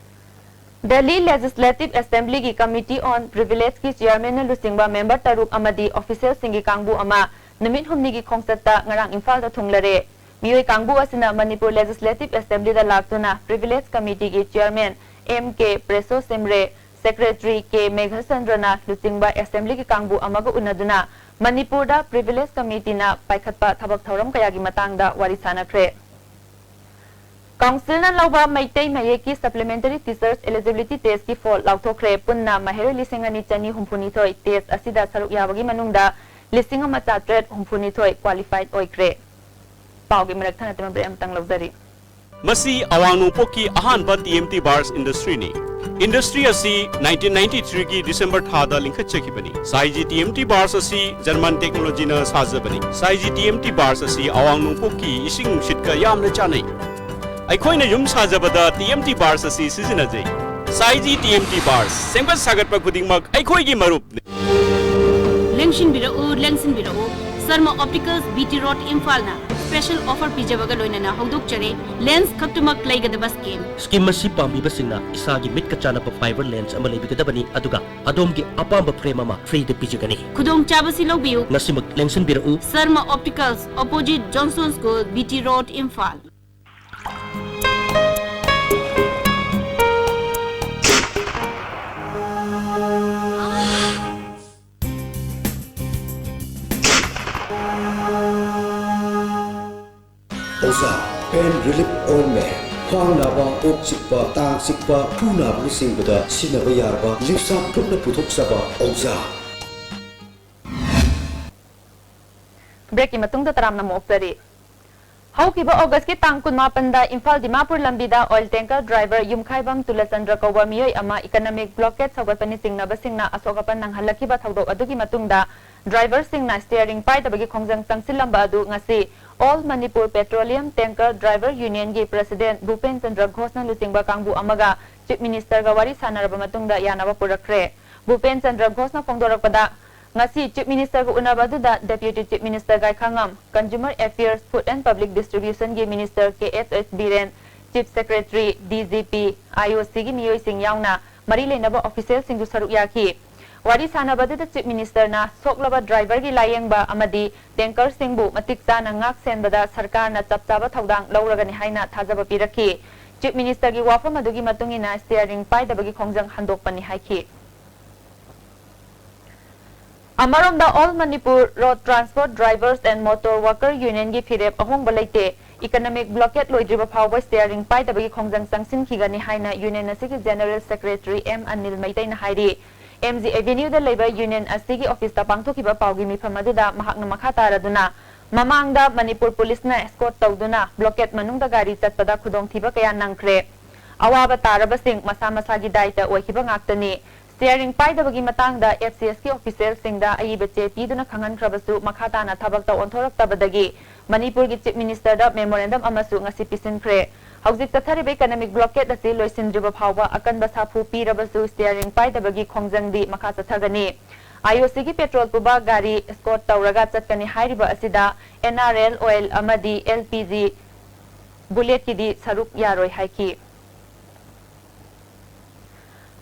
ꯗꯦꯜꯂꯤ ꯂꯦꯖꯤꯁꯂꯦꯇꯤꯚ ꯑꯦꯁꯦꯝꯕ꯭ꯂꯤꯒꯤ ꯀꯃꯤꯇꯤ ꯑꯣꯟ ꯄ꯭ꯔꯤꯚꯤꯂꯦꯖꯀꯤ ꯆꯤꯌꯔꯃꯦꯟꯅ ꯂꯨꯆꯤꯡꯕ ꯃꯦꯝꯕꯔ ꯇꯔꯨꯛ ꯑꯃꯗꯤ ꯑꯣꯐꯤꯁꯤꯌꯦꯜꯁꯤꯡꯒꯤ ꯀꯥꯡꯕꯨ ꯑꯃ ꯅꯨꯃꯤꯠ ꯍꯨꯝꯅꯤꯒꯤ ꯈꯣꯡꯆꯠꯇ ꯉꯔꯥꯡ ꯏꯝꯐꯥꯜꯗ ꯊꯨꯡꯂꯔꯦ꯫ ꯃꯤꯑꯣꯏ ꯀꯥꯡꯕꯨ ꯑꯁꯤꯅ ꯃꯅꯤꯄꯨꯔ ꯂꯦꯖꯤꯁꯂꯦꯇꯤꯚ ꯑꯦꯁꯦꯝꯕ꯭ꯂꯤꯗ ꯂꯥꯛꯇꯨꯅ ꯄ꯭ꯔꯤꯚꯤꯂꯦꯖ ꯀꯃꯤꯇꯤꯒꯤ ꯆꯤꯌꯔꯃꯦꯟ ꯑꯦꯝ ꯀꯦ ꯄ꯭ꯔꯦꯁꯣ ꯁꯤꯝꯔꯦ, ꯁꯦꯀ꯭ꯔꯦꯇꯔꯤ ꯀꯦ ꯃꯦꯘꯆꯟꯗ꯭ꯔꯅ ꯂꯨꯆꯤꯡꯕ ꯑꯦꯁꯦꯝꯕ꯭ꯂꯤꯒꯤ ꯀꯥꯡꯕꯨ ꯑꯃꯒ ꯎꯅꯗꯨꯅ ꯃꯅꯤꯄꯨꯔꯗ ꯄ꯭ꯔꯤꯚꯤꯂꯦꯖ ꯀꯃꯤꯇꯤꯅ ꯄꯥꯏꯈꯠꯄ ꯊꯕꯛ ꯊꯧꯔꯝ ꯀꯌꯥꯒꯤ ꯃꯇꯥꯡꯗ ꯋꯥꯔꯤ ꯁꯥꯅꯈ꯭ꯔꯦ꯫ ꯀꯥꯎꯟꯁꯤꯜꯅ ꯂꯧꯕ Meitei ꯃꯌꯦꯛꯀꯤ supplementary teachers eligibility ꯇꯦꯁꯀꯤ phone ꯂꯥꯎꯊꯣꯛꯈ꯭ꯔꯦ꯫ ꯄꯨꯟꯅ ꯃꯍꯩꯔꯣꯏ ꯂꯤꯁꯤꯡ ꯑꯅꯤ ꯆꯅꯤ ꯍꯨꯝꯐꯨꯅꯤꯊꯣꯏ ꯇꯦꯁ ꯑꯁꯤꯗ ꯁꯔꯨꯛ ꯌꯥꯕꯒꯤ ꯃꯅꯨꯡꯗ ꯂꯤꯁꯤꯡ ꯑꯃ ꯆꯥꯇ꯭ꯔꯦꯠ ꯍꯨꯝꯐꯨꯅꯤꯊꯣꯏ ꯀ꯭ꯋꯥꯂꯤꯐꯥꯏꯗ ꯑꯣꯏꯈ꯭ꯔꯦ꯫ ꯄꯥꯎꯒꯤ ꯃꯔꯛ ꯊꯠꯅ ꯇꯦꯝꯕ ꯕ꯭ꯔꯦꯛ ꯑꯃꯇꯪ ꯂꯧꯖꯔꯤ꯫ ꯃꯁꯤ ꯑꯋꯥꯡ ꯅꯣꯡꯄꯣꯛꯀꯤ ꯑꯍꯥꯟꯕ ꯇꯤ ꯑꯦꯝ ꯇꯤ ꯕꯥꯔꯁ ꯏꯟꯗꯁꯇ꯭ꯔꯤꯅꯤ꯫ ꯏꯟꯗꯁꯇ꯭ꯔꯤ ꯑꯁꯤ ꯅꯥꯏꯟꯇꯤꯟ ꯅꯥꯏꯟꯇꯤ ꯊ꯭ꯔꯤꯒꯤ ꯗꯤꯁꯦꯝꯕꯔ ꯊꯥꯗ ꯂꯤꯡꯈꯠꯆꯈꯤꯕꯅꯤ꯫ ꯁꯥꯏꯖꯤ ꯇꯤ ꯑꯦꯝ ꯇꯤ ꯕꯥꯔꯁ ꯑꯁꯤ ꯖꯔꯃꯟ ꯇꯦꯛꯅꯣꯂꯣꯖꯤꯅ ꯁꯥꯖꯕꯅꯤ꯫ ꯁꯥꯏꯖꯤ ꯇꯤ ꯑꯦꯝ ꯇꯤ ꯕꯥꯔꯁ ꯑꯁꯤ ꯑꯋꯥꯡ ꯅꯣꯡꯄꯣꯛꯀꯤ ꯏꯁꯤꯡ ꯅꯨꯡꯁꯤꯠꯀ ꯌꯥꯝꯅ ꯆꯥꯟꯅꯩ꯫ ꯑꯩꯈꯣꯏꯅ ꯌꯨꯝ ꯁꯥꯖꯕꯗ ꯇꯤ ꯑꯦꯝ ꯇꯤ ꯕꯥꯔꯁ ꯑꯁꯤ ꯁꯤꯖꯤꯟꯅꯖꯩ꯫ ꯁꯥꯏꯖꯤ ꯇꯤ ꯑꯦꯝ ꯇꯤ ꯕꯥꯔꯁ, ꯁꯦꯝꯒꯠ ꯁꯥꯒꯠꯄ ꯈꯨꯗꯤꯡꯃꯛ ꯑꯩꯈꯣꯏꯒꯤ ꯃꯔꯨꯞꯅꯤ꯫ ꯂꯦꯡꯁꯤꯟꯕꯤꯔꯛꯎ, ꯂꯦꯡꯁꯤꯟꯕꯤꯔꯛꯎ꯫ Sharma opticals, B T road, ꯏꯝꯐꯥꯜꯅ ꯁ꯭ꯄꯦꯁꯦꯜ ꯑꯣꯐꯔ ꯄꯤꯖꯕꯒ ꯂꯣꯏꯅꯅ ꯍꯧꯗꯣꯛꯆꯔꯤ꯫ ꯂꯦꯟꯁ ꯈꯛꯇꯃꯛ ꯂꯩꯒꯗꯕ ꯁ꯭ꯀꯤꯝ꯫ ꯁ꯭ꯀꯤꯝ ꯑꯁꯤ ꯄꯥꯝꯕꯤꯕꯁꯤꯡꯅ ꯏꯁꯥꯒꯤ ꯃꯤꯠꯀ ꯆꯥꯟꯅꯕ ꯐꯥꯏꯕꯔ ꯂꯦꯟꯁ ꯑꯃ ꯂꯩꯕꯤꯒꯗꯕꯅꯤ, ꯑꯗꯨꯒ ꯑꯗꯣꯝꯒꯤ ꯑꯄꯥꯝꯕ ꯐ꯭ꯔꯦꯝ ꯑꯃ ꯐ꯭ꯔꯤꯗ ꯄꯤꯖꯒꯅꯤ꯫ ꯈꯨꯗꯣꯡꯆꯥꯕꯁꯤ ꯂꯧꯕꯤꯌꯨ꯫ ꯉꯁꯤꯃꯛ ꯂꯦꯡꯁꯤꯟꯕꯤꯔꯛꯎ꯫ Sharma opticals, opposite Johnson school, B T road, Imphal. ꯑꯣꯖꯥ ꯄꯦꯟ ꯔꯤꯂꯤꯐ ꯑꯣꯏꯟꯃꯦꯟ꯫ ꯈ꯭ꯋꯥꯡ ꯅꯥꯕ, ꯀꯣꯛ ꯆꯤꯛꯄ, ꯇꯥꯡ ꯆꯤꯛꯄ, ꯈꯨ ꯅꯥꯕꯅꯆꯤꯡꯕꯗ ꯁꯤꯖꯤꯟꯅꯕ ꯌꯥꯔꯕ ꯂꯤꯞꯁꯥ ꯒ꯭ꯔꯨꯞꯅ ꯄꯨꯊꯣꯛꯆꯕ ꯑꯣꯖꯥ꯫ Breakꯀꯤ ꯃꯇꯨꯡꯗ ꯇꯔꯥꯝꯅ ꯑꯃꯨꯛ ꯑꯣꯛꯆꯔꯤ꯫ ꯍꯧꯈꯤꯕ Augustꯀꯤ ꯇꯥꯡ ꯀꯨꯟꯃꯥꯄꯟꯗ ꯏꯝꯐꯥꯜ ꯗꯤꯃꯥꯄꯨꯔ ꯂꯝꯕꯤꯗ oil tanker driver ꯌꯨꯝꯈꯥꯏꯕꯝ ꯇꯨꯂꯆꯟꯗ꯭ꯔ ꯀꯧꯕ ꯃꯤꯑꯣꯏ ꯑꯃ economic blockade ꯁꯧꯒꯠꯄꯅꯤ ꯆꯤꯡꯅꯕꯁꯤꯡꯅ ꯑꯁꯣꯛ ꯑꯄꯟ ꯅꯪꯍꯜꯂꯛꯈꯤꯕ ꯊꯧꯗꯣꯛ ꯑꯗꯨꯒꯤ ꯃꯇꯨꯡꯗ driverꯁꯤꯡꯅ steering ꯄꯥꯏꯗꯕꯒꯤ ꯈꯣꯡꯖꯪ ꯆꯪꯁꯤꯜꯂꯝꯕ ꯑꯗꯨ ꯉꯁꯤ All Manipur Petroleum Tanker Driver Unionꯒꯤ president ꯚꯨꯄꯦꯟ Chandra ꯘꯣꯁꯅ ꯂꯨꯆꯤꯡꯕ ꯀꯥꯡꯕꯨ ꯑꯃꯒ Chief Ministerꯒ ꯋꯥꯔꯤ ꯁꯥꯟꯅꯔꯕ ꯃꯇꯨꯡꯗ ꯌꯥꯅꯕ ꯄꯨꯔꯛꯈ꯭ꯔꯦ꯫ ꯚꯨꯄꯦꯟ ꯆꯟꯗ꯭ꯔ ꯘꯣꯁꯅ ꯐꯣꯡꯗꯣꯔꯛꯄꯗ, ꯉꯁꯤ Chief Ministerꯒ ꯎꯅꯕ ꯑꯗꯨꯗ Deputy Chief Minister ꯒꯥꯏꯈꯥꯉꯝ, Consumer Affairs, Food and Public Distributionꯒꯤ Minister K S S Biren, Chief Secretary, D G P, I O ꯁꯤꯒꯤ ꯃꯤꯑꯣꯏꯁꯤꯡ ꯌꯥꯎꯅ ꯃꯔꯤ ꯂꯩꯅꯕ officialꯁꯤꯡꯁꯨ ꯁꯔꯨꯛ ꯌꯥꯈꯤ꯫ ꯋꯥꯔꯤ ꯁꯥꯟꯅꯕꯗꯨꯗ Chief Ministerꯅ ꯁꯣꯛꯂꯕ driverꯒꯤ ꯂꯥꯌꯦꯡꯕ ꯑꯃꯗꯤ tankerꯁꯤꯡꯕꯨ ꯃꯇꯤꯛ ꯆꯥꯅ ꯉꯥꯛ ꯁꯦꯟꯕꯗ ꯁꯔꯀꯥꯔꯅ ꯆꯞ ꯆꯥꯕ ꯊꯧꯗꯥꯡ ꯂꯧꯔꯒꯅꯤ ꯍꯥꯏꯅ ꯊꯥꯖꯕ ꯄꯤꯔꯛꯈꯤ꯫ Chief Ministerꯒꯤ ꯋꯥꯐꯝ ꯑꯗꯨꯒꯤ ꯃꯇꯨꯡ ꯏꯟꯅ steering ꯄꯥꯏꯗꯕꯒꯤ ꯈꯣꯡꯖꯪ ꯍꯟꯗꯣꯛꯄꯅꯤ ꯍꯥꯏꯈꯤ꯫ ꯑꯃꯔꯣꯝꯗ, All Manipur Road Transport Drivers and Motor Worker Unionꯒꯤ ꯐꯤꯔꯦꯞ ꯑꯍꯣꯡꯕ ꯂꯩꯇꯦ꯫ Economic blockade ꯂꯣꯏꯗ꯭ꯔꯤꯕ ꯐꯥꯎꯕ steering ꯄꯥꯏꯗꯕꯒꯤ ꯈꯣꯡꯖꯪ ꯆꯪꯁꯤꯟꯈꯤꯒꯅꯤ ꯍꯥꯏꯅ union ꯑꯁꯤꯒꯤ General Secretary ꯑꯦꯝ ꯑꯅꯤꯜ ꯃꯩꯇꯩꯅ ꯍꯥꯏꯔꯤ꯫ ꯑꯦꯝ ꯖꯤ Avenueꯗ ꯂꯩꯕ union ꯑꯁꯤꯒꯤ officeꯇ ꯄꯥꯡꯊꯣꯛꯈꯤꯕ ꯄꯥꯎꯒꯤ ꯃꯤꯐꯝ ꯑꯗꯨꯗ ꯃꯍꯥꯛꯅ ꯃꯈꯥ ꯇꯥꯔꯗꯨꯅ, ꯃꯃꯥꯡꯗ ꯃꯅꯤꯄꯨꯔ ꯄꯨꯂꯤꯁꯅ escort ꯇꯧꯗꯨꯅ blockade ꯃꯅꯨꯡꯗ ꯒꯥꯔꯤ ꯆꯠꯄꯗ ꯈꯨꯗꯣꯡꯊꯤꯕ ꯀꯌꯥ ꯅꯪꯈ꯭ꯔꯦ꯫ ꯑꯋꯥꯕ ꯇꯥꯔꯕꯁꯤꯡ ꯃꯁꯥ ꯃꯁꯥꯒꯤ ꯗꯥꯏꯇ ꯑꯣꯏꯈꯤꯕ ꯉꯥꯛꯇꯅꯤ꯫ Steering ꯄꯥꯏꯗꯕꯒꯤ ꯃꯇꯥꯡꯗ F C Sꯀꯤ officialꯁꯤꯡꯗ ꯑꯏꯕ ꯆꯦ ꯄꯤꯗꯨꯅ ꯈꯪꯍꯟꯈ꯭ꯔꯕꯁꯨ ꯃꯈꯥ ꯇꯥꯅ ꯊꯕꯛꯇ ꯑꯣꯟꯊꯣꯔꯛꯇꯕꯗꯒꯤ ꯃꯅꯤꯄꯨꯔꯒꯤ Chief Ministerꯗ memorandum ꯑꯃꯁꯨ ꯉꯁꯤ ꯄꯤꯁꯤꯟꯈ꯭ꯔꯦ꯫ ꯍꯧꯖꯤꯛ ꯆꯠꯊꯔꯤꯕ economic blockade ꯑꯁꯤ ꯂꯣꯏꯁꯤꯟꯗ꯭ꯔꯤꯕ ꯐꯥꯎꯕ ꯑꯀꯟꯕ ꯁꯥꯐꯨ ꯄꯤꯔꯕꯁꯨ steering ꯄꯥꯏꯗꯕꯒꯤ ꯈꯣꯡꯖꯪꯗꯤ ꯃꯈꯥ ꯆꯠꯊꯒꯅꯤ꯫ I O Cꯒꯤ petrol ꯄꯨꯕ ꯒꯥꯔꯤ escort ꯇꯧꯔꯒ ꯆꯠꯀꯅꯤ ꯍꯥꯏꯔꯤꯕ ꯑꯁꯤꯗ N R L oil ꯑꯃꯗꯤ L P G bulletꯀꯤꯗꯤ ꯁꯔꯨꯛ ꯌꯥꯔꯣꯏ ꯍꯥꯏꯈꯤ꯫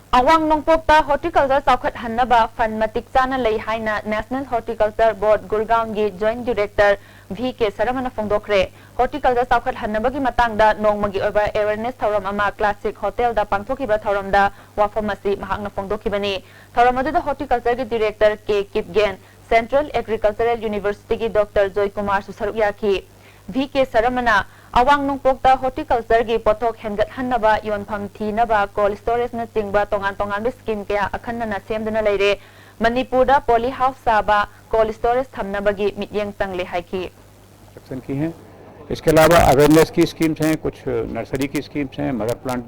ꯑꯋꯥꯡ ꯅꯣꯡꯄꯣꯛꯇ horticulture ꯆꯥꯎꯈꯠꯍꯟꯅꯕ fund ꯃꯇꯤꯛ ꯆꯥꯅ ꯂꯩ ꯍꯥꯏꯅ National Horticulture Board ꯒꯨꯔꯒꯥꯎꯟꯒꯤ Joint Director V K ꯁꯔꯃꯅ ꯐꯣꯡꯗꯣꯛꯈ꯭ꯔꯦ꯫ Horticulture ꯆꯥꯎꯈꯠꯍꯟꯅꯕꯒꯤ ꯃꯇꯥꯡꯗ ꯅꯣꯡꯃꯒꯤ ꯑꯣꯏꯕ awareness ꯊꯧꯔꯝ ꯑꯃ Classic Hotelꯗ ꯄꯥꯡꯊꯣꯛꯈꯤꯕ ꯊꯧꯔꯝꯗ ꯋꯥꯐꯝ ꯑꯁꯤ ꯃꯍꯥꯛꯅ ꯐꯣꯡꯗꯣꯛꯈꯤꯕꯅꯤ꯫ ꯊꯧꯔꯝ ꯑꯗꯨꯗ horticultureꯒꯤ director K Kipgen, Central Agricultural Universityꯒꯤ Doctor ꯖꯣꯏꯀꯨꯃꯥꯔꯁꯨ ꯁꯔꯨꯛ ꯌꯥꯈꯤ꯫ V K ꯁꯔꯃꯅ ꯑꯋꯥꯡ ꯅꯣꯡꯄꯣꯛꯇ horticultureꯒꯤ ꯄꯣꯠꯊꯣꯛ ꯍꯦꯟꯒꯠꯍꯟꯅꯕ, ꯌꯣꯟꯐꯝ ꯊꯤꯅꯕ, cold storageꯅꯆꯤꯡꯕ ꯇꯣꯉꯥꯟ ꯇꯣꯉꯥꯟꯕ scheme ꯀꯌꯥ ꯑꯈꯟꯅꯅ ꯁꯦꯝꯗꯨꯅ ꯂꯩꯔꯦ꯫ ꯃꯅꯤꯄꯨꯔꯗ poly house ꯁꯥꯕ, cold storage ꯊꯝꯅꯕꯒꯤ ꯃꯤꯠꯌꯦꯡ ꯆꯪꯂꯦ ꯍꯥꯏꯈꯤ꯫ Construction की हैं। इसके अलावा awareness की schemes हैं, कुछ nursery की schemes हैं, mother plant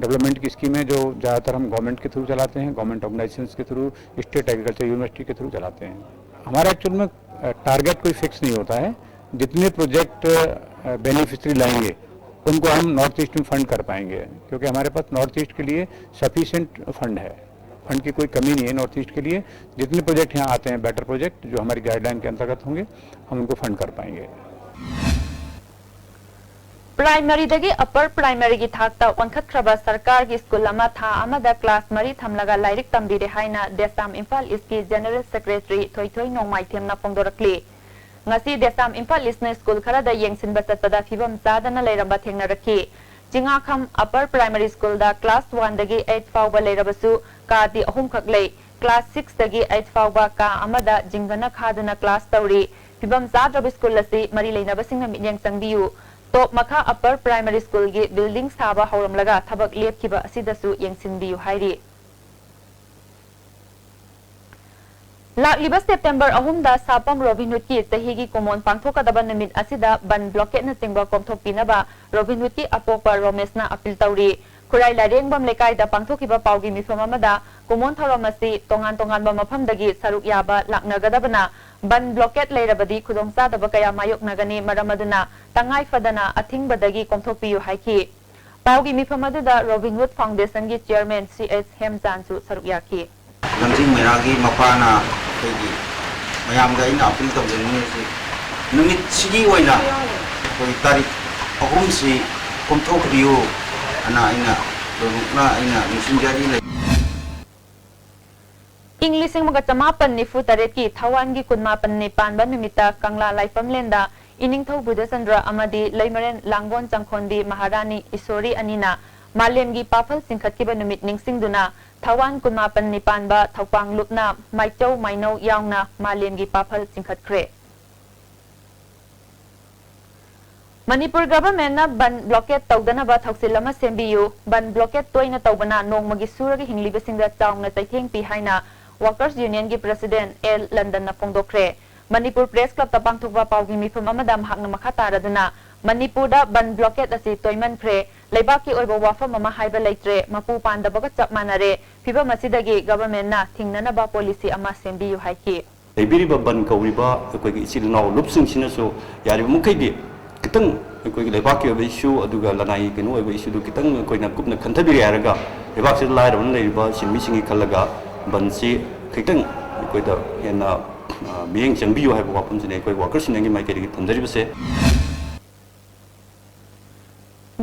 development की scheme है, जो ज़्यादातर हम गवर्नमेंट के थ्रू चलाते हैं, गवर्नमेंट ऑर्गेनाइजेशंस के थ्रू, स्टेट एग्रीकल्चर यूनिवर्सिटी के थ्रू चलाते हैं। हमारा एक्चुअल में टारगेट कोई फिक्स नहीं होता है। जितने प्रोजेक्ट बेनिफिशरी लाएंगे, उनको हम नॉर्थ ईस्ट में फंड कर पाएंगे, क्योंकि हमारे पास नॉर्थ ईस्ट के लिए सफिशिएंट फंड है। फंड की कोई कमी नहीं है नॉर्थ ईस्ट के लिए। जितने प्रोजेक्ट यहाँ आते हैं, बेटर प्रोजेक्ट जो हमारी गाइडलाइन के अंतर्गत होंगे, हम उनको फंड कर पाएंगे। Primaryꯗꯒꯤ upper primaryꯒꯤ ꯊꯥꯛꯇ ꯑꯣꯟꯈꯠꯈ꯭ꯔꯕ ꯁꯔꯀꯥꯔꯒꯤ ꯁ꯭ꯀꯨꯜ ꯑꯃ ꯊꯥ ꯑꯃꯗ ꯀ꯭ꯂꯥꯁ ꯃꯔꯤ ꯊꯝꯂꯒ ꯂꯥꯏꯔꯤꯛ ꯇꯝꯕꯤꯔꯦ ꯍꯥꯏꯅ ꯗꯦꯁꯥꯝ ꯏꯝꯐꯥꯜ ꯏꯁꯀꯤ ꯖꯦꯅꯔꯦꯜ ꯁꯦꯀ꯭ꯔꯦꯇꯔꯤ ꯊꯣꯏꯊꯣꯏ ꯅꯣꯡꯃꯥꯏꯊꯦꯝꯅ ꯐꯣꯡꯗꯣꯔꯛꯂꯤ꯫ ꯉꯁꯤ ꯗꯦꯁꯥꯝ ꯏꯝꯐꯥꯜ ꯏꯁꯅ ꯁ꯭ꯀꯨꯜ ꯈꯔꯗ ꯌꯦꯡꯁꯤꯟꯕ ꯆꯠꯄꯗ ꯐꯤꯕꯝ ꯆꯥꯗꯅ ꯂꯩꯔꯝꯕ ꯊꯦꯡꯅꯔꯛꯈꯤ꯫ Chingakham upper primary schoolꯗ class oneꯗꯒꯤ eight ꯐꯥꯎꯕ ꯂꯩꯔꯕꯁꯨ ꯀꯥꯗꯤ ꯑꯍꯨꯝꯈꯛ ꯂꯩ꯫ Class sixꯇꯒꯤ eight ꯐꯥꯎꯕ ꯀꯥ ꯑꯃꯗ ꯖꯤꯡꯒꯅ ꯈꯥꯗꯨꯅ class ꯇꯧꯔꯤ꯫ ꯐꯤꯕꯝ ꯆꯥꯗ꯭ꯔꯕ ꯁ꯭ꯀꯨꯜ ꯑꯁꯤ ꯃꯔꯤ ꯂꯩꯅꯕꯁꯤꯡꯅ ꯃꯤꯠꯌꯦꯡ ꯆꯪꯕꯤꯌꯨ꯫ ꯇꯣꯞ ꯃꯈꯥ upper primary schoolꯒꯤ building ꯁꯥꯕ ꯍꯧꯔꯝꯂꯒ ꯊꯕꯛ ꯂꯦꯞꯈꯤꯕ ꯑꯁꯤꯗꯁꯨ ꯌꯦꯡꯁꯤꯟꯕꯤꯌꯨ ꯍꯥꯏꯔꯤ꯫ ꯂꯥꯛꯂꯤꯕ ꯁꯦꯞꯇꯦꯝꯕꯔ ꯑꯍꯨꯝꯗ ꯁꯥꯄꯝ ꯔꯣꯕꯤꯟ ꯍꯨꯗꯀꯤ ꯆꯍꯤꯒꯤ ꯀꯨꯃꯣꯟ ꯄꯥꯡꯊꯣꯛꯀꯗꯕ ꯅꯨꯃꯤꯠ ꯑꯁꯤꯗ ꯕꯟ ꯕ꯭ꯂꯣꯀꯦꯠꯅꯆꯤꯡꯕ ꯀꯣꯝꯊꯣꯛꯄꯤꯅꯕ ꯔꯣꯕꯤꯟ ꯍꯨꯗꯀꯤ ꯑꯄꯣꯛꯄ ꯔꯣꯃꯦꯁꯅ ꯑꯄꯤꯜ ꯇꯧꯔꯤ꯫ ꯈꯨꯔꯥꯏ ꯂꯥꯏꯔꯦꯡꯕꯝ ꯂꯩꯀꯥꯏꯗ ꯄꯥꯡꯊꯣꯛꯈꯤꯕ ꯄꯥꯎꯒꯤ ꯃꯤꯐꯝ ꯑꯃꯗ ꯀꯨꯃꯣꯟ ꯊꯧꯔꯝ ꯑꯁꯤ ꯇꯣꯉꯥꯟ ꯇꯣꯉꯥꯟꯕ ꯃꯐꯝꯗꯒꯤ ꯁꯔꯨꯛ ꯌꯥꯕ ꯂꯥꯛꯅꯒꯗꯕꯅ ꯕꯟ ꯕ꯭ꯂꯣꯀꯦꯠ ꯂꯩꯔꯕꯗꯤ ꯈꯨꯗꯣꯡꯆꯥꯗꯕ ꯀꯌꯥ ꯃꯥꯌꯣꯛꯅꯒꯅꯤ, ꯃꯔꯝ ꯑꯗꯨꯅ ꯇꯉꯥꯏ ꯐꯗꯅ ꯑꯊꯤꯡꯕꯗꯒꯤ ꯀꯣꯝꯊꯣꯛꯄꯤꯌꯨ ꯍꯥꯏꯈꯤ꯫ ꯄꯥꯎꯒꯤ ꯃꯤꯐꯝ ꯑꯗꯨꯗ ꯔꯣꯕꯤꯟ ꯍꯨꯗ ꯐꯥꯎꯟꯗꯦꯁꯟꯒꯤ ꯆꯤꯌꯔꯃꯦꯟ ꯁꯤ ꯑꯦꯁ ꯍꯦꯝꯆꯥꯟꯁꯨ ꯁꯔꯨꯛ ꯌꯥꯈꯤ꯫ ꯂꯝꯖꯤꯡ ꯃꯩꯔꯥꯒꯤ ꯃꯄꯥꯅ ꯑꯩꯈꯣꯏꯒꯤ ꯃꯌꯥꯝꯗ ꯑꯩꯅ ꯑꯄꯤꯜ ꯇꯧꯖꯅꯤꯡꯉꯤꯁꯤ, ꯅꯨꯃꯤꯠꯁꯤꯒꯤ ꯑꯣꯏꯅ ꯑꯩꯈꯣꯏ ꯇꯥꯔꯤꯛ ꯑꯍꯨꯝꯁꯤ ꯀꯣꯝꯊꯣꯛꯄꯤꯌꯨ ꯑꯅ ꯑꯩꯅ ꯂꯣꯏꯅꯃꯛꯅ ꯑꯩꯅ ꯅꯤꯡꯁꯤꯡꯖꯔꯤ꯫ ꯏꯪ ꯂꯤꯁꯤꯡ ꯑꯃꯒ ꯆꯃꯥꯄꯟ ꯅꯤꯐꯨ ꯇꯔꯦꯠꯀꯤ ꯊꯧꯋꯥꯟꯒꯤ ꯀꯨꯟꯃꯥꯄꯟꯅꯤ ꯄꯥꯟꯕ ꯅꯨꯃꯤꯠꯇ ꯀꯪꯂꯥ ꯂꯥꯏꯐꯝꯂꯦꯟꯗ ꯏꯅꯤꯡꯊꯧ ꯕꯨꯙꯆꯟꯗ꯭ꯔ ꯑꯃꯗꯤ ꯂꯩꯃꯔꯦꯟ ꯂꯥꯡꯒꯣꯟ ꯆꯪꯈꯣꯟꯕꯤ ꯃꯍꯥꯔꯥꯅꯤ ꯏꯁꯣꯔꯤ ꯑꯅꯤꯅ ꯃꯥꯂꯦꯝꯒꯤ ꯄꯥꯐꯜ ꯆꯤꯡꯈꯠꯈꯤꯕ ꯅꯨꯃꯤꯠ ꯅꯤꯡꯁꯤꯡꯗꯨꯅ ꯊꯧꯋꯥꯟ ꯀꯨꯟꯃꯥꯄꯟꯅꯤ ꯄꯥꯟꯕ ꯊꯧꯄꯥꯡ ꯂꯨꯞꯅ ꯃꯥꯏꯆꯧ ꯃꯥꯏꯅꯧ ꯌꯥꯎꯅ ꯃꯥꯂꯦꯝꯒꯤ ꯄꯥꯐꯜ ꯆꯤꯡꯈꯠꯈ꯭ꯔꯦ꯫ ꯃꯅꯤꯄꯨꯔ ꯒꯚꯔꯟꯃꯦꯟꯠꯅ ꯕꯟ ꯕ꯭ꯂꯣꯀꯦꯠ ꯇꯧꯗꯅꯕ ꯊꯧꯁꯤꯜ ꯑꯃ ꯁꯦꯝꯕꯤꯌꯨ꯫ ꯕꯟ ꯕ꯭ꯂꯣꯀꯦꯠ ꯇꯣꯏꯅ ꯇꯧꯕꯅ ꯅꯣꯡꯃꯒꯤ ꯁꯨꯔꯒ ꯍꯤꯡꯂꯤꯕꯁꯤꯡꯗ ꯆꯥꯎꯅ ꯆꯩꯊꯦꯡ ꯄꯤ ꯍꯥꯏꯅ Workers Unionꯒꯤ President ꯑꯦꯜ ꯂꯟꯗꯟꯅ ꯐꯣꯡꯗꯣꯛꯈ꯭ꯔꯦ꯫ ꯃꯅꯤꯄꯨꯔ Press Clubꯇ ꯄꯥꯡꯊꯣꯛꯄ ꯄꯥꯎꯒꯤ ꯃꯤꯐꯝ ꯑꯃꯗ ꯃꯍꯥꯛꯅ ꯃꯈꯥ ꯇꯥꯔꯗꯨꯅ, ꯃꯅꯤꯄꯨꯔꯗ ꯕꯟ blockade ꯑꯁꯤ ꯇꯣꯏꯃꯟꯈ꯭ꯔꯦ, ꯂꯩꯕꯥꯛꯀꯤ ꯑꯣꯏꯕ ꯋꯥꯐꯝ ꯑꯃ ꯍꯥꯏꯕ ꯂꯩꯇ꯭ꯔꯦ, ꯃꯄꯨ ꯄꯥꯟꯗꯕꯒ ꯆꯞ ꯃꯥꯟꯅꯔꯦ, ꯐꯤꯚꯝ ꯑꯁꯤꯗꯒꯤ governmentꯅ ꯊꯤꯡꯅꯅꯕ policy ꯑꯃ ꯁꯦꯝꯕꯤꯌꯨ ꯍꯥꯏꯈꯤ꯫ ꯂꯩꯕꯤꯔꯤꯕ ꯕꯟ ꯀꯧꯔꯤꯕ ꯑꯩꯈꯣꯏꯒꯤ ꯏꯆꯤꯜ ꯏꯅꯥꯎ ꯂꯨꯞꯁꯤꯡꯁꯤꯅꯁꯨ ꯌꯥꯔꯤꯕ ꯃꯈꯩꯗꯤ ꯈꯤꯇꯪ ꯑꯩꯈꯣꯏꯒꯤ ꯂꯩꯕꯥꯛꯀꯤ ꯑꯣꯏꯕ issue, ꯑꯗꯨꯒ ꯂꯅꯥꯏꯒꯤ ꯀꯩꯅꯣ ꯑꯣꯏꯕ issueꯗꯨ ꯈꯤꯇꯪ ꯑꯩꯈꯣꯏꯅ ꯀꯨꯞꯅ ꯈꯟꯊꯕꯤꯔꯦ ꯍꯥꯏꯔꯒ, ꯂꯩꯕꯥꯛꯁꯤꯗ ꯂꯥꯏꯔꯕꯅ ꯂꯩꯔꯤꯕ ꯁꯤꯟꯃꯤꯁꯤꯡꯒꯤ ꯈꯜꯂꯒ ꯕꯟꯁꯤ ꯈꯤꯇꯪ ꯑꯩꯈꯣꯏꯗ ꯍꯦꯟꯅ, ꯑ, ꯃꯤꯠꯌꯦꯡ ꯆꯪꯕꯤꯌꯨ ꯍꯥꯏꯕ ꯋꯥꯐꯝꯁꯤꯅꯤ ꯑꯩꯈꯣꯏ Workers Unionꯒꯤ ꯃꯥꯏꯀꯩꯗꯒꯤ ꯊꯝꯖꯔꯤꯕꯁꯦ꯫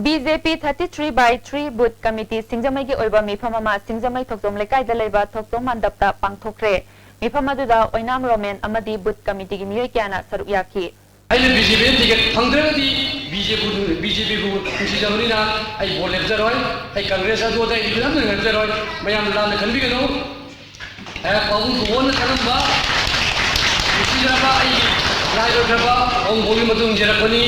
BJP thirty three by three Booth Committee ꯁꯤꯡꯖꯃꯩꯒꯤ ꯑꯣꯏꯕ ꯃꯤꯐꯝ ꯑꯃ ꯁꯤꯡꯖꯃꯩ ꯊꯣꯛꯆꯣꯝ ꯂꯩꯀꯥꯏꯗ ꯂꯩꯕ ꯊꯣꯛꯆꯣꯝ ꯃꯟꯗꯞꯇ ꯄꯥꯡꯊꯣꯛꯈ꯭ꯔꯦ꯫ ꯃꯤꯐꯝ ꯑꯗꯨꯗ ꯑꯣꯏꯅꯥꯝ ꯔꯣꯃꯦꯟ ꯑꯃꯗꯤ Booth Committeeꯒꯤ ꯃꯤꯑꯣꯏ ꯀꯌꯥꯅ ꯁꯔꯨꯛ ꯌꯥꯈꯤ꯫ ꯑꯩꯅ BJP ticket ꯐꯪꯗ꯭ꯔꯒꯗꯤ BJP, BJPꯕꯨ ꯅꯨꯡꯁꯤꯖꯕꯅꯤꯅ ꯑꯩ vote ꯂꯦꯞꯆꯔꯣꯏ꯫ ꯑꯩ Congress ꯑꯗꯨ ꯑꯗꯥ ꯑꯩꯗꯤ ꯀꯅꯥꯝꯇ ꯂꯦꯞꯆꯔꯣꯏ꯫ ꯃꯌꯥꯝ ꯂꯥꯟꯅ ꯈꯟꯕꯤꯒꯅꯨ꯫ ꯑꯦ, ꯄꯥꯕꯨꯡ ꯈꯨꯕꯣꯟꯅ ꯆꯪꯉꯝꯕ ꯅꯨꯡꯁꯤꯖꯔꯕ ꯑꯩꯒꯤ ꯂꯥꯏ ꯑꯣꯏꯈ꯭ꯔꯕ ꯑꯋꯨꯡꯕꯣꯒꯤ ꯃꯇꯨꯡ ꯏꯟꯖꯔꯛꯄꯅꯤ꯫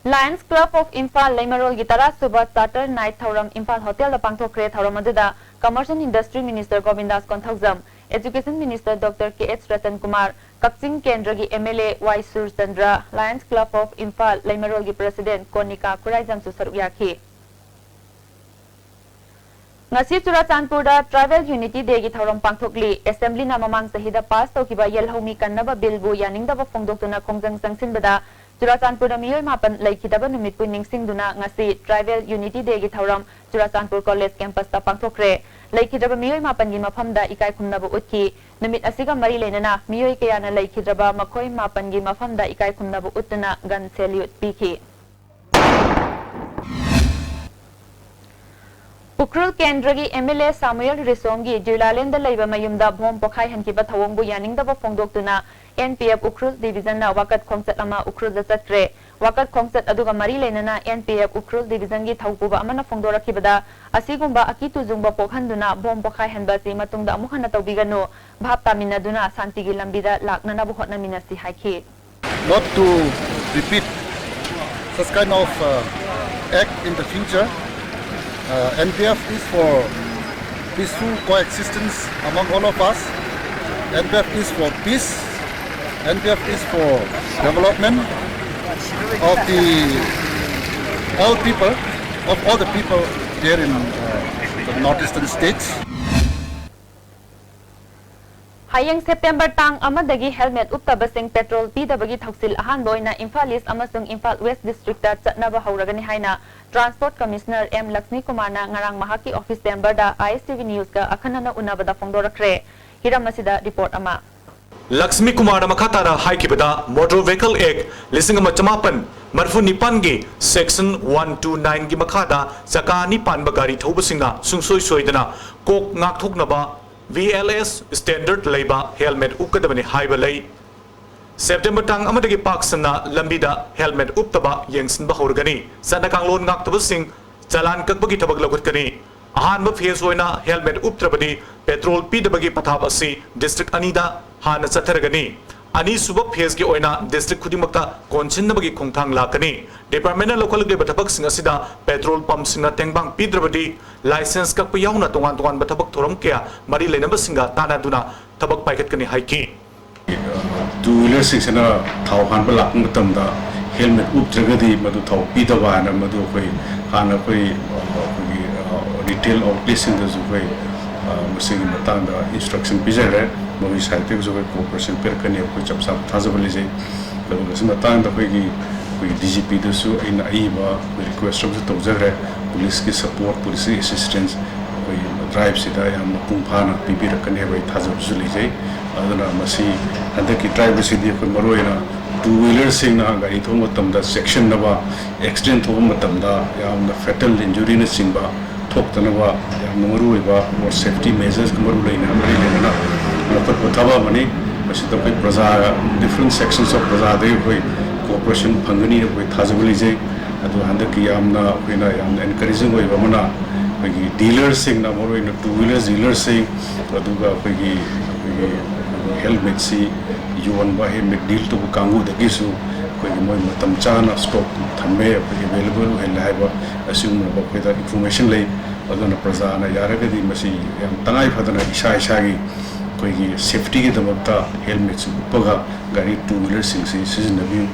Lions Club of ꯏꯝꯐꯥꯜ ꯂꯩꯃꯔꯣꯜꯒꯤ ꯇꯔꯥ ꯁꯨꯕ Charter Night ꯊꯧꯔꯝ ꯏꯝꯐꯥꯜ ꯍꯣꯇꯦꯜꯗ ꯄꯥꯡꯊꯣꯛꯈ꯭ꯔꯦ꯫ ꯊꯧꯔꯝ ꯑꯗꯨꯗ Commerce and Industry Minister ꯒꯣꯕꯤꯟꯗꯥꯁ Konthoujam, Education Minister Doctor ꯀꯦ ꯑꯦꯁ ꯔꯇꯟ ꯀꯨꯃꯥꯔ, ꯀꯛꯆꯤꯡ ꯀꯦꯟꯗ꯭ꯔꯒꯤ MLA Y Surchandra, Lions Club of Imphal ꯂꯩꯃꯔꯣꯜꯒꯤ President ꯀꯣꯅꯤꯀꯥ ꯈꯨꯔꯥꯏꯖꯝꯁꯨ ꯁꯔꯨꯛ ꯌꯥꯈꯤ꯫ ꯉꯁꯤ ꯆꯨꯔꯥꯆꯥꯟꯄꯨꯔꯗ Tribal Unity Dayꯒꯤ ꯊꯧꯔꯝ ꯄꯥꯡꯊꯣꯛꯂꯤ꯫ Assemblyꯅ ꯃꯃꯥꯡ ꯆꯍꯤꯗ pass ꯇꯧꯈꯤꯕ ꯌꯦꯜꯍꯧꯃꯤ ꯀꯟꯅꯕ billꯕꯨ ꯌꯥꯅꯤꯡꯗꯕ ꯐꯣꯡꯗꯣꯛꯇꯨꯅ ꯈꯣꯡꯖꯪ ꯆꯪꯁꯤꯟꯕꯗ ꯆꯨꯔꯥꯆꯥꯟꯄꯨꯔꯗ ꯃꯤꯑꯣꯏ ꯃꯥꯄꯟ ꯂꯩꯈꯤꯗꯕ ꯅꯨꯃꯤꯠꯄꯨ ꯅꯤꯡꯁꯤꯡꯗꯨꯅ ꯉꯁꯤ Tribal Unity Dayꯒꯤ ꯊꯧꯔꯝ ꯆꯨꯔꯥꯆꯥꯟꯄꯨꯔ College Campusꯇ ꯄꯥꯡꯊꯣꯛꯈ꯭ꯔꯦ꯫ ꯂꯩꯈꯤꯗ꯭ꯔꯕ ꯃꯤꯑꯣꯏ ꯃꯥꯄꯟꯒꯤ ꯃꯐꯝꯗ ꯏꯀꯥꯏ ꯈꯨꯝꯅꯕ ꯎꯠꯈꯤ꯫ ꯅꯨꯃꯤꯠ ꯑꯁꯤꯒ ꯃꯔꯤ ꯂꯩꯅꯅ ꯃꯤꯑꯣꯏ ꯀꯌꯥꯅ ꯂꯩꯈꯤꯗ꯭ꯔꯕ ꯃꯈꯣꯏ ꯃꯥꯄꯟꯒꯤ ꯃꯐꯝꯗ ꯏꯀꯥꯏ ꯈꯨꯝꯅꯕ ꯎꯠꯇꯨꯅ gun salute ꯄꯤꯈꯤ꯫ ꯎꯈ꯭ꯔꯨꯜ ꯀꯦꯟꯗ꯭ꯔꯒꯤ MLA ꯁꯥꯃꯨꯑꯦꯜ ꯔꯤꯁꯣꯡꯒꯤ ꯖꯨꯏꯂꯥꯂꯦꯟꯗ ꯂꯩꯕ ꯃꯌꯨꯝꯗ bomb ꯄꯣꯈꯥꯏꯍꯟꯈꯤꯕ ꯊꯧꯑꯣꯡꯕꯨ ꯌꯥꯅꯤꯡꯗꯕ ꯐꯣꯡꯗꯣꯛꯇꯨꯅ NPF ꯎꯈ꯭ꯔꯨꯜ Divisionꯅ ꯋꯥꯀꯠ ꯈꯣꯡꯆꯠ ꯑꯃ ꯎꯈ꯭ꯔꯨꯜꯗ ꯆꯠꯈ꯭ꯔꯦ꯫ ꯋꯥꯀꯠ ꯈꯣꯡꯆꯠ ꯑꯗꯨꯒ ꯃꯔꯤ ꯂꯩꯅꯅ NPF ꯎꯈ꯭ꯔꯨꯜ Divisionꯒꯤ ꯊꯧꯄꯨꯕ ꯑꯃꯅ ꯐꯣꯡꯗꯣꯔꯛꯈꯤꯕꯗ, ꯑꯁꯤꯒꯨꯝꯕ ꯑꯀꯤ ꯇꯨꯖꯨꯡꯕ ꯄꯣꯛꯍꯟꯗꯨꯅ bomb ꯄꯣꯈꯥꯏꯍꯟꯕ ꯑꯁꯤ ꯃꯇꯨꯡꯗ ꯑꯃꯨꯛ ꯍꯟꯅ ꯇꯧꯕꯤꯒꯅꯨ, ꯚꯥꯞ ꯇꯥꯃꯤꯟꯅꯗꯨꯅ ꯁꯥꯟꯇꯤꯒꯤ ꯂꯝꯕꯤꯗ ꯂꯥꯛꯅꯅꯕ ꯍꯣꯠꯅꯃꯤꯟꯅꯁꯤ ꯍꯥꯏꯈꯤ꯫ Not to repeat such kind of, uh, act in the future. Uh, NPF is for Peaceful coexistence among all of us. N P F is for peace. N P F is for development of the all people, of all the people there in uh, the northeastern states. ꯍꯌꯦꯡ ꯁꯦꯞꯇꯦꯝꯕꯔ ꯇꯥꯡ ꯑꯃꯗꯒꯤ ꯍꯦꯜꯃꯦꯠ ꯎꯞꯇꯕꯁꯤꯡ ꯄꯦꯇ꯭ꯔꯣꯜ ꯄꯤꯗꯕꯒꯤ ꯊꯧꯁꯤꯜ ꯑꯍꯥꯟꯕ ꯑꯣꯏꯅ ꯏꯝꯐꯥꯜ ꯏꯁ ꯑꯃꯁꯨꯡ ꯏꯝꯐꯥꯜ ꯋꯦꯁ ꯗꯤꯁꯇ꯭ꯔꯤꯛꯇ ꯆꯠꯅꯕ ꯍꯧꯔꯒꯅꯤ ꯍꯥꯏꯅ ꯇ꯭ꯔꯥꯟꯁꯄꯣꯔꯠ ꯀꯃꯤꯁꯅꯔ ꯑꯦꯝ ꯂꯛꯁꯃꯤ ꯀꯨꯃꯥꯔꯅ ꯉꯔꯥꯡ ꯃꯍꯥꯛꯀꯤ ꯑꯣꯐꯤꯁ ꯆꯦꯝꯕꯔꯗ ꯑꯥꯏ ꯑꯦꯁ ꯇꯤ ꯚꯤ ꯅ꯭ꯌꯨꯁꯀ ꯑꯈꯟꯅꯅ ꯎꯅꯕꯗ ꯐꯣꯡꯗꯣꯔꯛꯈ꯭ꯔꯦ꯫ ꯍꯤꯔꯝ ꯑꯁꯤꯗ ꯔꯤꯄꯣꯔꯠ ꯑꯃ꯫ ꯂꯛꯁꯃꯤ ꯀꯨꯃꯥꯔꯅ ꯃꯈꯥ ꯇꯥꯅ ꯍꯥꯏꯈꯤꯕꯗ, ꯃꯣꯇꯣꯔ ꯚꯦꯍꯤꯀꯜ ꯑꯦꯛ ꯂꯤꯁꯤꯡ ꯑꯃ ꯆꯃꯥꯄꯟ ꯃꯔꯤꯐꯨ ꯅꯤꯄꯥꯟꯒꯤ ꯁꯦꯛꯁꯟ ꯋꯥꯟ ꯇꯨ ꯅꯥꯏꯟꯒꯤ ꯃꯈꯥꯗ ꯆꯀꯥ ꯑꯅꯤ ꯄꯥꯟꯕ ꯒꯥꯔꯤ ꯊꯧꯕꯁꯤꯡꯅ ꯁꯨꯡꯁꯣꯏ ꯁꯣꯏꯗꯅ ꯀꯣꯛ ꯉꯥꯛꯊꯣꯛꯅꯕ ꯚꯤ ꯑꯦꯜ ꯑꯦꯁ ꯁ꯭ꯇꯦꯟꯗꯔꯗ ꯂꯩꯕ ꯍꯦꯜꯃꯦꯠ ꯎꯞꯀꯗꯕꯅꯤ ꯍꯥꯏꯕ ꯂꯩ꯫ ꯁꯦꯞꯇꯦꯝꯕꯔ ꯇꯥꯡ ꯑꯃꯗꯒꯤ ꯄꯥꯛ ꯁꯟꯅ ꯂꯝꯕꯤꯗ ꯍꯦꯜꯃꯦꯠ ꯎꯞꯇꯕ ꯌꯦꯡꯁꯤꯟꯕ ꯍꯧꯔꯒꯅꯤ꯫ ꯆꯠꯅ ꯀꯥꯡꯂꯣꯟ ꯉꯥꯛꯇꯕꯁꯤꯡ ꯆꯂꯥꯟ ꯀꯛꯄꯒꯤ ꯊꯕꯛ ꯂꯧꯈꯠꯀꯅꯤ꯫ ꯑꯍꯥꯟꯕ ꯐꯦꯖ ꯑꯣꯏꯅ ꯍꯦꯜꯃꯦꯠ ꯎꯞꯇ꯭ꯔꯕꯗꯤ ꯄꯦꯇ꯭ꯔꯣꯜ ꯄꯤꯗꯕꯒꯤ ꯄꯊꯥꯞ ꯑꯁꯤ ꯗꯤꯁꯇ꯭ꯔꯤꯛ ꯑꯅꯤꯗ ꯍꯥꯟꯅ ꯆꯠꯊꯔꯒꯅꯤ꯫ ꯑꯅꯤꯁꯨꯕ ꯐꯦꯖꯒꯤ ꯑꯣꯏꯅ ꯗꯤꯁꯇ꯭ꯔꯤꯛ ꯈꯨꯗꯤꯡꯃꯛꯇ ꯀꯣꯟꯁꯤꯟꯅꯕꯒꯤ ꯈꯣꯡꯊꯥꯡ ꯂꯥꯛꯀꯅꯤ꯫ ꯗꯤꯄꯥꯔꯠꯃꯦꯟꯅ ꯂꯧꯈꯠꯂꯛꯂꯤꯕ ꯊꯕꯛꯁꯤꯡ ꯑꯁꯤꯗ ꯄꯦꯇ꯭ꯔꯣꯜ ꯄꯝꯁꯤꯡꯅ ꯇꯦꯡꯕꯥꯡ ꯄꯤꯗ꯭ꯔꯕꯗꯤ ꯂꯥꯏꯁꯦꯟꯁ ꯀꯛꯄ ꯌꯥꯎꯅ ꯇꯣꯉꯥꯟ ꯇꯣꯉꯥꯟꯕ ꯊꯕꯛ ꯊꯧꯔꯝ ꯀꯌꯥ ꯃꯔꯤ ꯂꯩꯅꯕꯁꯤꯡꯒ ꯇꯥꯟꯅꯗꯨꯅ ꯊꯕꯛ ꯄꯥꯏꯈꯠꯀꯅꯤ ꯍꯥꯏꯈꯤ꯫ ꯇꯨ ꯋꯤꯂꯔꯁꯤꯡꯁꯤꯅ ꯊꯥꯎ ꯍꯥꯟꯕ ꯂꯥꯛꯄ ꯃꯇꯝꯗ ꯍꯦꯜꯃꯦꯠ ꯎꯞꯇ꯭ꯔꯒꯗꯤ ꯃꯗꯨ ꯊꯥꯎ ꯄꯤꯗꯕ ꯍꯥꯏꯅ ꯃꯗꯨ ꯑꯩꯈꯣꯏ ꯍꯥꯟꯅ ꯑꯩꯈꯣꯏ ꯑꯩꯈꯣꯏꯒꯤ ꯔꯤꯇꯦꯜ ꯑꯥꯎꯠꯂꯦꯠꯁꯤꯡꯗꯁꯨ ꯑꯩꯈꯣꯏ ꯃꯁꯤꯒꯤ ꯃꯇꯥꯡꯗ ꯏꯟꯁꯇ꯭ꯔꯛꯁꯟ ꯄꯤꯖꯈ꯭ꯔꯦ꯫ ꯃꯈꯣꯏꯒꯤ ꯁꯥꯏꯠꯇꯒꯤꯁꯨ ꯑꯩꯈꯣꯏ ꯀꯣꯑꯣꯄꯔꯦꯁꯟ ꯄꯤꯔꯛꯀꯅꯤ, ꯑꯩꯈꯣꯏ ꯆꯞ ꯆꯥꯕ ꯊꯥꯖꯕ ꯂꯩꯖꯩ꯫ ꯑꯗꯨꯒ ꯃꯁꯤ ꯃꯇꯥꯡꯗ ꯑꯩꯈꯣꯏꯒꯤ ꯑꯩꯈꯣꯏꯒꯤ ꯗꯤ ꯖꯤ ꯄꯤꯗꯁꯨ ꯑꯩꯅ ꯑꯏꯕ ꯑꯩꯈꯣꯏ ꯔꯤꯀ꯭ꯋꯦꯁ ꯑꯃꯁꯨ ꯇꯧꯖꯈ꯭ꯔꯦ꯫ ꯄꯨꯂꯤꯁꯀꯤ ꯁꯄꯣꯔꯠ, ꯄꯨꯂꯤꯁꯀꯤ ꯑꯦꯁꯤꯁꯇꯦꯟꯁ ꯑꯩꯈꯣꯏ ꯗ꯭ꯔꯥꯏꯕꯁꯤꯗ ꯌꯥꯝꯅ ꯃꯄꯨꯡ ꯐꯥꯅ ꯄꯤꯕꯤꯔꯛꯀꯅꯤ ꯍꯥꯏꯕ ꯑꯩ ꯊꯥꯖꯕꯁꯨ ꯂꯩꯖꯩ꯫ ꯑꯗꯨꯅ ꯃꯁꯤ ꯍꯟꯗꯛꯀꯤ ꯗ꯭ꯔꯥꯏꯕ ꯑꯁꯤꯗꯤ ꯑꯩꯈꯣꯏ ꯃꯔꯨꯑꯣꯏꯅ ꯇꯨ ꯋꯤꯂꯔꯁꯤꯡꯅ ꯒꯥꯔꯤ ꯊꯧꯕ ꯃꯇꯝꯗ ꯆꯦꯛꯁꯤꯟꯅꯕ, ꯑꯦꯛꯁꯤꯗꯦꯟ ꯊꯣꯛꯄ ꯃꯇꯝꯗ ꯌꯥꯝꯅ ꯐꯦꯇꯜ ꯏꯟꯖꯨꯔꯤꯅꯆꯤꯡꯕ ꯊꯣꯛꯇꯅꯕ ꯌꯥꯝꯅ ꯃꯔꯨꯑꯣꯏꯕ ꯔꯣꯗ ꯁꯦꯐꯇꯤ ꯃꯦꯖꯔꯁꯀ ꯃꯔꯨ ꯂꯩꯅ ꯃꯔꯤ ꯂꯩꯅꯅ ꯂꯧꯈꯠꯄ ꯊꯕꯛ ꯑꯃꯅꯤ꯫ ꯃꯁꯤꯗ ꯑꯩꯈꯣꯏ ꯄ꯭ꯔꯖꯥ, ꯗꯤꯐ꯭ꯔꯦꯟ ꯁꯦꯛꯁꯟꯁ ꯑꯣꯐ ꯄ꯭ꯔꯖꯥꯗꯒꯤ ꯑꯩꯈꯣꯏ ꯀꯣꯑꯣꯄꯔꯦꯁꯟ ꯐꯪꯒꯅꯤ ꯑꯩꯈꯣꯏ ꯊꯥꯖꯕ ꯂꯩꯖꯩ꯫ ꯑꯗꯨ ꯍꯟꯗꯛꯀꯤ ꯌꯥꯝꯅ ꯑꯩꯈꯣꯏꯅ ꯌꯥꯝꯅ ꯑꯦꯟꯀꯔꯦꯖꯤꯡ ꯑꯣꯏꯕ ꯑꯃꯅ ꯑꯩꯈꯣꯏꯒꯤ ꯗꯤꯂꯔꯁꯤꯡꯅ, ꯃꯔꯨꯑꯣꯏꯅ ꯇꯨ ꯋꯤꯂꯔ ꯗꯤꯂꯔꯁꯤꯡ, ꯑꯗꯨꯒ ꯑꯩꯈꯣꯏꯒꯤ ꯑꯩꯈꯣꯏꯒꯤ ꯍꯦꯜꯃꯦꯠꯁꯤ ꯌꯣꯟꯕ, ꯍꯦꯜꯃꯦꯠ ꯗꯤꯜ ꯇꯧꯕ ꯀꯥꯡꯕꯨꯗꯒꯤꯁꯨ ꯑꯩꯈꯣꯏꯒꯤ ꯃꯣꯏ ꯃꯇꯝ ꯆꯥꯅ ꯁ꯭ꯇꯣꯛ ꯊꯝꯃꯦ, ꯑꯩꯈꯣꯏꯒꯤ ꯑꯦꯕꯦꯂꯦꯕꯜ ꯑꯣꯏꯍꯜꯂꯦ ꯍꯥꯏꯕ ꯑꯁꯤꯒꯨꯝꯂꯕ ꯑꯩꯈꯣꯏꯗ ꯏꯟꯐꯣꯔꯃꯦꯁꯟ ꯂꯩ꯫ ꯑꯗꯨꯅ ꯄ꯭ꯔꯖꯥꯅ ꯌꯥꯔꯒꯗꯤ ꯃꯁꯤ ꯌꯥꯝ ꯇꯉꯥꯏ ꯐꯗꯅ ꯏꯁꯥ ꯏꯁꯥꯒꯤ ꯑꯩꯈꯣꯏꯒꯤ ꯁꯦꯐꯇꯤꯒꯤꯗꯃꯛꯇ ꯍꯦꯜꯃꯦꯠꯁꯤ ꯎꯞꯄꯒ ꯒꯥꯔꯤ ꯇꯨ ꯋꯤꯂꯔꯁꯤꯡꯁꯤ ꯁꯤꯖꯤꯟꯅꯕꯤꯌꯨ꯫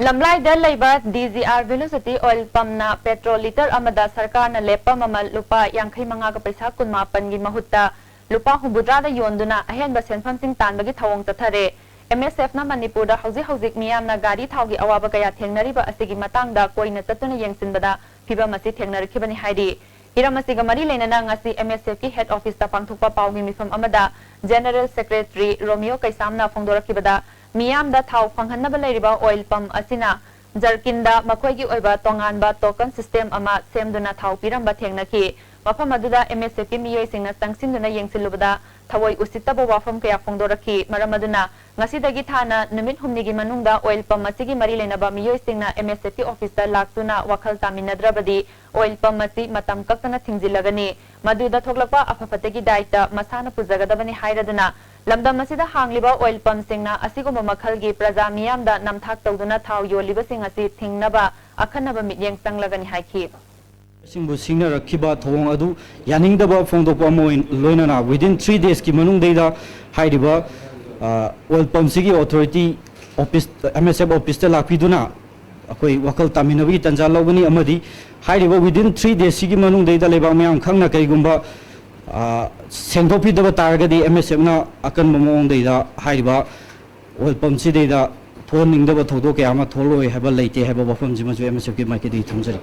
ꯂꯝꯂꯥꯏꯗ ꯂꯩꯕ D G R velocity oil ꯄꯝꯅ ꯄꯦꯇ꯭ꯔꯣꯜ ꯂꯤꯇꯔ ꯑꯃꯗ ꯁꯔꯀꯥꯔꯅ ꯂꯦꯞꯄ ꯃꯃꯜ ꯂꯨꯄꯥ ꯌꯥꯡꯈꯩ ꯃꯉꯥꯒ ꯄꯩꯁꯥ ꯀꯨꯟ ꯃꯥꯄꯟꯒꯤ ꯃꯍꯨꯠꯇ ꯂꯨꯄꯥ ꯍꯨꯝꯐꯨꯇꯔꯥꯗ ꯌꯣꯟꯗꯨꯅ ꯑꯍꯦꯟꯕ ꯁꯦꯟꯐꯝꯁꯤꯡ ꯇꯥꯟꯕꯒꯤ ꯊꯧꯑꯣꯡ ꯆꯠꯊꯔꯦ꯫ ꯑꯦꯝ ꯑꯦꯁ ꯑꯦꯐꯅ ꯃꯅꯤꯄꯨꯔꯗ ꯍꯧꯖꯤꯛ ꯍꯧꯖꯤꯛ ꯃꯤꯌꯥꯝꯅ ꯒꯥꯔꯤ ꯊꯥꯎꯒꯤ ꯑꯋꯥꯕ ꯀꯌꯥ ꯊꯦꯡꯅꯔꯤꯕ ꯑꯁꯤꯒꯤ ꯃꯇꯥꯡꯗ ꯀꯣꯏꯅ ꯆꯠꯇꯨꯅ ꯌꯦꯡꯁꯤꯟꯕꯗ ꯐꯤꯚꯝ ꯑꯁꯤ ꯊꯦꯡꯅꯔꯛꯈꯤꯕꯅꯤ ꯍꯥꯏꯔꯤ꯫ ꯍꯤꯔꯝ ꯑꯁꯤꯒ ꯃꯔꯤ ꯂꯩꯅꯅ ꯉꯁꯤ ꯑꯦꯝ ꯑꯦꯁ ꯑꯦꯐꯀꯤ ꯍꯦꯗ ꯑꯣꯐꯤꯁꯇ ꯄꯥꯡꯊꯣꯛꯄ ꯄꯥꯎꯒꯤ ꯃꯤꯐꯝ ꯑꯃꯗ ꯖꯦꯅꯔꯦꯜ ꯁꯦꯀ꯭ꯔꯦꯇꯔꯤ ꯔꯣꯃꯤꯌꯣ ꯀꯩꯁꯥꯝꯅ ꯐꯣꯡꯗꯣꯔꯛꯈꯤꯕꯗ, ꯃꯤꯌꯥꯝꯗ ꯊꯥꯎ ꯐꯪꯍꯟꯅꯕ ꯂꯩꯔꯤꯕ ꯑꯣꯏꯜ ꯄꯝ ꯑꯁꯤꯅ ꯖꯔꯀꯤꯟꯗ ꯃꯈꯣꯏꯒꯤ ꯑꯣꯏꯕ ꯇꯣꯉꯥꯟꯕ ꯇꯣꯀꯟ ꯁꯤꯁꯇꯦꯝ ꯑꯃ ꯁꯦꯝꯗꯨꯅ ꯊꯥꯎ ꯄꯤꯔꯝꯕ ꯊꯦꯡꯅꯈꯤ꯫ ꯃꯐꯝ ꯑꯗꯨꯗ ꯑꯦꯝ ꯑꯦꯁ ꯑꯦꯐꯀꯤ ꯃꯤꯑꯣꯏꯁꯤꯡꯅ ꯆꯪꯁꯤꯟꯗꯨꯅ ꯌꯦꯡꯁꯤꯜꯂꯨꯕꯗ ꯊꯑꯣꯏ ꯎꯁꯤꯠꯇꯕ ꯋꯥꯐꯝ ꯀꯌꯥ ꯐꯣꯡꯗꯣꯔꯛꯈꯤ꯫ ꯃꯔꯝ ꯑꯗꯨꯅ ꯉꯁꯤꯗꯒꯤ ꯊꯥꯅ ꯅꯨꯃꯤꯠ ꯍꯨꯝꯅꯤꯒꯤ ꯃꯅꯨꯡꯗ ꯑꯣꯏꯜ ꯄꯝ ꯑꯁꯤꯒꯤ ꯃꯔꯤ ꯂꯩꯅꯕ ꯃꯤꯑꯣꯏꯁꯤꯡꯅ ꯑꯦꯝ ꯑꯦꯁ ꯑꯦꯐꯀꯤ ꯑꯣꯐꯤꯁꯇ ꯂꯥꯛꯇꯨꯅ ꯋꯥꯈꯜ ꯇꯥꯃꯤꯟꯅꯗ꯭ꯔꯕꯗꯤ ꯑꯣꯏꯜ ꯄꯝ ꯑꯁꯤ ꯃꯇꯝ ꯀꯛꯇꯅ ꯊꯤꯡꯖꯤꯜꯂꯒꯅꯤ꯫ ꯃꯗꯨꯗ ꯊꯣꯛꯂꯛꯄ ꯑꯐ ꯐꯠꯇꯒꯤ ꯗꯥꯏꯇ ꯃꯁꯥꯅ ꯄꯨꯖꯒꯗꯕꯅꯤ ꯍꯥꯏꯔꯗꯨꯅ ꯂꯝꯗꯝ ꯑꯁꯤꯗ ꯍꯥꯡꯂꯤꯕ ꯑꯣꯏꯜ ꯄꯝꯁꯤꯡꯅ ꯑꯁꯤꯒꯨꯝꯕ ꯃꯈꯜꯒꯤ ꯄ꯭ꯔꯖꯥ ꯃꯤꯌꯥꯝꯗ ꯅꯝꯊꯥꯛ ꯇꯧꯗꯨꯅ ꯊꯥꯎ ꯌꯣꯜꯂꯤꯕꯁꯤꯡ ꯑꯁꯤ ꯊꯤꯡꯅꯕ ꯑꯈꯟꯅꯕ ꯃꯤꯠꯌꯦꯡ ꯆꯪꯂꯒꯅꯤ ꯍꯥꯏꯈꯤ꯫ ꯁꯤꯡꯕꯨ ꯁꯤꯡꯅꯔꯛꯈꯤꯕ ꯊꯧꯑꯣꯡ ꯑꯗꯨ ꯌꯥꯅꯤꯡꯗꯕ ꯐꯣꯡꯗꯣꯛꯄ ꯑꯃ ꯑꯣꯏꯅ ꯂꯣꯏꯅꯅ within three days ꯀꯤ ꯃꯅꯨꯡꯗꯩꯗ ꯍꯥꯏꯔꯤꯕ ꯑꯣꯏꯜ ꯄꯝꯁꯤꯒꯤ ꯑꯣꯊꯣꯔꯤꯇꯤ ꯑꯣꯐꯤꯁ ꯑꯦꯝ ꯑꯦꯁ ꯑꯦꯐ ꯑꯣꯐꯤꯁꯇ ꯂꯥꯛꯄꯤꯗꯨꯅ ꯑꯩꯈꯣꯏ ꯋꯥꯈꯜ ꯇꯥꯃꯤꯟꯅꯕꯒꯤ ꯇꯥꯟꯖꯥ ꯂꯧꯒꯅꯤ ꯑꯃꯗꯤ ꯍꯥꯏꯔꯤꯕ within three days ꯁꯤꯒꯤ ꯃꯅꯨꯡꯗꯩꯗ ꯂꯩꯕꯥꯛ ꯃꯤꯌꯥꯝ ꯈꯪꯅ ꯀꯔꯤꯒꯨꯝꯕ ꯁꯦꯡꯗꯣꯛꯄꯤꯗꯕ ꯇꯥꯔꯒꯗꯤ ꯑꯦꯝ ꯑꯦꯁ ꯑꯦꯐꯅ ꯑꯀꯟꯕ ꯃꯑꯣꯡꯗꯩꯗ ꯍꯥꯏꯔꯤꯕ ꯑꯣꯏꯜ ꯄꯝꯁꯤꯗꯩꯗ ꯊꯣꯛꯍꯟꯅꯤꯡꯗꯕ ꯊꯧꯗꯣꯛ ꯀꯌꯥ ꯑꯃ ꯊꯣꯛꯂꯛꯑꯣꯏ ꯍꯥꯏꯕ ꯂꯩꯇꯦ ꯍꯥꯏꯕ ꯋꯥꯐꯝꯁꯤꯃꯁꯨ ꯑꯦꯝ ꯑꯦꯁ ꯑꯦꯐꯀꯤ ꯃꯥꯏꯀꯩꯗꯒꯤ ꯊꯝꯖꯔꯤ꯫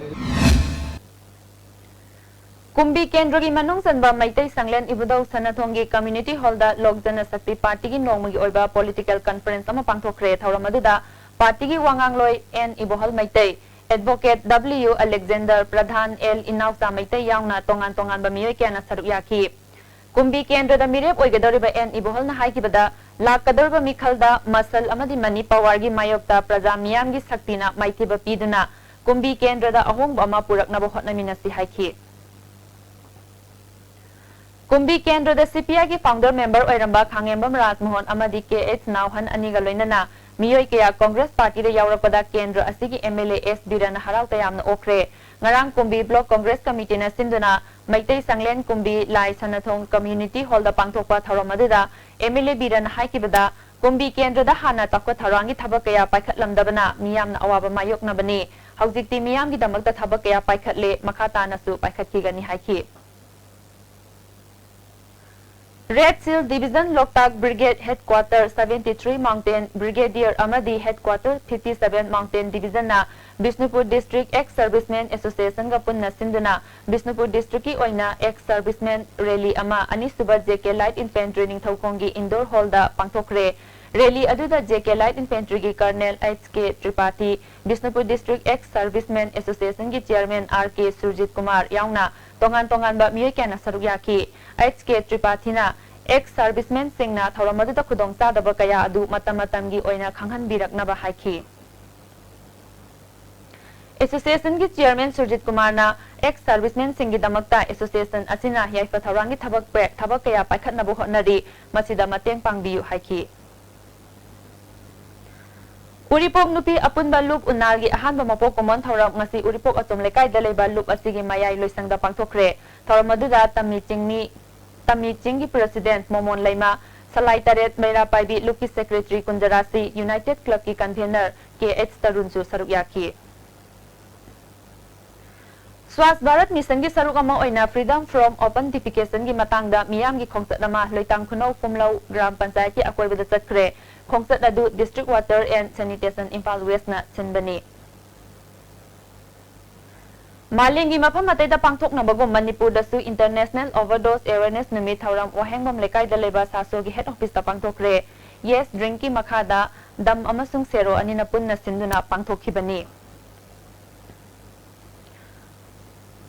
ꯀꯨꯝꯕꯤ ꯀꯦꯟꯗ꯭ꯔꯒꯤ ꯃꯅꯨꯡ ꯆꯟꯕ ꯃꯩꯇꯩ ꯁꯪꯂꯦꯟ ꯏꯕꯨꯙꯧ ꯁꯅꯥꯊꯣꯡꯒꯤ ꯀꯝꯃ꯭ꯌꯨꯅꯤꯇꯤ ꯍꯣꯜꯗ ꯂꯣꯛ ꯖꯅꯁꯛꯇꯤ ꯄꯥꯔꯇꯤꯒꯤ ꯅꯣꯡꯃꯒꯤ ꯑꯣꯏꯕ ꯄꯣꯂꯤꯇꯤꯀꯦꯜ ꯀꯟꯐꯔꯦꯟꯁ ꯑꯃ ꯄꯥꯡꯊꯣꯛꯈ꯭ꯔꯦ꯫ ꯊꯧꯔꯝ ꯑꯗꯨꯗ ꯄꯥꯔꯇꯤꯒꯤ ꯋꯥꯉꯥꯡꯂꯣꯏ N Ibohal Meitei, advocate W Alexander, Pradhan L Inaocha Meitei ꯌꯥꯎꯅ ꯇꯣꯉꯥꯟ ꯇꯣꯉꯥꯟꯕ ꯃꯤꯑꯣꯏ ꯀꯌꯥꯅ ꯁꯔꯨꯛ ꯌꯥꯈꯤ꯫ ꯀꯨꯝꯕꯤ ꯀꯦꯟꯗ꯭ꯔꯗ ꯃꯤꯔꯦꯞ ꯑꯣꯏꯒꯗꯧꯔꯤꯕ ꯑꯦꯟ ꯏꯕꯣꯍꯜꯅ ꯍꯥꯏꯈꯤꯕꯗ, ꯂꯥꯛꯀꯗꯧꯔꯤꯕ ꯃꯤꯈꯜꯗ ꯃꯁꯜ ꯑꯃꯗꯤ ꯃꯅꯤ ꯄꯋꯥꯔꯒꯤ ꯃꯥꯌꯣꯛꯇ ꯄ꯭ꯔꯖꯥ ꯃꯤꯌꯥꯝꯒꯤ ꯁꯛꯇꯤꯅ ꯃꯥꯏꯊꯤꯕ ꯄꯤꯗꯨꯅ ꯀꯨꯝꯕꯤ ꯀꯦꯟꯗ꯭ꯔꯗ ꯑꯍꯣꯡꯕ ꯑꯃ ꯄꯨꯔꯛꯅꯕ ꯍꯣꯠꯅꯃꯤꯟꯅꯁꯤ ꯍꯥꯏꯈꯤ꯫ ꯀꯨꯝꯕꯤ ꯀꯦꯟꯗ꯭ꯔꯗ ꯁꯤꯄꯤꯑꯥꯏꯒꯤ ꯐꯥꯎꯟꯗꯔ ꯃꯦꯝꯕꯔ ꯑꯣꯏꯔꯝꯕ ꯈꯥꯉꯦꯝꯕꯝ ꯔꯥꯖꯃꯣꯍꯟ ꯑꯃꯗꯤ ꯀꯦ ꯑꯩꯆ ꯅꯥꯎꯍꯟ ꯑꯅꯤꯒ ꯂꯣꯏꯅꯅ ꯃꯤꯑꯣꯏ ꯀꯌꯥ ꯀꯣꯡꯒ꯭ꯔꯦꯁ ꯄꯥꯔꯇꯤꯗ ꯌꯥꯎꯔꯛꯄꯗ ꯀꯦꯟꯗ꯭ꯔ ꯑꯁꯤꯒꯤ ꯑꯦꯝ ꯑꯦꯜ ꯑꯦ ꯑꯦꯁ ꯕꯤꯔꯟꯅ ꯍꯔꯥꯎ ꯇꯌꯥꯝꯅ ꯑꯣꯛꯈ꯭ꯔꯦ꯫ ꯉꯔꯥꯡ ꯀꯨꯝꯕꯤ Block Congress Committeeꯅ ꯁꯤꯟꯗꯨꯅ ꯃꯩꯇꯩ ꯁꯪꯂꯦꯟ ꯀꯨꯝꯕꯤ ꯂꯥꯏ ꯁꯅꯥꯊꯣꯡ Community Hallꯗ ꯄꯥꯡꯊꯣꯛꯄ ꯊꯧꯔꯝ ꯑꯗꯨꯗ MLA ꯕꯤꯔꯟꯅ ꯍꯥꯏꯈꯤꯕꯗ, ꯀꯨꯝꯕꯤ ꯀꯦꯟꯗ꯭ꯔꯗ ꯍꯥꯟꯅ ꯆꯥꯎꯈꯠ ꯊꯧꯔꯥꯡꯒꯤ ꯊꯕꯛ ꯀꯌꯥ ꯄꯥꯏꯈꯠꯂꯝꯗꯕꯅ ꯃꯤꯌꯥꯝꯅ ꯑꯋꯥꯕ ꯃꯥꯌꯣꯛꯅꯕꯅꯤ꯫ ꯍꯧꯖꯤꯛꯇꯤ ꯃꯤꯌꯥꯝꯒꯤꯗꯃꯛꯇ ꯊꯕꯛ ꯀꯌꯥ ꯄꯥꯏꯈꯠꯂꯦ, ꯃꯈꯥ ꯇꯥꯅꯁꯨ ꯄꯥꯏꯈꯠꯈꯤꯒꯅꯤ ꯍꯥꯏꯈꯤ꯫ Red Shield Division ꯂꯣꯛꯇꯥꯛ Brigade Headquarter seventy three Mountain Brigadier ꯑꯃꯗꯤ Headquarter fifty seven Mountain Divisionꯅ Bishnupur District Ex Servicemen Associationꯒ ꯄꯨꯟꯅ ꯁꯤꯟꯗꯨꯅ ꯕꯤꯁꯅꯨꯄꯨꯔ Districtꯀꯤ ꯑꯣꯏꯅ Ex Servicemen Rally ꯑꯃ ꯑꯅꯤꯁꯨꯕ JK Light Infantry ꯅꯤꯡꯊꯧꯈꯣꯡꯒꯤ Indoor Hallꯗ ꯄꯥꯡꯊꯣꯛꯈ꯭ꯔꯦ꯫ Rally ꯑꯗꯨꯗ JK Light Infantryꯒꯤ Colonel H K Tripathi, Bishnupur District Ex Servicemen Associationꯒꯤ Chairman R K Surjit Kumar ꯌꯥꯎꯅ ꯇꯣꯉꯥꯟ ꯇꯣꯉꯥꯟꯕ ꯃꯤꯑꯣꯏ ꯀꯌꯥꯅ ꯁꯔꯨꯛ ꯌꯥꯈꯤ꯫ H K Tripathina Ex Servicemenꯁꯤꯡꯅ ꯊꯧꯔꯝ ꯑꯗꯨꯗ ꯈꯨꯗꯣꯡꯆꯥꯗꯕ ꯀꯌꯥ ꯑꯗꯨ ꯃꯇꯝ ꯃꯇꯝꯒꯤ ꯑꯣꯏꯅ ꯈꯪꯍꯟꯕꯤꯔꯛꯅꯕ ꯍꯥꯏꯈꯤ꯫ Associationꯒꯤ Chairman ꯁꯨꯔꯖꯤꯠ ꯀꯨꯃꯥꯔꯅ Ex Servicemenꯁꯤꯡꯒꯤꯗꯃꯛꯇ Association ꯑꯁꯤꯅ ꯌꯥꯏꯐ ꯊꯧꯔꯥꯡꯒꯤ ꯊꯕꯛ ꯄꯦ-, ꯊꯕꯛ ꯀꯌꯥ ꯄꯥꯏꯈꯠꯅꯕ ꯍꯣꯠꯅꯔꯤ, ꯃꯁꯤꯗ ꯃꯇꯦꯡ ꯄꯥꯡꯕꯤꯌꯨ ꯍꯥꯏꯈꯤ꯫ ꯎꯔꯤꯄꯣꯛ ꯅꯨꯄꯤ ꯑꯄꯨꯟꯕ ꯂꯨꯞ ꯎꯅꯥꯜꯒꯤ ꯑꯍꯥꯟꯕ ꯃꯄꯣꯛ ꯀꯨꯝꯑꯣꯟ ꯊꯧꯔꯝ ꯉꯁꯤ ꯎꯔꯤꯄꯣꯛ ꯑꯆꯨꯝ ꯂꯩꯀꯥꯏꯗ ꯂꯩꯕ ꯂꯨꯞ ꯑꯁꯤꯒꯤ ꯃꯌꯥꯏ ꯂꯣꯏꯁꯪꯗ ꯄꯥꯡꯊꯣꯛꯈ꯭ꯔꯦ꯫ ꯊꯧꯔꯝ ꯑꯗꯨꯗ ꯇꯝꯃꯤ ꯆꯤꯡꯃꯤ, ꯇꯝꯃꯤ ꯆꯤꯡꯒꯤ President ꯃꯣꯃꯣꯟ ꯂꯩꯃ, ꯁꯂꯥꯏ ꯇꯔꯦꯠ ꯃꯩꯔꯥ ꯄꯥꯏꯕꯤ ꯂꯨꯞꯀꯤ Secretary ꯀꯨꯟꯖꯔꯥꯁꯤ, United Clubꯀꯤ Convener K H ꯇꯔꯨꯟꯁꯨ ꯁꯔꯨꯛ ꯌꯥꯈꯤ꯫ ꯁ꯭ꯋꯥꯁ ꯚꯥꯔꯠ ꯃꯤꯁꯟꯒꯤ ꯁꯔꯨꯛ ꯑꯃ ꯑꯣꯏꯅ Freedom from Open Defecationꯒꯤ ꯃꯇꯥꯡꯗ ꯃꯤꯌꯥꯝꯒꯤ ꯈꯣꯡꯆꯠ ꯑꯃ ꯂꯣꯏꯇꯥꯡ ꯈꯨꯅꯧ ꯀꯨꯝꯂꯧ ꯒ꯭ꯔꯥꯝ ꯄꯟꯆꯥꯌꯠꯀꯤ ꯑꯀꯣꯏꯕꯗ ꯆꯠꯈ꯭ꯔꯦ꯫ ꯈꯣꯡꯆꯠ ꯑꯗꯨ District Water and Sanitation Imphal Westꯅ ꯁꯤꯟꯕꯅꯤ꯫ ꯃꯥꯂꯦꯝꯒꯤ ꯃꯐꯝ ꯑꯇꯩꯗ ꯄꯥꯡꯊꯣꯛꯅꯕꯒꯨꯝ ꯃꯅꯤꯄꯨꯔꯗꯁꯨ International Overdose Awareness ꯅꯨꯃꯤꯠ ꯊꯧꯔꯝ ꯋꯥꯍꯦꯡꯕꯝ ꯂꯩꯀꯥꯏꯗ ꯂꯩꯕ ꯁꯥꯁꯣꯒꯤ Head Officeꯇ ꯄꯥꯡꯊꯣꯛꯈ꯭ꯔꯦ꯫ Yes Drinkꯀꯤ ꯃꯈꯥꯗ ꯗꯝ ꯑꯃꯁꯨꯡ ꯁꯦꯔꯣ ꯑꯅꯤꯅ ꯄꯨꯟꯅ ꯁꯤꯟꯗꯨꯅ ꯄꯥꯡꯊꯣꯛꯈꯤꯕꯅꯤ꯫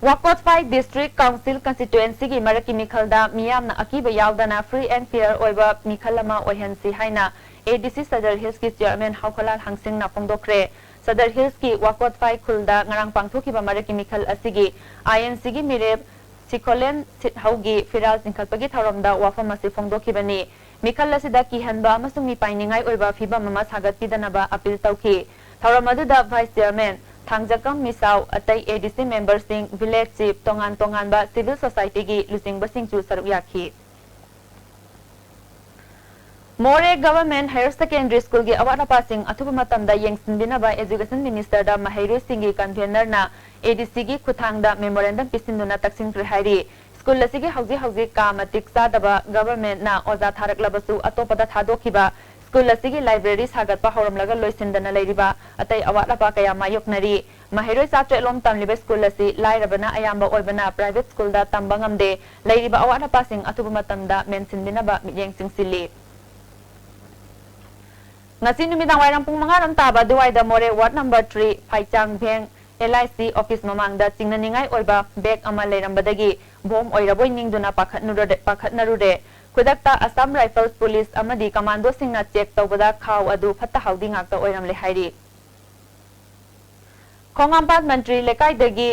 ꯋꯥꯀꯣꯠꯐꯥꯏ District Council Constituencyꯒꯤ ꯃꯔꯛꯀꯤ ꯃꯤꯈꯜꯗ ꯃꯤꯌꯥꯝꯅ ꯑꯀꯤꯕ ꯌꯥꯎꯗꯅ free and fair ꯑꯣꯏꯕ ꯃꯤꯈꯜ ꯑꯃ ꯑꯣꯏꯍꯟꯁꯤ ꯍꯥꯏꯅ ADC Sadar Hillsꯀꯤ Chairman ꯍꯥꯎꯈꯣꯂꯥꯜ ꯍꯪꯁꯤꯡꯅ ꯐꯣꯡꯗꯣꯛꯈ꯭ꯔꯦ꯫ Sadar Hillsꯀꯤ ꯋꯥꯀꯣꯠꯐꯥꯏ ꯈꯨꯜꯗ ꯉꯔꯥꯡ ꯄꯥꯡꯊꯣꯛꯈꯤꯕ ꯃꯔꯛꯀꯤ ꯃꯤꯈꯜ ꯑꯁꯤꯒꯤ INCꯒꯤ ꯃꯤꯔꯦꯞ ꯁꯤꯈꯣꯂꯦꯟ ꯁꯤꯠꯍꯧꯒꯤ ꯐꯤꯔꯥꯜ ꯆꯤꯡꯈꯠꯄꯒꯤ ꯊꯧꯔꯝꯗ ꯋꯥꯐꯝ ꯑꯁꯤ ꯐꯣꯡꯗꯣꯛꯈꯤꯕꯅꯤ꯫ ꯃꯤꯈꯜ ꯑꯁꯤꯗ ꯀꯤꯍꯟꯕ ꯑꯃꯁꯨꯡ ꯃꯤꯄꯥꯏꯅꯤꯡꯉꯥꯏ ꯑꯣꯏꯕ ꯐꯤꯚꯝ ꯑꯃ ꯁꯥꯒꯠꯄꯤꯗꯅꯕ appeal ꯇꯧꯈꯤ꯫ ꯊꯧꯔꯝ ꯑꯗꯨꯗ Vice Chairman ꯊꯥꯡꯖꯀꯝ ꯃꯤꯁꯥꯎ, ꯑꯇꯩ A D C memberꯁꯤꯡ, village chief, ꯇꯣꯉꯥꯟ ꯇꯣꯉꯥꯟꯕ civil societyꯒꯤ ꯂꯨꯆꯤꯡꯕꯁꯤꯡꯁꯨ ꯁꯔꯨꯛ ꯌꯥꯈꯤ꯫ ꯃꯣꯔꯦ Government Higher Secondary Schoolꯒꯤ ꯑꯋꯥꯠ ꯑꯄꯥꯁꯤꯡ ꯑꯊꯨꯕ ꯃꯇꯝꯗ ꯌꯦꯡꯁꯤꯟꯕꯤꯅꯕ Education Ministerꯗ ꯃꯍꯩꯔꯣꯏꯁꯤꯡꯒꯤ convenerꯅ A D Cꯒꯤ ꯈꯨꯠꯊꯥꯡꯗ memorandum ꯄꯤꯁꯤꯟꯗꯨꯅ ꯇꯛꯁꯤꯟꯈ꯭ꯔꯦ ꯍꯥꯏꯔꯤ꯫ School ꯑꯁꯤꯒꯤ ꯍꯧꯖꯤꯛ ꯍꯧꯖꯤꯛ ꯀꯥ ꯃꯇꯤꯛ ꯆꯥꯗꯕ, governmentꯅ ꯑꯣꯖꯥ ꯊꯥꯔꯛꯂꯕꯁꯨ ꯑꯇꯣꯞꯄꯗ ꯊꯥꯗꯣꯛꯈꯤꯕ, school ꯑꯁꯤꯒꯤ library ꯁꯥꯒꯠꯄ ꯍꯧꯔꯝꯂꯒ ꯂꯣꯏꯁꯤꯟꯗꯅ ꯂꯩꯔꯤꯕ, ꯑꯇꯩ ꯑꯋꯥꯠ ꯑꯄꯥ ꯀꯌꯥ ꯃꯥꯌꯣꯛꯅꯔꯤ꯫ ꯃꯍꯩꯔꯣꯏ ꯆꯥꯇ꯭ꯔꯦꯠ ꯂꯣꯝ ꯇꯝꯂꯤꯕ school ꯑꯁꯤ ꯂꯥꯏꯔꯕꯅ ꯑꯌꯥꯝꯕ ꯑꯣꯏꯕꯅ private schoolꯗ ꯇꯝꯕ ꯉꯝꯗꯦ꯫ ꯂꯩꯔꯤꯕ ꯑꯋꯥꯠ ꯑꯄꯥꯁꯤꯡ ꯑꯊꯨꯕ ꯃꯇꯝꯗ ꯃꯦꯟꯁꯤꯟꯕꯤꯅꯕ ꯃꯤꯠꯌꯦꯡ ꯆꯤꯡꯁꯤꯜꯂꯤ꯫ ꯉꯁꯤ ꯅꯨꯃꯤꯗꯥꯡ ꯋꯥꯏꯔꯝ ꯄꯨꯡ ꯃꯉꯥ ꯔꯣꯝ ꯇꯥꯕ ꯑꯗꯨꯋꯥꯏꯗ ꯃꯣꯔꯦ ward number three ꯐꯥꯏꯆꯥꯡ ꯚꯦꯡ L I C office ꯃꯃꯥꯡꯗ ꯆꯤꯡꯅꯅꯤꯡꯉꯥꯏ ꯑꯣꯏꯕ bag ꯑꯃ ꯂꯩꯔꯝꯕꯗꯒꯤ bomb ꯑꯣꯏꯔꯕꯣꯏ ꯅꯤꯡꯗꯨꯅ ꯄꯥꯈꯠꯅꯔꯨꯔꯦ꯫ ꯈꯨꯗꯛꯇ Assam Rifles police ꯑꯃꯗꯤ commandoꯁꯤꯡꯅ check ꯇꯧꯕꯗ ꯈꯥꯎ ꯑꯗꯨ ꯐꯠꯇ ꯍꯥꯎꯗꯤ ꯉꯥꯛꯇ ꯑꯣꯏꯔꯝꯂꯦ ꯍꯥꯏꯔꯤ꯫ ꯈꯣꯡꯉꯥꯝꯄꯥꯠ ꯃꯟꯇ꯭ꯔꯤ ꯂꯩꯀꯥꯏꯗꯒꯤ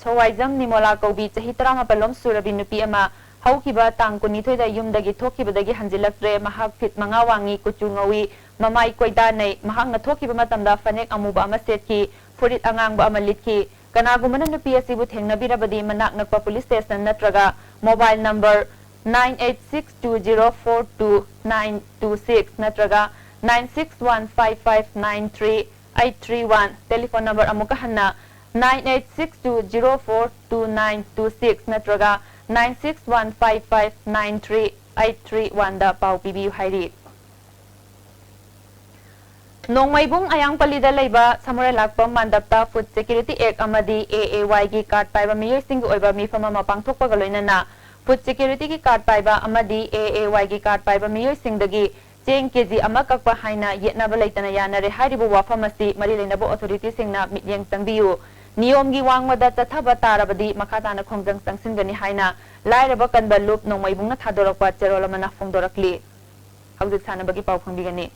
ꯁꯣꯋꯥꯏꯖꯝ ꯅꯤꯃꯣꯂꯥ ꯀꯧꯕꯤ ꯆꯍꯤ ꯇꯔꯥꯃꯥꯄꯜ ꯂꯣꯝ ꯁꯨꯔꯕꯤ ꯅꯨꯄꯤ ꯑꯃ ꯍꯧꯈꯤꯕ ꯇꯥꯡ ꯀꯨꯟꯅꯤꯊꯣꯏꯗ ꯌꯨꯝꯗꯒꯤ ꯊꯣꯛꯈꯤꯕꯗꯒꯤ ꯍꯟꯖꯤꯜꯂꯛꯇ꯭ꯔꯦ꯫ ꯃꯍꯥꯛ feet ꯃꯉꯥ ꯋꯥꯡꯉꯤ, ꯀꯨꯆꯨ ꯉꯧꯏ, ꯃꯃꯥꯏ ꯀꯣꯏꯗꯥꯅꯩ꯫ ꯃꯍꯥꯛꯅ ꯊꯣꯛꯈꯤꯕ ꯃꯇꯝꯗ ꯐꯅꯦꯛ ꯑꯃꯨꯕ ꯑꯃ ꯁꯦꯠꯈꯤ, ꯐꯨꯔꯤꯠ ꯑꯉꯥꯡꯕ ꯑꯃ ꯂꯤꯠꯈꯤ꯫ ꯀꯅꯥꯒꯨꯝꯕꯅ ꯅꯨꯄꯤ ꯑꯁꯤꯕꯨ ꯊꯦꯡꯅꯕꯤꯔꯕꯗꯤ ꯃꯅꯥꯛ ꯅꯛꯄ police station ꯅꯠꯇ꯭ꯔꯒ mobile number nine eight six two zero four two nine two six ꯅꯠꯇ꯭ꯔꯒ nine six one five five nine three eight three one, telephone number ꯑꯃꯨꯛꯀ ꯍꯟꯅ nine eight six two zero four two nine two six ꯅꯠꯇ꯭ꯔꯒ nine six one five five nine three eight three one ꯗ ꯄꯥꯎ ꯄꯤꯕꯤꯌꯨ ꯍꯥꯏꯔꯤ꯫ ꯅꯣꯡꯃꯩꯕꯨꯡ ꯑꯌꯥꯡꯄꯜꯂꯤꯗ ꯂꯩꯕ ꯁꯃꯨꯔꯥꯏ ꯂꯥꯛꯄꯝ ꯃꯥꯟꯗꯞꯇ Food Security Act ꯑꯃꯗꯤ A A Y ꯒꯤ card ꯄꯥꯏꯕ ꯃꯤꯑꯣꯏꯁꯤꯡꯒꯤ ꯑꯣꯏꯕ ꯃꯤꯐꯝ ꯑꯃ ꯄꯥꯡꯊꯣꯛꯄꯒ ꯂꯣꯏꯅꯅ Food Security ꯒꯤ card ꯄꯥꯏꯕ ꯑꯃꯗꯤ A A Y ꯒꯤ card ꯄꯥꯏꯕ ꯃꯤꯑꯣꯏꯁꯤꯡꯗꯒꯤ ꯆꯦꯡ K G ꯑꯃ ꯀꯛꯄ ꯍꯥꯏꯅ ꯌꯦꯠꯅꯕ ꯂꯩꯇꯅ ꯌꯥꯅꯔꯦ꯫ ꯍꯥꯏꯔꯤꯕ ꯋꯥꯐꯝ ꯑꯁꯤ ꯃꯔꯤ ꯂꯩꯅꯕ authorityꯁꯤꯡꯅ ꯃꯤꯠꯌꯦꯡ ꯆꯪꯕꯤꯌꯨ꯫ ꯅꯤꯌꯣꯝꯒꯤ ꯋꯥꯡꯃꯗ ꯆꯠꯊꯕ ꯇꯥꯔꯕꯗꯤ ꯃꯈꯥ ꯇꯥꯅ ꯈꯣꯡꯖꯪ ꯆꯪꯁꯤꯟꯒꯅꯤ ꯍꯥꯏꯅ ꯂꯥꯏꯔꯕ ꯀꯟꯕ ꯂꯨꯞ ꯅꯣꯡꯃꯩꯕꯨꯡꯅ ꯊꯥꯗꯣꯔꯛꯄ ꯆꯦꯔꯣꯜ ꯑꯃꯅ ꯐꯣꯡꯗꯣꯔꯛꯂꯤ꯫ ꯍꯧꯖꯤꯛ ꯁꯥꯟꯅꯕꯒꯤ ꯄꯥꯎ ꯐꯪꯕꯤꯒꯅꯤ꯫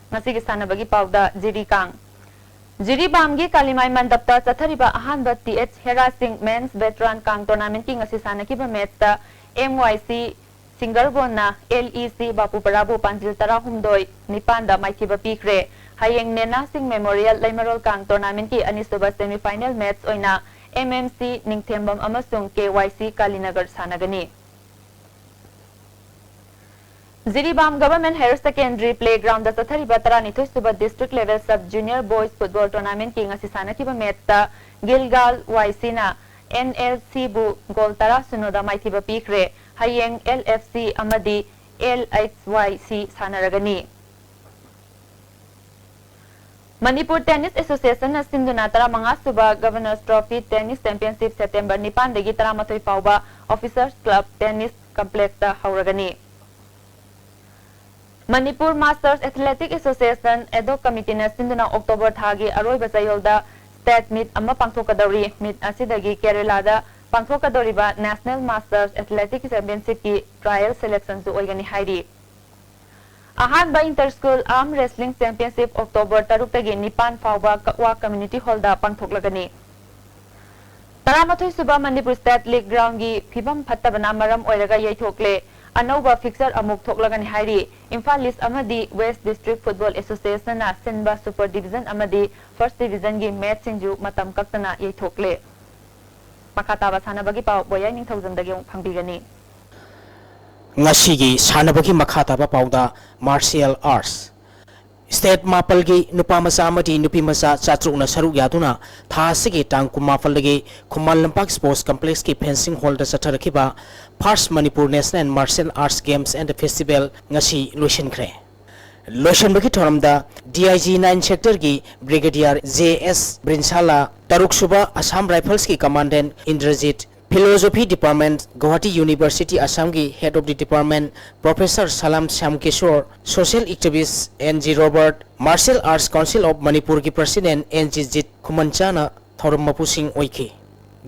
ꯉꯁꯤꯒꯤ ꯁꯥꯟꯅꯕꯒꯤ ꯄꯥꯎꯗ ꯖꯤꯔꯤ ꯀꯥꯡ꯫ ꯖꯤꯔꯤꯕꯥꯝꯒꯤ ꯀꯥꯂꯤꯃꯥꯏ ꯃꯟꯗꯞꯇ ꯆꯠꯊꯔꯤꯕ ꯑꯍꯥꯟꯕ ꯇꯤ ꯑꯦꯆ ꯍꯦꯔꯥ ꯁꯤꯡ ꯃꯦꯟꯁ ꯚꯦꯇꯔꯥꯟ ꯀꯥꯡ ꯇꯣꯔꯅꯥꯃꯦꯟꯠꯀꯤ ꯉꯁꯤ ꯁꯥꯟꯅꯈꯤꯕ ꯃꯦꯠꯁꯇ ꯑꯦꯝ ꯋꯥꯏ ꯁꯤ ꯁꯤꯡꯒꯔꯕꯣꯟꯅ ꯑꯦꯜ ꯏ ꯁꯤ ꯕꯥꯄꯨꯄꯔꯥꯕꯨ ꯄꯥꯟꯖꯤꯜ ꯇꯔꯥꯍꯨꯝꯗꯣꯏ ꯅꯤꯄꯥꯟꯗ ꯃꯥꯏꯊꯤꯕ ꯄꯤꯈ꯭ꯔꯦ꯫ ꯍꯌꯦꯡ ꯅꯦꯅꯥ ꯁꯤꯡ ꯃꯦꯃꯣꯔꯤꯌꯦꯜ ꯂꯩꯃꯔꯣꯜ ꯀꯥꯡ ꯇꯣꯔꯅꯥꯃꯦꯟꯠꯀꯤ ꯑꯅꯤꯁꯨꯕ ꯁꯦꯃꯤꯐꯥꯏꯅꯦꯜ ꯃꯦꯠꯁ ꯑꯣꯏꯅ ꯑꯦꯝ ꯑꯦꯝ ꯁꯤ ꯅꯤꯡꯊꯦꯝꯕꯝ ꯑꯃꯁꯨꯡ ꯀꯦ ꯋꯥꯏ ꯁꯤ ꯀꯥꯂꯤꯅꯒꯔ ꯁꯥꯟꯅꯒꯅꯤ꯫ ꯖꯤꯔꯤꯕꯥꯝ ꯒꯚꯔꯟꯃꯦꯟꯠ ꯍꯥꯌꯔ ꯁꯦꯀꯦꯟꯗꯔꯤ ꯄ꯭ꯂꯦꯒ꯭ꯔꯥꯎꯟꯗ ꯆꯠꯊꯔꯤꯕ ꯇꯔꯥꯅꯤꯊꯣꯏ ꯁꯨꯕ district level sub junior boys football ꯇꯣꯔꯅꯥꯃꯦꯟꯠꯀꯤ ꯉꯁꯤ ꯁꯥꯟꯅꯈꯤꯕ ꯃꯦꯠꯁꯇ ꯒꯤꯜꯒꯥꯜ ꯋꯥꯏ ꯁꯤꯅ ꯑꯦꯟ ꯑꯦꯜ ꯁꯤꯕꯨ ꯒꯣꯜ ꯇꯔꯥ ꯁꯤꯅꯣꯗ ꯃꯥꯏꯊꯤꯕ ꯄꯤꯈ꯭ꯔꯦ꯫ ꯍꯌꯦꯡ ꯑꯦꯜ ꯑꯦꯐ ꯁꯤ ꯑꯃꯗꯤ ꯑꯦꯜ ꯑꯩꯆ ꯋꯥꯏ ꯁꯤ ꯁꯥꯟꯅꯔꯒꯅꯤ꯫ ꯃꯅꯤꯄꯨꯔ ꯇꯦꯅꯤꯁ ꯑꯦꯁꯣꯁꯤꯌꯦꯁꯟꯅ ꯁꯤꯟꯗꯨꯅ ꯇꯔꯥꯃꯉꯥ ꯁꯨꯕ governor's trophy tennis championship September ꯅꯤꯄꯥꯟꯗꯒꯤ ꯇꯔꯥꯃꯥꯊꯣꯏ ꯐꯥꯎꯕ ꯑꯣꯐꯤꯁꯔꯁ ꯀ꯭ꯂꯕ ꯇꯦꯅꯤꯁ ꯀꯝꯄ꯭ꯂꯦꯛꯁꯇ ꯍꯧꯔꯒꯅꯤ꯫ Manipur masters athletic association ad hoc ꯀꯃꯤꯇꯤꯅ ꯁꯤꯟꯗꯨꯅ ꯑꯣꯛꯇꯣꯕꯔ ꯊꯥꯒꯤ ꯑꯔꯣꯏꯕ ꯆꯌꯣꯜꯗ ꯁ꯭ꯇꯦꯠ ꯃꯤꯠ ꯑꯃ ꯄꯥꯡꯊꯣꯛꯀꯗꯧꯔꯤ꯫ ꯃꯤꯠ ꯑꯁꯤꯗꯒꯤ ꯀꯦꯔꯦꯂꯥꯗ ꯄꯥꯡꯊꯣꯛꯀꯗꯧꯔꯤꯕ ꯅꯦꯁꯅꯦꯜ ꯃꯥꯁꯇꯔꯁ ꯑꯦꯊꯂꯦꯇꯤꯛ ꯆꯦꯝꯄꯤꯌꯟꯁꯤꯞꯀꯤ ꯇ꯭ꯔꯥꯌꯦꯜ ꯁꯦꯂꯦꯛꯁꯟꯁꯨ ꯑꯣꯏꯒꯅꯤ ꯍꯥꯏꯔꯤ꯫ ꯑꯍꯥꯟꯕ inter school arm wrestling championship October ꯇꯔꯨꯛꯇꯒꯤ ꯅꯤꯄꯥꯟ ꯐꯥꯎꯕ ꯀꯛꯋꯥ ꯀꯝꯃ꯭ꯌꯨꯅꯤꯇꯤ ꯍꯣꯜꯗ ꯄꯥꯡꯊꯣꯛꯂꯒꯅꯤ꯫ ꯇꯔꯥꯃꯥꯊꯣꯏ ꯁꯨꯕ ꯃꯅꯤꯄꯨꯔ ꯁ꯭ꯇꯦꯠ ꯂꯤꯒ ꯒ꯭ꯔꯥꯎꯟꯒꯤ ꯐꯤꯕꯝ ꯐꯠꯇꯕꯅ ꯃꯔꯝ ꯑꯣꯏꯔꯒ ꯌꯩꯊꯣꯛꯂꯦ꯫ ꯑꯅꯧꯕ ꯐꯤꯛꯆꯔ ꯑꯃꯨꯛ ꯊꯣꯛꯂꯒꯅꯤ ꯍꯥꯏꯔꯤ꯫ ꯏꯝꯐꯥꯜ ꯏꯁ꯭ꯠ ꯑꯃꯗꯤ ꯋꯦꯁ꯭ꯠ ꯗꯤꯁꯇ꯭ꯔꯤꯛ ꯐꯨꯠꯕꯣꯜ ꯑꯦꯁꯣꯁꯤꯌꯦꯁꯟꯅ ꯁꯤꯟꯕ ꯁꯨꯄꯔ ꯗꯤꯕꯤꯖꯟ ꯑꯃꯗꯤ ꯐꯥꯔꯁ꯭ꯠ ꯗꯤꯕꯤꯖꯟꯒꯤ ꯃꯦꯠꯁꯁꯤꯡꯁꯨ ꯃꯇꯝ ꯀꯛꯇꯅ ꯌꯩꯊꯣꯛꯂꯦ꯫ ꯃꯈꯥ ꯇꯥꯕ ꯁꯥꯟꯅꯕꯒꯤ ꯄꯥꯎ ꯕꯣꯌꯥꯏ ꯅꯤꯡꯊꯧꯖꯝꯗꯒꯤ ꯑꯃꯨꯛ ꯐꯪꯕꯤꯒꯅꯤ꯫ ꯉꯁꯤꯒꯤ ꯁꯥꯟꯅꯕꯒꯤ ꯃꯈꯥ ꯇꯥꯕ ꯄꯥꯎꯗ ꯃꯥꯔꯁꯤꯌꯦꯜ ꯑꯥꯔꯠꯁ꯫ ꯁ꯭ꯇꯦꯠ ꯃꯥꯄꯜꯒꯤ ꯅꯨꯄꯥ ꯃꯆꯥ ꯑꯃꯗꯤ ꯅꯨꯄꯤ ꯃꯆꯥ ꯆꯥꯇ꯭ꯔꯨꯛꯅ ꯁꯔꯨꯛ ꯌꯥꯗꯨꯅ ꯊꯥ ꯑꯁꯤꯒꯤ ꯇꯥꯡ ꯀꯨꯟꯃꯥꯄꯜꯗꯒꯤ ꯈꯨꯃꯟ ꯂꯝꯄꯥꯛ ꯁ꯭ꯄꯣꯔꯠꯁ ꯀꯝꯄ꯭ꯂꯦꯛꯁꯀꯤ ꯐꯦꯟꯁꯤꯡ ꯍꯣꯜꯗ ꯆꯠꯊꯔꯛꯈꯤꯕ first Manipur national martial arts games and festival ꯉꯁꯤ ꯂꯣꯏꯁꯤꯟꯈ꯭ꯔꯦ꯫ ꯂꯣꯏꯁꯤꯟꯕꯒꯤ ꯊꯧꯔꯝꯗ ꯗꯤ ꯑꯥꯏ ꯖꯤ ꯅꯥꯏꯟ ꯁꯦꯛꯇꯔꯒꯤ ꯕ꯭ꯔꯤꯒꯦꯗꯤꯌꯔ ꯖꯦ ꯑꯦꯁ ꯕ꯭ꯔꯤꯟꯁꯥꯂꯥ, ꯇꯔꯨꯛ ꯁꯨꯕ ꯑꯁꯥꯝ ꯔꯥꯏꯐꯜꯁꯀꯤ commandant Indrajit, philosophy department, Guwahati university ꯑꯁꯥꯝꯒꯤ head of the department professor Salam Shyam Kishore, social activist N G Robert, martial arts council of ꯃꯅꯤꯄꯨꯔꯒꯤ ꯄ꯭ꯔꯁꯤꯗꯦꯟꯠ ꯑꯦꯟ ꯖꯤ ꯖꯤꯠ ꯈꯨꯃꯟꯆꯥꯅ ꯊꯧꯔꯝ ꯃꯄꯨꯁꯤꯡ ꯑꯣꯏꯈꯤ꯫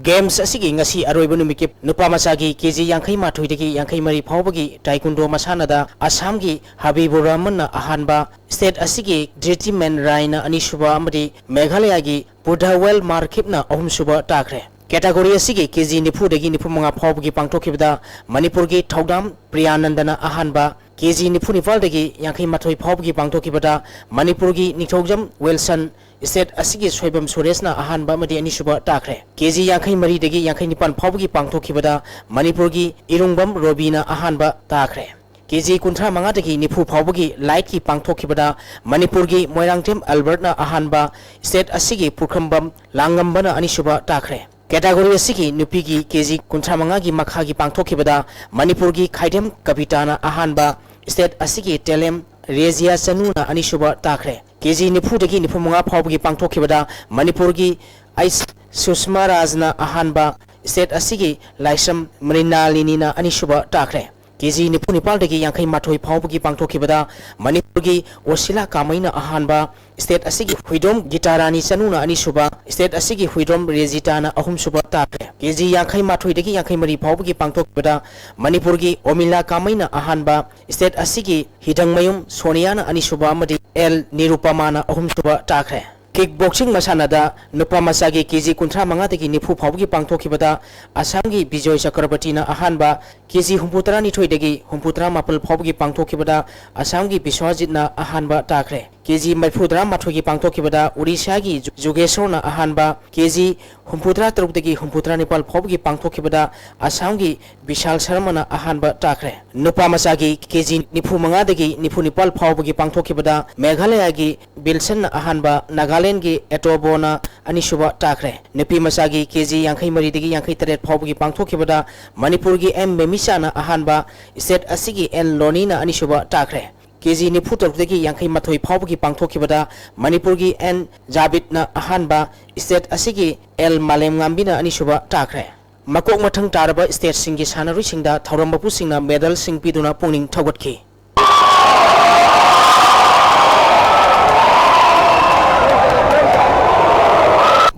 Games ꯑꯁꯤꯒꯤ ꯉꯁꯤ ꯑꯔꯣꯏꯕ ꯅꯨꯃꯤꯠꯀꯤ ꯅꯨꯄꯥ ꯃꯆꯥꯒꯤ ꯀꯦ ꯖꯤ ꯌꯥꯡꯈꯩ ꯃꯥꯊꯣꯏꯗꯒꯤ ꯌꯥꯡꯈꯩ ꯃꯔꯤ ꯐꯥꯎꯕꯒꯤ ꯇꯥꯏꯀꯨꯟꯗꯣ ꯃꯁꯥꯟꯅꯗ ꯑꯁꯥꯝꯒꯤ ꯍꯕꯤꯕꯨꯔ ꯔꯍꯃꯟꯅ ꯑꯍꯥꯟꯕ, state ꯑꯁꯤꯒꯤ ꯗ꯭ꯔꯤꯇꯤꯃꯦꯟ ꯔꯥꯏꯅ ꯑꯅꯤꯁꯨꯕ ꯑꯃꯗꯤ ꯃꯦꯘꯥꯂꯌꯥꯒꯤ ꯄꯨꯙꯥꯋꯦꯜ ꯃꯥꯔꯈꯤꯞꯅ ꯑꯍꯨꯝꯁꯨꯕ ꯇꯥꯈ꯭ꯔꯦ꯫ Category ꯑꯁꯤꯒꯤ ꯀꯦ ꯖꯤ ꯅꯤꯐꯨꯗꯒꯤ ꯅꯤꯐꯨ ꯃꯉꯥ ꯐꯥꯎꯕꯒꯤ ꯄꯥꯡꯊꯣꯛꯈꯤꯕꯗ ꯃꯅꯤꯄꯨꯔꯒꯤ ꯊꯧꯗꯥꯝ ꯄ꯭ꯔꯤꯌꯥꯅꯟꯗꯅ ꯑꯍꯥꯟꯕ, ꯀꯦ ꯖꯤ ꯅꯤꯐꯨ ꯅꯤꯄꯥꯜꯗꯒꯤ ꯌꯥꯡꯈꯩ ꯃꯥꯊꯣꯏ ꯐꯥꯎꯕꯒꯤ ꯄꯥꯡꯊꯣꯛꯈꯤꯕꯗ ꯃꯅꯤꯄꯨꯔꯒꯤ ꯅꯤꯡꯊꯧꯖꯝ ꯋꯤꯜꯁꯟ, state ꯑꯁꯤꯒꯤ ꯁꯣꯏꯕꯝ ꯁꯨꯔꯦꯁꯅ ꯑꯍꯥꯟꯕ ꯑꯃꯗꯤ ꯑꯅꯤꯁꯨꯕ ꯇꯥꯈ꯭ꯔꯦ꯫ ꯀꯦ ꯖꯤ ꯌꯥꯡꯈꯩ ꯃꯔꯤꯗꯒꯤ ꯌꯥꯡꯈꯩ ꯅꯤꯄꯥꯟ ꯐꯥꯎꯕꯒꯤ ꯄꯥꯡꯊꯣꯛꯈꯤꯕꯗ ꯃꯅꯤꯄꯨꯔꯒꯤ ꯏꯔꯨꯡꯕꯝ ꯔꯣꯕꯤꯅ ꯑꯍꯥꯟꯕ ꯇꯥꯈ꯭ꯔꯦ꯫ ꯀꯦ ꯖꯤ ꯀꯨꯟꯊ꯭ꯔꯥ ꯃꯉꯥꯗꯒꯤ ꯅꯤꯐꯨ ꯐꯥꯎꯕꯒꯤ lightꯀꯤ ꯄꯥꯡꯊꯣꯛꯈꯤꯕꯗ ꯃꯅꯤꯄꯨꯔꯒꯤ ꯃꯣꯏꯔꯥꯡꯊꯦꯝ ꯑꯦꯜꯕꯔꯠꯅ ꯑꯍꯥꯟꯕ, state ꯑꯁꯤꯒꯤ ꯄꯨꯈ꯭ꯔꯝꯕꯝ ꯂꯥꯡꯉꯝꯕꯅ ꯑꯅꯤꯁꯨꯕ ꯇꯥꯈ꯭ꯔꯦ꯫ Category ꯑꯁꯤꯒꯤ ꯅꯨꯄꯤꯒꯤ ꯀꯦ ꯖꯤ ꯀꯨꯟꯊ꯭ꯔꯥ ꯃꯉꯥꯒꯤ ꯃꯈꯥꯒꯤ ꯄꯥꯡꯊꯣꯛꯈꯤꯕꯗ ꯃꯅꯤꯄꯨꯔꯒꯤ ꯈꯥꯏꯗꯦꯝ ꯀꯕꯤꯇꯥꯅ ꯑꯍꯥꯟꯕ, state ꯑꯁꯤꯒꯤ ꯇꯦꯂꯦꯝ ꯔꯦꯖꯤꯌꯥ ꯆꯅꯨꯅ ꯑꯅꯤꯁꯨꯕ ꯇꯥꯈ꯭ꯔꯦ꯫ ꯀꯦ ꯖꯤ ꯅꯤꯐꯨꯗꯒꯤ ꯅꯤꯐꯨ ꯃꯉꯥ ꯐꯥꯎꯕꯒꯤ ꯄꯥꯡꯊꯣꯛꯈꯤꯕꯗ ꯃꯅꯤꯄꯨꯔꯒꯤ ꯑꯩꯁ ꯁꯨꯁꯃꯥ ꯔꯥꯖꯅ ꯑꯍꯥꯟꯕ, state ꯑꯁꯤꯒꯤ ꯂꯥꯏꯁ꯭ꯔꯝ ꯃ꯭ꯔꯤꯅꯥꯂꯤꯅꯤꯅ ꯑꯅꯤꯁꯨꯕ ꯇꯥꯈ꯭ꯔꯦ꯫ ꯀꯦ ꯖꯤ ꯅꯤꯐꯨ ꯅꯤꯄꯥꯜꯗꯒꯤ ꯌꯥꯡꯈꯩ ꯃꯥꯊꯣꯏ ꯐꯥꯎꯕꯒꯤ ꯄꯥꯡꯊꯣꯛꯈꯤꯕꯗ ꯃꯅꯤꯄꯨꯔꯒꯤ ꯑꯣꯁꯤꯂꯥ ꯀꯥꯃꯩꯅ ꯑꯍꯥꯟꯕ, state ꯑꯁꯤꯒꯤ ꯍꯨꯏꯗ꯭ꯔꯣꯝ ꯒꯤꯇꯥꯔꯥꯅꯤ ꯆꯅꯨꯅ ꯑꯅꯤꯁꯨꯕ, state ꯑꯁꯤꯒꯤ ꯍꯨꯏꯗ꯭ꯔꯣꯝ ꯔꯦꯖꯤꯇꯥꯅ ꯑꯍꯨꯝꯁꯨꯕ ꯇꯥꯈ꯭ꯔꯦ꯫ ꯀꯦ ꯖꯤ ꯌꯥꯡꯈꯩ ꯃꯥꯊꯣꯏꯗꯒꯤ ꯌꯥꯡꯈꯩ ꯃꯔꯤ ꯐꯥꯎꯕꯒꯤ ꯄꯥꯡꯊꯣꯛꯈꯤꯕꯗ ꯃꯅꯤꯄꯨꯔꯒꯤ ꯑꯣꯃꯤꯂꯥ ꯀꯥꯃꯩꯅ ꯑꯍꯥꯟꯕ, state ꯑꯁꯤꯒꯤ ꯍꯤꯗꯪꯃꯌꯨꯝ ꯁꯣꯅꯤꯌꯥꯅ ꯑꯅꯤꯁꯨꯕ ꯑꯃꯗꯤ ꯑꯦꯜ ꯅꯤꯔꯨꯄꯃꯥꯅ ꯑꯍꯨꯝꯁꯨꯕ ꯇꯥꯈ꯭ꯔꯦ꯫ Kick boxing ꯃꯁꯥꯟꯅꯗ ꯅꯨꯄꯥ ꯃꯆꯥꯒꯤ ꯀꯦ ꯖꯤ ꯀꯨꯟꯊ꯭ꯔꯥ ꯃꯉꯥꯗꯒꯤ ꯅꯤꯐꯨ ꯐꯥꯎꯕꯒꯤ ꯄꯥꯡꯊꯣꯛꯈꯤꯕꯗ ꯑꯁꯥꯝꯒꯤ ꯕꯤꯖꯣꯏ ꯆꯀ꯭ꯔꯕꯔꯇꯤꯅ ꯑꯍꯥꯟꯕ, ꯀꯦ ꯖꯤ ꯍꯨꯝꯐꯨꯇꯔꯥꯅꯤꯊꯣꯏꯗꯒꯤ ꯍꯨꯝꯐꯨꯇꯔꯥ ꯃꯥꯄꯜ ꯐꯥꯎꯕꯒꯤ ꯄꯥꯡꯊꯣꯛꯈꯤꯕꯗ ꯑꯁꯥꯝꯒꯤ ꯕꯤꯁ꯭ꯋꯥꯖꯤꯠꯅ ꯑꯍꯥꯟꯕ ꯇꯥꯈ꯭ꯔꯦ꯫ ꯀꯦ ꯖꯤ ꯃꯔꯤꯐꯨꯇꯔꯥ ꯃꯥꯊꯣꯏꯒꯤ ꯄꯥꯡꯊꯣꯛꯈꯤꯕꯗ ꯎꯔꯤꯁꯥꯒꯤ ꯖꯨ-, ꯖꯨꯒꯦꯁꯣꯔꯅ ꯑꯍꯥꯟꯕ, ꯀꯦ ꯖꯤ ꯍꯨꯝꯐꯨꯇꯔꯥ ꯇꯔꯨꯛꯇꯒꯤ ꯍꯨꯝꯐꯨꯇꯔꯥ ꯅꯤꯄꯥꯜ ꯐꯥꯎꯕꯒꯤ ꯄꯥꯡꯊꯣꯛꯈꯤꯕꯗ ꯑꯁꯥꯝꯒꯤ ꯕꯤꯁꯥꯜ ꯁꯔꯃꯅ ꯑꯍꯥꯟꯕ ꯇꯥꯈ꯭ꯔꯦ꯫ ꯅꯨꯄꯥ ꯃꯆꯥꯒꯤ ꯀꯦ ꯖꯤ ꯅꯤꯐꯨ ꯃꯉꯥꯗꯒꯤ ꯅꯤꯐꯨ ꯅꯤꯄꯥꯜ ꯐꯥꯎꯕꯒꯤ ꯄꯥꯡꯊꯣꯛꯈꯤꯕꯗ ꯃꯦꯘꯥꯂꯌꯥꯒꯤ ꯕꯤꯜꯁꯟꯅ ꯑꯍꯥꯟꯕ, ꯅꯥꯒꯥꯂꯦꯟꯗꯒꯤ ꯑꯦꯇꯣꯕꯣꯅ ꯑꯅꯤꯁꯨꯕ ꯇꯥꯈ꯭ꯔꯦ꯫ ꯅꯨꯄꯤ ꯃꯆꯥꯒꯤ ꯀꯦ ꯖꯤ ꯌꯥꯡꯈꯩ ꯃꯔꯤꯗꯒꯤ ꯌꯥꯡꯈꯩ ꯇꯔꯦꯠ ꯐꯥꯎꯕꯒꯤ ꯄꯥꯡꯊꯣꯛꯈꯤꯕꯗ ꯃꯅꯤꯄꯨꯔꯒꯤ ꯑꯦꯝ ꯃꯦꯃꯤꯆꯥꯅ ꯑꯍꯥꯟꯕ, state ꯑꯁꯤꯒꯤ ꯑꯦꯟ ꯂꯣꯅꯤꯅ ꯑꯅꯤꯁꯨꯕ ꯇꯥꯈ꯭ꯔꯦ꯫ ꯀꯦ ꯖꯤ ꯅꯤꯐꯨ ꯇꯔꯨꯛꯇꯒꯤ ꯌꯥꯡꯈꯩ ꯃꯥꯊꯣꯏ ꯐꯥꯎꯕꯒꯤ ꯄꯥꯡꯊꯣꯛꯈꯤꯕꯗ ꯃꯅꯤꯄꯨꯔꯒꯤ ꯑꯦꯟ ꯖꯥꯕꯤꯗꯅ ꯑꯍꯥꯟꯕ, state ꯑꯁꯤꯒꯤ ꯑꯦꯜ ꯃꯥꯂꯦꯝꯉꯥꯝꯕꯤꯅ ꯑꯅꯤꯁꯨꯕ ꯇꯥꯈ꯭ꯔꯦ꯫ ꯃꯀꯣꯛ ꯃꯊꯪ ꯇꯥꯔꯕ stateꯁꯤꯡꯒꯤ ꯁꯥꯟꯅꯔꯣꯏꯁꯤꯡꯗ ꯊꯧꯔꯝ ꯃꯄꯨꯁꯤꯡꯅ medalꯁꯤꯡ ꯄꯤꯗꯨꯅ ꯄꯨꯛꯅꯤꯡ ꯊꯧꯒꯠꯈꯤ꯫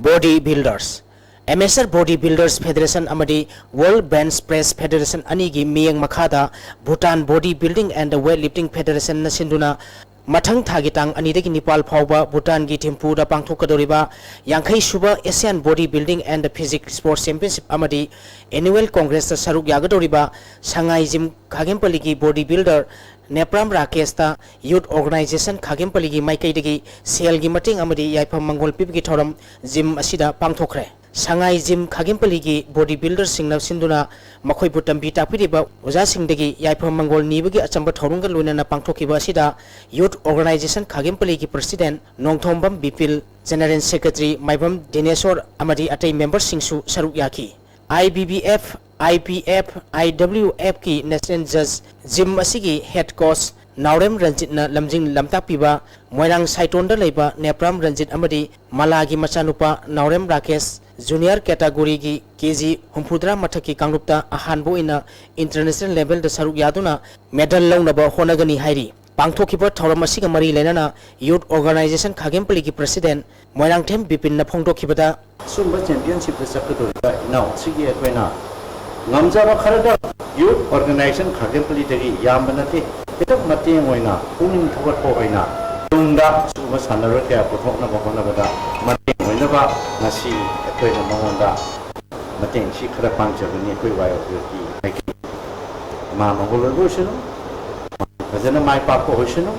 Body builders꯫ Amateur Body Builders Federation ꯑꯃꯗꯤ World Bench Press Federation ꯑꯅꯤꯒꯤ ꯃꯤꯠꯌꯦꯡ ꯃꯈꯥꯗ Bhutan Body Building and Weightlifting Federation ꯅ ꯁꯤꯟꯗꯨꯅ ꯃꯊꯪ ꯊꯥꯒꯤ ꯇꯥꯡ ꯑꯅꯤꯗꯒꯤ ꯅꯤꯄꯥꯜ ꯐꯥꯎꯕ ꯚꯨꯇꯥꯟꯒꯤ ꯊꯤꯝꯄꯨꯗ ꯄꯥꯡꯊꯣꯛꯀꯗꯧꯔꯤꯕ ꯌꯥꯡꯈꯩ ꯁꯨꯕ Asian Body Building and Physique Sports Championship ꯑꯃꯗꯤ Annual Congress ꯇ ꯁꯔꯨꯛ ꯌꯥꯒꯗꯧꯔꯤꯕ ꯁꯉꯥꯏ ꯖꯤꯝ ꯈꯥꯒꯦꯝꯄꯜꯂꯤꯒꯤ body builder ꯅꯦꯄ꯭ꯔꯥꯝ ꯔꯥꯀꯦꯁꯇ Youth Organization ꯈꯥꯒꯦꯝꯄꯜꯂꯤꯒꯤ ꯃꯥꯏꯀꯩꯗꯒꯤ ꯁꯦꯜꯒꯤ ꯃꯇꯦꯡ ꯑꯃꯗꯤ ꯌꯥꯏꯐ ꯃꯪꯒꯣꯜ ꯄꯤꯕꯒꯤ ꯊꯧꯔꯝ ꯖꯤꯝ ꯑꯁꯤꯗ ꯄꯥꯡꯊꯣꯛꯈ꯭ꯔꯦ꯫ ꯁꯉꯥꯏ ꯖꯤꯝ ꯈꯥꯒꯦꯝꯄꯜꯂꯤꯒꯤ body builder ꯁꯤꯡꯅ ꯁꯤꯟꯗꯨꯅ ꯃꯈꯣꯏꯕꯨ ꯇꯝꯕꯤ ꯇꯥꯛꯄꯤꯔꯤꯕ ꯑꯣꯖꯥꯁꯤꯡꯗꯒꯤ ꯌꯥꯏꯐ ꯃꯪꯒꯣꯜ ꯅꯤꯕꯒꯤ ꯑꯆꯝꯕ ꯊꯧꯔꯝꯒ ꯂꯣꯏꯅꯅ ꯄꯥꯡꯊꯣꯛꯈꯤꯕ ꯑꯁꯤꯗ Youth Organization ꯈꯥꯒꯦꯝꯄꯜꯂꯤꯒꯤ President Nongthombam ꯕꯤꯄꯤꯜ, General Secretary ꯃꯥꯏꯕꯝ ꯗꯤꯅꯦꯁꯣꯔ ꯑꯃꯗꯤ ꯑꯇꯩ member ꯁꯤꯡꯁꯨ ꯁꯔꯨꯛ ꯌꯥꯈꯤ꯫ I B B F, I P F, I W F ꯀꯤ National Judge, ꯖꯤꯝ ꯑꯁꯤꯒꯤ head coach ꯅꯥꯎꯔꯦꯝ ꯔꯟꯖꯤꯠꯅ ꯂꯝꯖꯤꯡ ꯂꯝꯇꯥꯛꯄꯤꯕ ꯃꯣꯏꯔꯥꯡ ꯁꯥꯏꯇꯣꯟꯗ ꯂꯩꯕ ꯅꯦꯄ꯭ꯔꯥꯝ ꯔꯟꯖꯤꯠ ꯑꯃꯗꯤ ꯃꯂꯥꯒꯤ ꯃꯆꯥꯅꯨꯄꯥ ꯅꯥꯎꯔꯦꯝ ꯔꯥꯀꯦꯁ, junior category ꯒꯤ K G ꯍꯨꯝꯐꯨꯇꯔꯥ ꯃꯊꯛꯀꯤ ꯀꯥꯡꯂꯨꯞꯇ ꯑꯍꯥꯟꯕ ꯑꯣꯏꯅ international level ꯗ ꯁꯔꯨꯛ ꯌꯥꯗꯨꯅ medal ꯂꯧꯅꯕ ꯍꯣꯠꯅꯒꯅꯤ ꯍꯥꯏꯔꯤ꯫ ꯄꯥꯡꯊꯣꯛꯈꯤꯕ ꯊꯧꯔꯝ ꯑꯁꯤꯒ ꯃꯔꯤ ꯂꯩꯅꯅ Youth Organization ꯈꯥꯒꯦꯝꯄꯜꯂꯤꯒꯤ President ꯃꯣꯏꯔꯥꯡꯊꯦꯝ ꯕꯤꯄꯤꯟꯅ ꯐꯣꯡꯗꯣꯛꯈꯤꯕꯗ, ꯑꯁꯨꯝꯕ championship ꯇ ꯆꯠꯀꯗꯧꯔꯤꯕ ꯏꯅꯥꯎ ꯑꯁꯤꯒꯤ ꯑꯩꯈꯣꯏꯅ ꯉꯝꯖꯕ ꯈꯔꯗ Youth Organization ꯈꯥꯒꯦꯝꯄꯜꯂꯤꯗꯒꯤ ꯌꯥꯝꯕ ꯅꯠꯇꯦ, ꯈꯤꯇꯪ ꯃꯇꯦꯡ ꯑꯣꯏꯅ ꯄꯨꯛꯅꯤꯡ ꯊꯧꯒꯠꯄ ꯑꯣꯏꯅ ꯇꯨꯡꯗ ꯁꯤꯒꯨꯝꯕ ꯁꯥꯟꯅꯔꯣꯏ ꯀꯌꯥ ꯄꯨꯊꯣꯛꯅꯕ ꯍꯣꯠꯅꯕꯗ ꯃꯇꯦꯡ ꯑꯣꯏꯅꯕ ꯉꯁꯤ ꯑꯩꯈꯣꯏꯅ ꯃꯉꯣꯟꯗ ꯃꯇꯦꯡꯁꯤ ꯈꯔ ꯄꯥꯡꯖꯕꯅꯤ꯫ ꯑꯩꯈꯣꯏ Y O F ꯀꯤ ꯃꯥꯏꯀꯩ ꯃꯥ ꯃꯪꯒꯣꯜ ꯑꯣꯏꯕ ꯑꯣꯏꯁꯅꯨ, ꯐꯖꯅ ꯃꯥꯏ ꯄꯥꯛꯄ ꯑꯣꯏꯁꯅꯨ꯫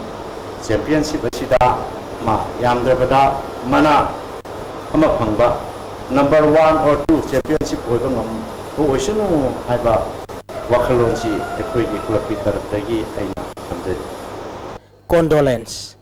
Championship ꯑꯁꯤꯗ ꯃꯥ ꯌꯥꯝꯗ꯭ꯔꯕꯗ ꯃꯅꯥ ꯑꯃ ꯐꯪꯕ, number one or two championship ꯑꯣꯏꯕ ꯉꯝꯕ ꯑꯣꯏꯁꯅꯨ ꯍꯥꯏꯕ ꯋꯥꯈꯜꯂꯣꯟꯁꯤ ꯑꯩꯈꯣꯏꯒꯤ club ꯀꯤ ꯇꯔꯐꯇꯒꯤ ꯑꯩꯅ ꯊꯝꯖꯔꯤ꯫ Condolence꯫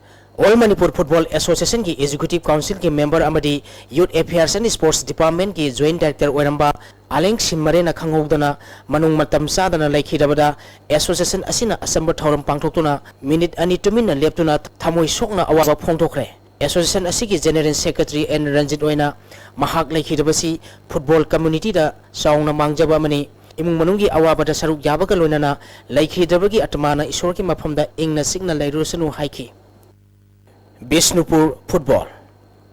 All Manipur Football Association ꯒꯤ Executive Council ꯒꯤ member ꯑꯃꯗꯤ Youth Affairs and Sports Department ꯀꯤ Joint Director ꯑꯣꯏꯔꯝꯕ ꯑꯂꯦꯡ ꯁꯤꯝꯃꯔꯦꯅ ꯈꯪꯍꯧꯗꯅ ꯃꯅꯨꯡ ꯃꯇꯝ ꯆꯥꯗꯅ ꯂꯩꯈꯤꯗꯕꯗ association ꯑꯁꯤꯅ ꯑꯆꯝꯕ ꯊꯧꯔꯝ ꯄꯥꯡꯊꯣꯛꯇꯨꯅ minute ꯑꯅꯤ ꯇꯨꯃꯤꯟꯅ ꯂꯦꯞꯇꯨꯅ ꯊꯃꯣꯏ ꯁꯣꯛꯅ ꯑꯋꯥꯕ ꯐꯣꯡꯗꯣꯛꯈ꯭ꯔꯦ꯫ Association ꯑꯁꯤꯒꯤ General Secretary N ꯔꯟꯖꯤꯠ ꯑꯣꯏꯅ ꯃꯍꯥꯛ ꯂꯩꯈꯤꯗꯕꯁꯤ football community ꯗ ꯆꯥꯎꯅ ꯃꯥꯡꯖꯕ ꯑꯃꯅꯤ꯫ ꯏꯃꯨꯡ ꯃꯅꯨꯡꯒꯤ ꯑꯋꯥꯕꯗ ꯁꯔꯨꯛ ꯌꯥꯕꯒ ꯂꯣꯏꯅꯅ ꯂꯩꯈꯤꯗꯕꯒꯤ ꯑꯇꯃꯥꯅ ꯏꯁꯣꯔꯒꯤ ꯃꯐꯝꯗ ꯏꯪꯅ ꯆꯤꯛꯅ ꯂꯩꯔꯨꯔꯁꯅꯨ ꯍꯥꯏꯈꯤ꯫ Bishnupur. Football꯫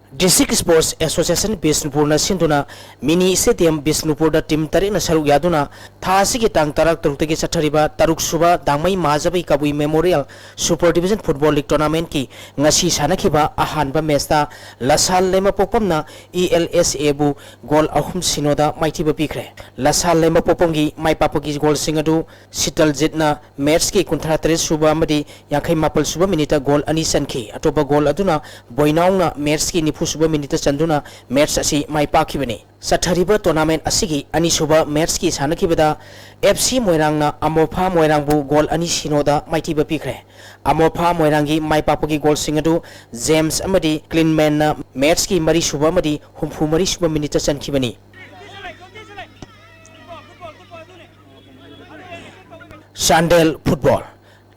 District Sports Association ꯕꯤꯁꯅꯨꯄꯨꯔꯅ ꯁꯤꯟꯗꯨꯅ Mini Stadium ꯕꯤꯁꯅꯨꯄꯨꯔꯗ team ꯇꯔꯦꯠꯅ ꯁꯔꯨꯛ ꯌꯥꯗꯨꯅ ꯊꯥ ꯑꯁꯤꯒꯤ ꯇꯥꯡ ꯇꯔꯥꯇꯔꯨꯛꯇꯒꯤ ꯆꯠꯊꯔꯤꯕ ꯇꯔꯨꯛ ꯁꯨꯕ ꯗꯥꯡꯃꯩ ꯃꯍꯥꯖꯕꯩ ꯀꯕꯨꯏ Memorial Super Division Football League Tournamentꯀꯤ ꯉꯁꯤ ꯁꯥꯟꯅꯈꯤꯕ ꯑꯍꯥꯟꯕ matchꯇ ꯂꯁꯥꯜ ꯂꯩꯃꯄꯣꯛꯄꯝꯅ E L S Aꯕꯨ goal ꯑꯍꯨꯝ ꯁꯤꯅꯣꯗ ꯃꯥꯏꯊꯤꯕ ꯄꯤꯈ꯭ꯔꯦ꯫ ꯂꯁꯥꯜ ꯂꯩꯃꯄꯣꯛꯄꯝꯒꯤ ꯃꯥꯏ ꯄꯥꯛꯄꯒꯤ goalꯁꯤꯡ ꯑꯗꯨ ꯁꯤꯇꯜꯖꯤꯠꯅ matchꯀꯤ ꯀꯨꯟꯊ꯭ꯔꯥ ꯇꯔꯦꯠ ꯁꯨꯕ ꯑꯃꯗꯤ ꯌꯥꯡꯈꯩ ꯃꯥꯄꯜ ꯁꯨꯕ minuteꯇ goal ꯑꯅꯤ ꯆꯟꯈꯤ꯫ ꯑꯇꯣꯞꯄ goal ꯑꯗꯨꯅ ꯕꯣꯏꯅꯥꯎꯅ matchꯀꯤ ꯅꯤꯐꯨ ꯁꯨꯕ minuteꯇ ꯆꯟꯗꯨꯅ match ꯑꯁꯤ ꯃꯥꯏ ꯄꯥꯛꯈꯤꯕꯅꯤ꯫ ꯆꯠꯊꯔꯤꯕ tournament ꯑꯁꯤꯒꯤ ꯑꯅꯤꯁꯨꯕ matchꯀꯤ ꯁꯥꯟꯅꯈꯤꯕꯗ F C ꯃꯣꯏꯔꯥꯡꯅ ꯑꯃꯣꯐꯥ ꯃꯣꯏꯔꯥꯡꯕꯨ goal ꯑꯅꯤ ꯁꯤꯅꯣꯗ ꯃꯥꯏꯊꯤꯕ ꯄꯤꯈ꯭ꯔꯦ꯫ ꯑꯃꯣꯐꯥ ꯃꯣꯏꯔꯥꯡꯒꯤ ꯃꯥꯏ ꯄꯥꯛꯄꯒꯤ goalꯁꯤꯡ ꯑꯗꯨ ꯖꯦꯝꯁ ꯑꯃꯗꯤ ꯀ꯭ꯂꯤꯟꯃꯦꯟꯅ matchꯀꯤ ꯃꯔꯤ ꯁꯨꯕ ꯑꯃꯗꯤ ꯍꯨꯝꯐꯨ ꯃꯔꯤ ꯁꯨꯕ minuteꯇ ꯆꯟꯈꯤꯕꯅꯤ꯫ Chandel football.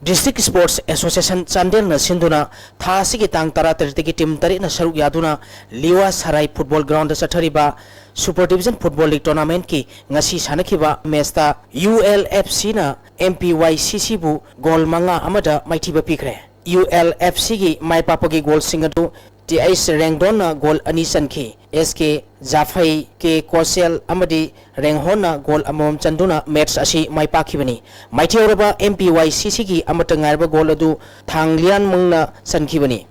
District Sports Association ꯆꯥꯟꯗꯦꯜꯅ ꯁꯤꯟꯗꯨꯅ ꯊꯥ ꯑꯁꯤꯒꯤ ꯇꯥꯡ ꯇꯔꯥꯇꯔꯦꯠꯇꯒꯤ team ꯇꯔꯦꯠꯅ ꯁꯔꯨꯛ ꯌꯥꯗꯨꯅ ꯂꯤꯋꯥ ꯁꯔꯥꯏ football groundꯗ ꯆꯠꯊꯔꯤꯕ Super Division Football League Tournamentꯀꯤ ꯉꯁꯤ ꯁꯥꯟꯅꯈꯤꯕ matchꯇ U L F Cꯅ M P Y C Cꯕꯨ goal ꯃꯉꯥ ꯑꯃꯗ ꯃꯥꯏꯊꯤꯕ ꯄꯤꯈ꯭ꯔꯦ꯫ U L F Cꯒꯤ ꯃꯥꯏ ꯄꯥꯛꯄꯒꯤ goalꯁꯤꯡ ꯑꯗꯨ T H ꯔꯦꯡꯗꯣꯟꯅ goal ꯑꯅꯤ ꯆꯟꯈꯤ꯫ S K ꯖꯥꯐꯩ, K ꯀꯣꯁꯦꯜ ꯑꯃꯗꯤ ꯔꯦꯡꯍꯣꯟꯅ goal ꯑꯃꯃꯝ ꯆꯟꯗꯨꯅ match ꯑꯁꯤ ꯃꯥꯏ ꯄꯥꯛꯈꯤꯕꯅꯤ꯫ ꯃꯥꯏꯊꯤꯍꯧꯔꯕ M P Y C Cꯒꯤ ꯑꯃꯠꯇ ꯉꯥꯏꯔꯕ goal ꯑꯗꯨ ꯊꯥꯡꯂꯤꯌꯥꯟꯃꯪꯅ ꯆꯟꯈꯤꯕꯅꯤ꯫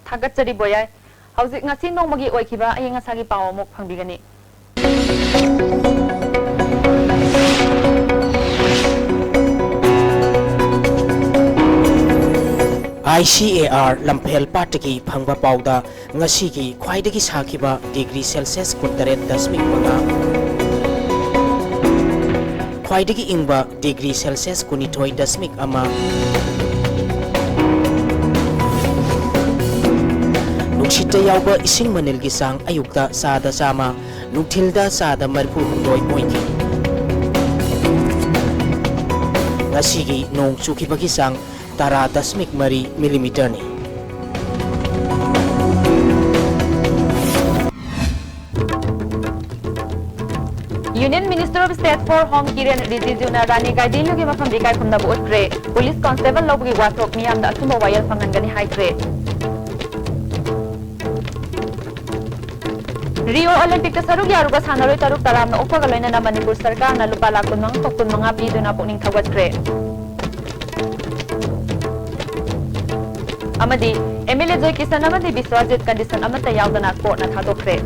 ꯊꯥꯒꯠꯆꯔꯤ ꯕꯣꯌꯥꯏ꯫ ꯍꯧꯖꯤꯛ ꯉꯁꯤ ꯅꯣꯡꯃꯒꯤ ꯑꯣꯏꯈꯤꯕ ꯑꯏꯪ ꯑꯁꯥꯒꯤ ꯄꯥꯎ ꯑꯃꯨꯛ ꯐꯪꯕꯤꯒꯅꯤ꯫ I C A R ꯂꯝꯐꯦꯜ ꯄꯥꯠꯇꯒꯤ ꯐꯪꯕ ꯄꯥꯎꯗ, ꯉꯁꯤꯒꯤ ꯈ꯭ꯋꯥꯏꯗꯒꯤ ꯁꯥꯈꯤꯕ degree Celsius ꯀꯨꯟꯇꯔꯦꯠ ꯗꯁꯃꯤꯛ ꯃꯉꯥ, ꯈ꯭ꯋꯥꯏꯗꯒꯤ ꯏꯪꯕ degree Celsius ꯀꯨꯟꯅꯤꯊꯣꯏ ꯗꯁꯃꯤꯛ ꯑꯃ, ꯅꯨꯡꯁꯤꯠꯇ ꯌꯥꯎꯕ ꯏꯁꯤꯡ ꯃꯅꯤꯜꯒꯤ ꯆꯥꯡ ꯑꯌꯨꯛꯇ ꯆꯥꯗ ꯆꯥꯝꯃ, ꯅꯨꯡꯊꯤꯜꯗ ꯆꯥꯗ ꯃꯔꯤꯐꯨ ꯍꯨꯝꯗꯣꯏ ꯑꯣꯏꯈꯤ꯫ ꯉꯁꯤꯒꯤ ꯅꯣꯡ ꯆꯨꯈꯤꯕꯒꯤ ꯆꯥꯡ ꯇꯔꯥ ꯗꯁꯃꯤꯛ ꯃꯔꯤ millimeterꯅꯤ꯫ Union Minister of State for Home Kiren Rijijuna ꯔꯥꯅꯤ ꯒꯥꯏꯗꯤꯟꯂꯨꯒꯤ ꯃꯐꯝꯗ ꯏꯀꯥꯏ ꯈꯨꯝꯅꯕ ꯎꯠꯈ꯭ꯔꯦ꯫ ꯄꯨꯂꯤꯁ ꯀꯣꯟꯁꯇꯦꯕꯜ ꯂꯧꯕꯒꯤ ꯋꯥꯊꯣꯛ ꯃꯤꯌꯥꯝꯗ ꯑꯆꯨꯝꯕ ꯋꯥꯌꯦꯜ ꯐꯪꯍꯟꯒꯅꯤ ꯍꯥꯏꯈ꯭ꯔꯦ꯫ ꯔꯤꯑꯣ ꯑꯣꯂꯤꯝꯄꯤꯛꯇ ꯁꯔꯨꯛ ꯌꯥꯔꯨꯕ ꯁꯥꯟꯅꯔꯣꯏ ꯇꯔꯨꯛ ꯇꯔꯥꯝꯅ ꯑꯣꯛꯄꯒ ꯂꯣꯏꯅꯅ ꯃꯅꯤꯄꯨꯔ ꯁꯔꯀꯥꯔꯅ ꯂꯨꯄꯥ ꯂꯥꯈ ꯀꯨꯟꯃꯉꯥ ꯀꯨꯟꯃꯉꯥ ꯄꯤꯗꯨꯅ ꯄꯨꯛꯅꯤꯡ ꯊꯧꯒꯠꯈ꯭ꯔꯦ꯫ ꯑꯃꯗꯤ ꯑꯦꯝ ꯑꯦꯜ ꯑꯦ ꯖꯣꯏ ꯀꯤꯁꯟ ꯑꯃꯗꯤ ꯕꯤꯁ꯭ꯋꯥꯖꯤꯠ ꯀꯟꯗꯤꯁꯟ ꯑꯃꯠꯇ ꯌꯥꯎꯗꯅ ꯀꯣꯔꯠꯅ ꯊꯥꯗꯣꯛꯈ꯭ꯔꯦ꯫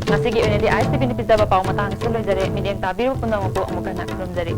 ꯉꯁꯤꯒꯤ ꯑꯣꯏꯅꯗꯤ ꯑꯥꯏ ꯑꯦꯁ ꯇꯤ ꯚꯤꯅ ꯄꯤꯖꯕ ꯄꯥꯎ ꯃꯇꯥꯡ ꯑꯁꯤꯗ ꯂꯣꯏꯖꯔꯦ꯫ ꯃꯤꯠꯌꯦꯡ ꯇꯥꯕꯤꯔꯤꯕ ꯄꯨꯝꯅꯃꯛꯄꯨ ꯑꯃꯨꯛ ꯍꯟꯅ ꯈꯨꯔꯨꯝꯖꯔꯤ꯫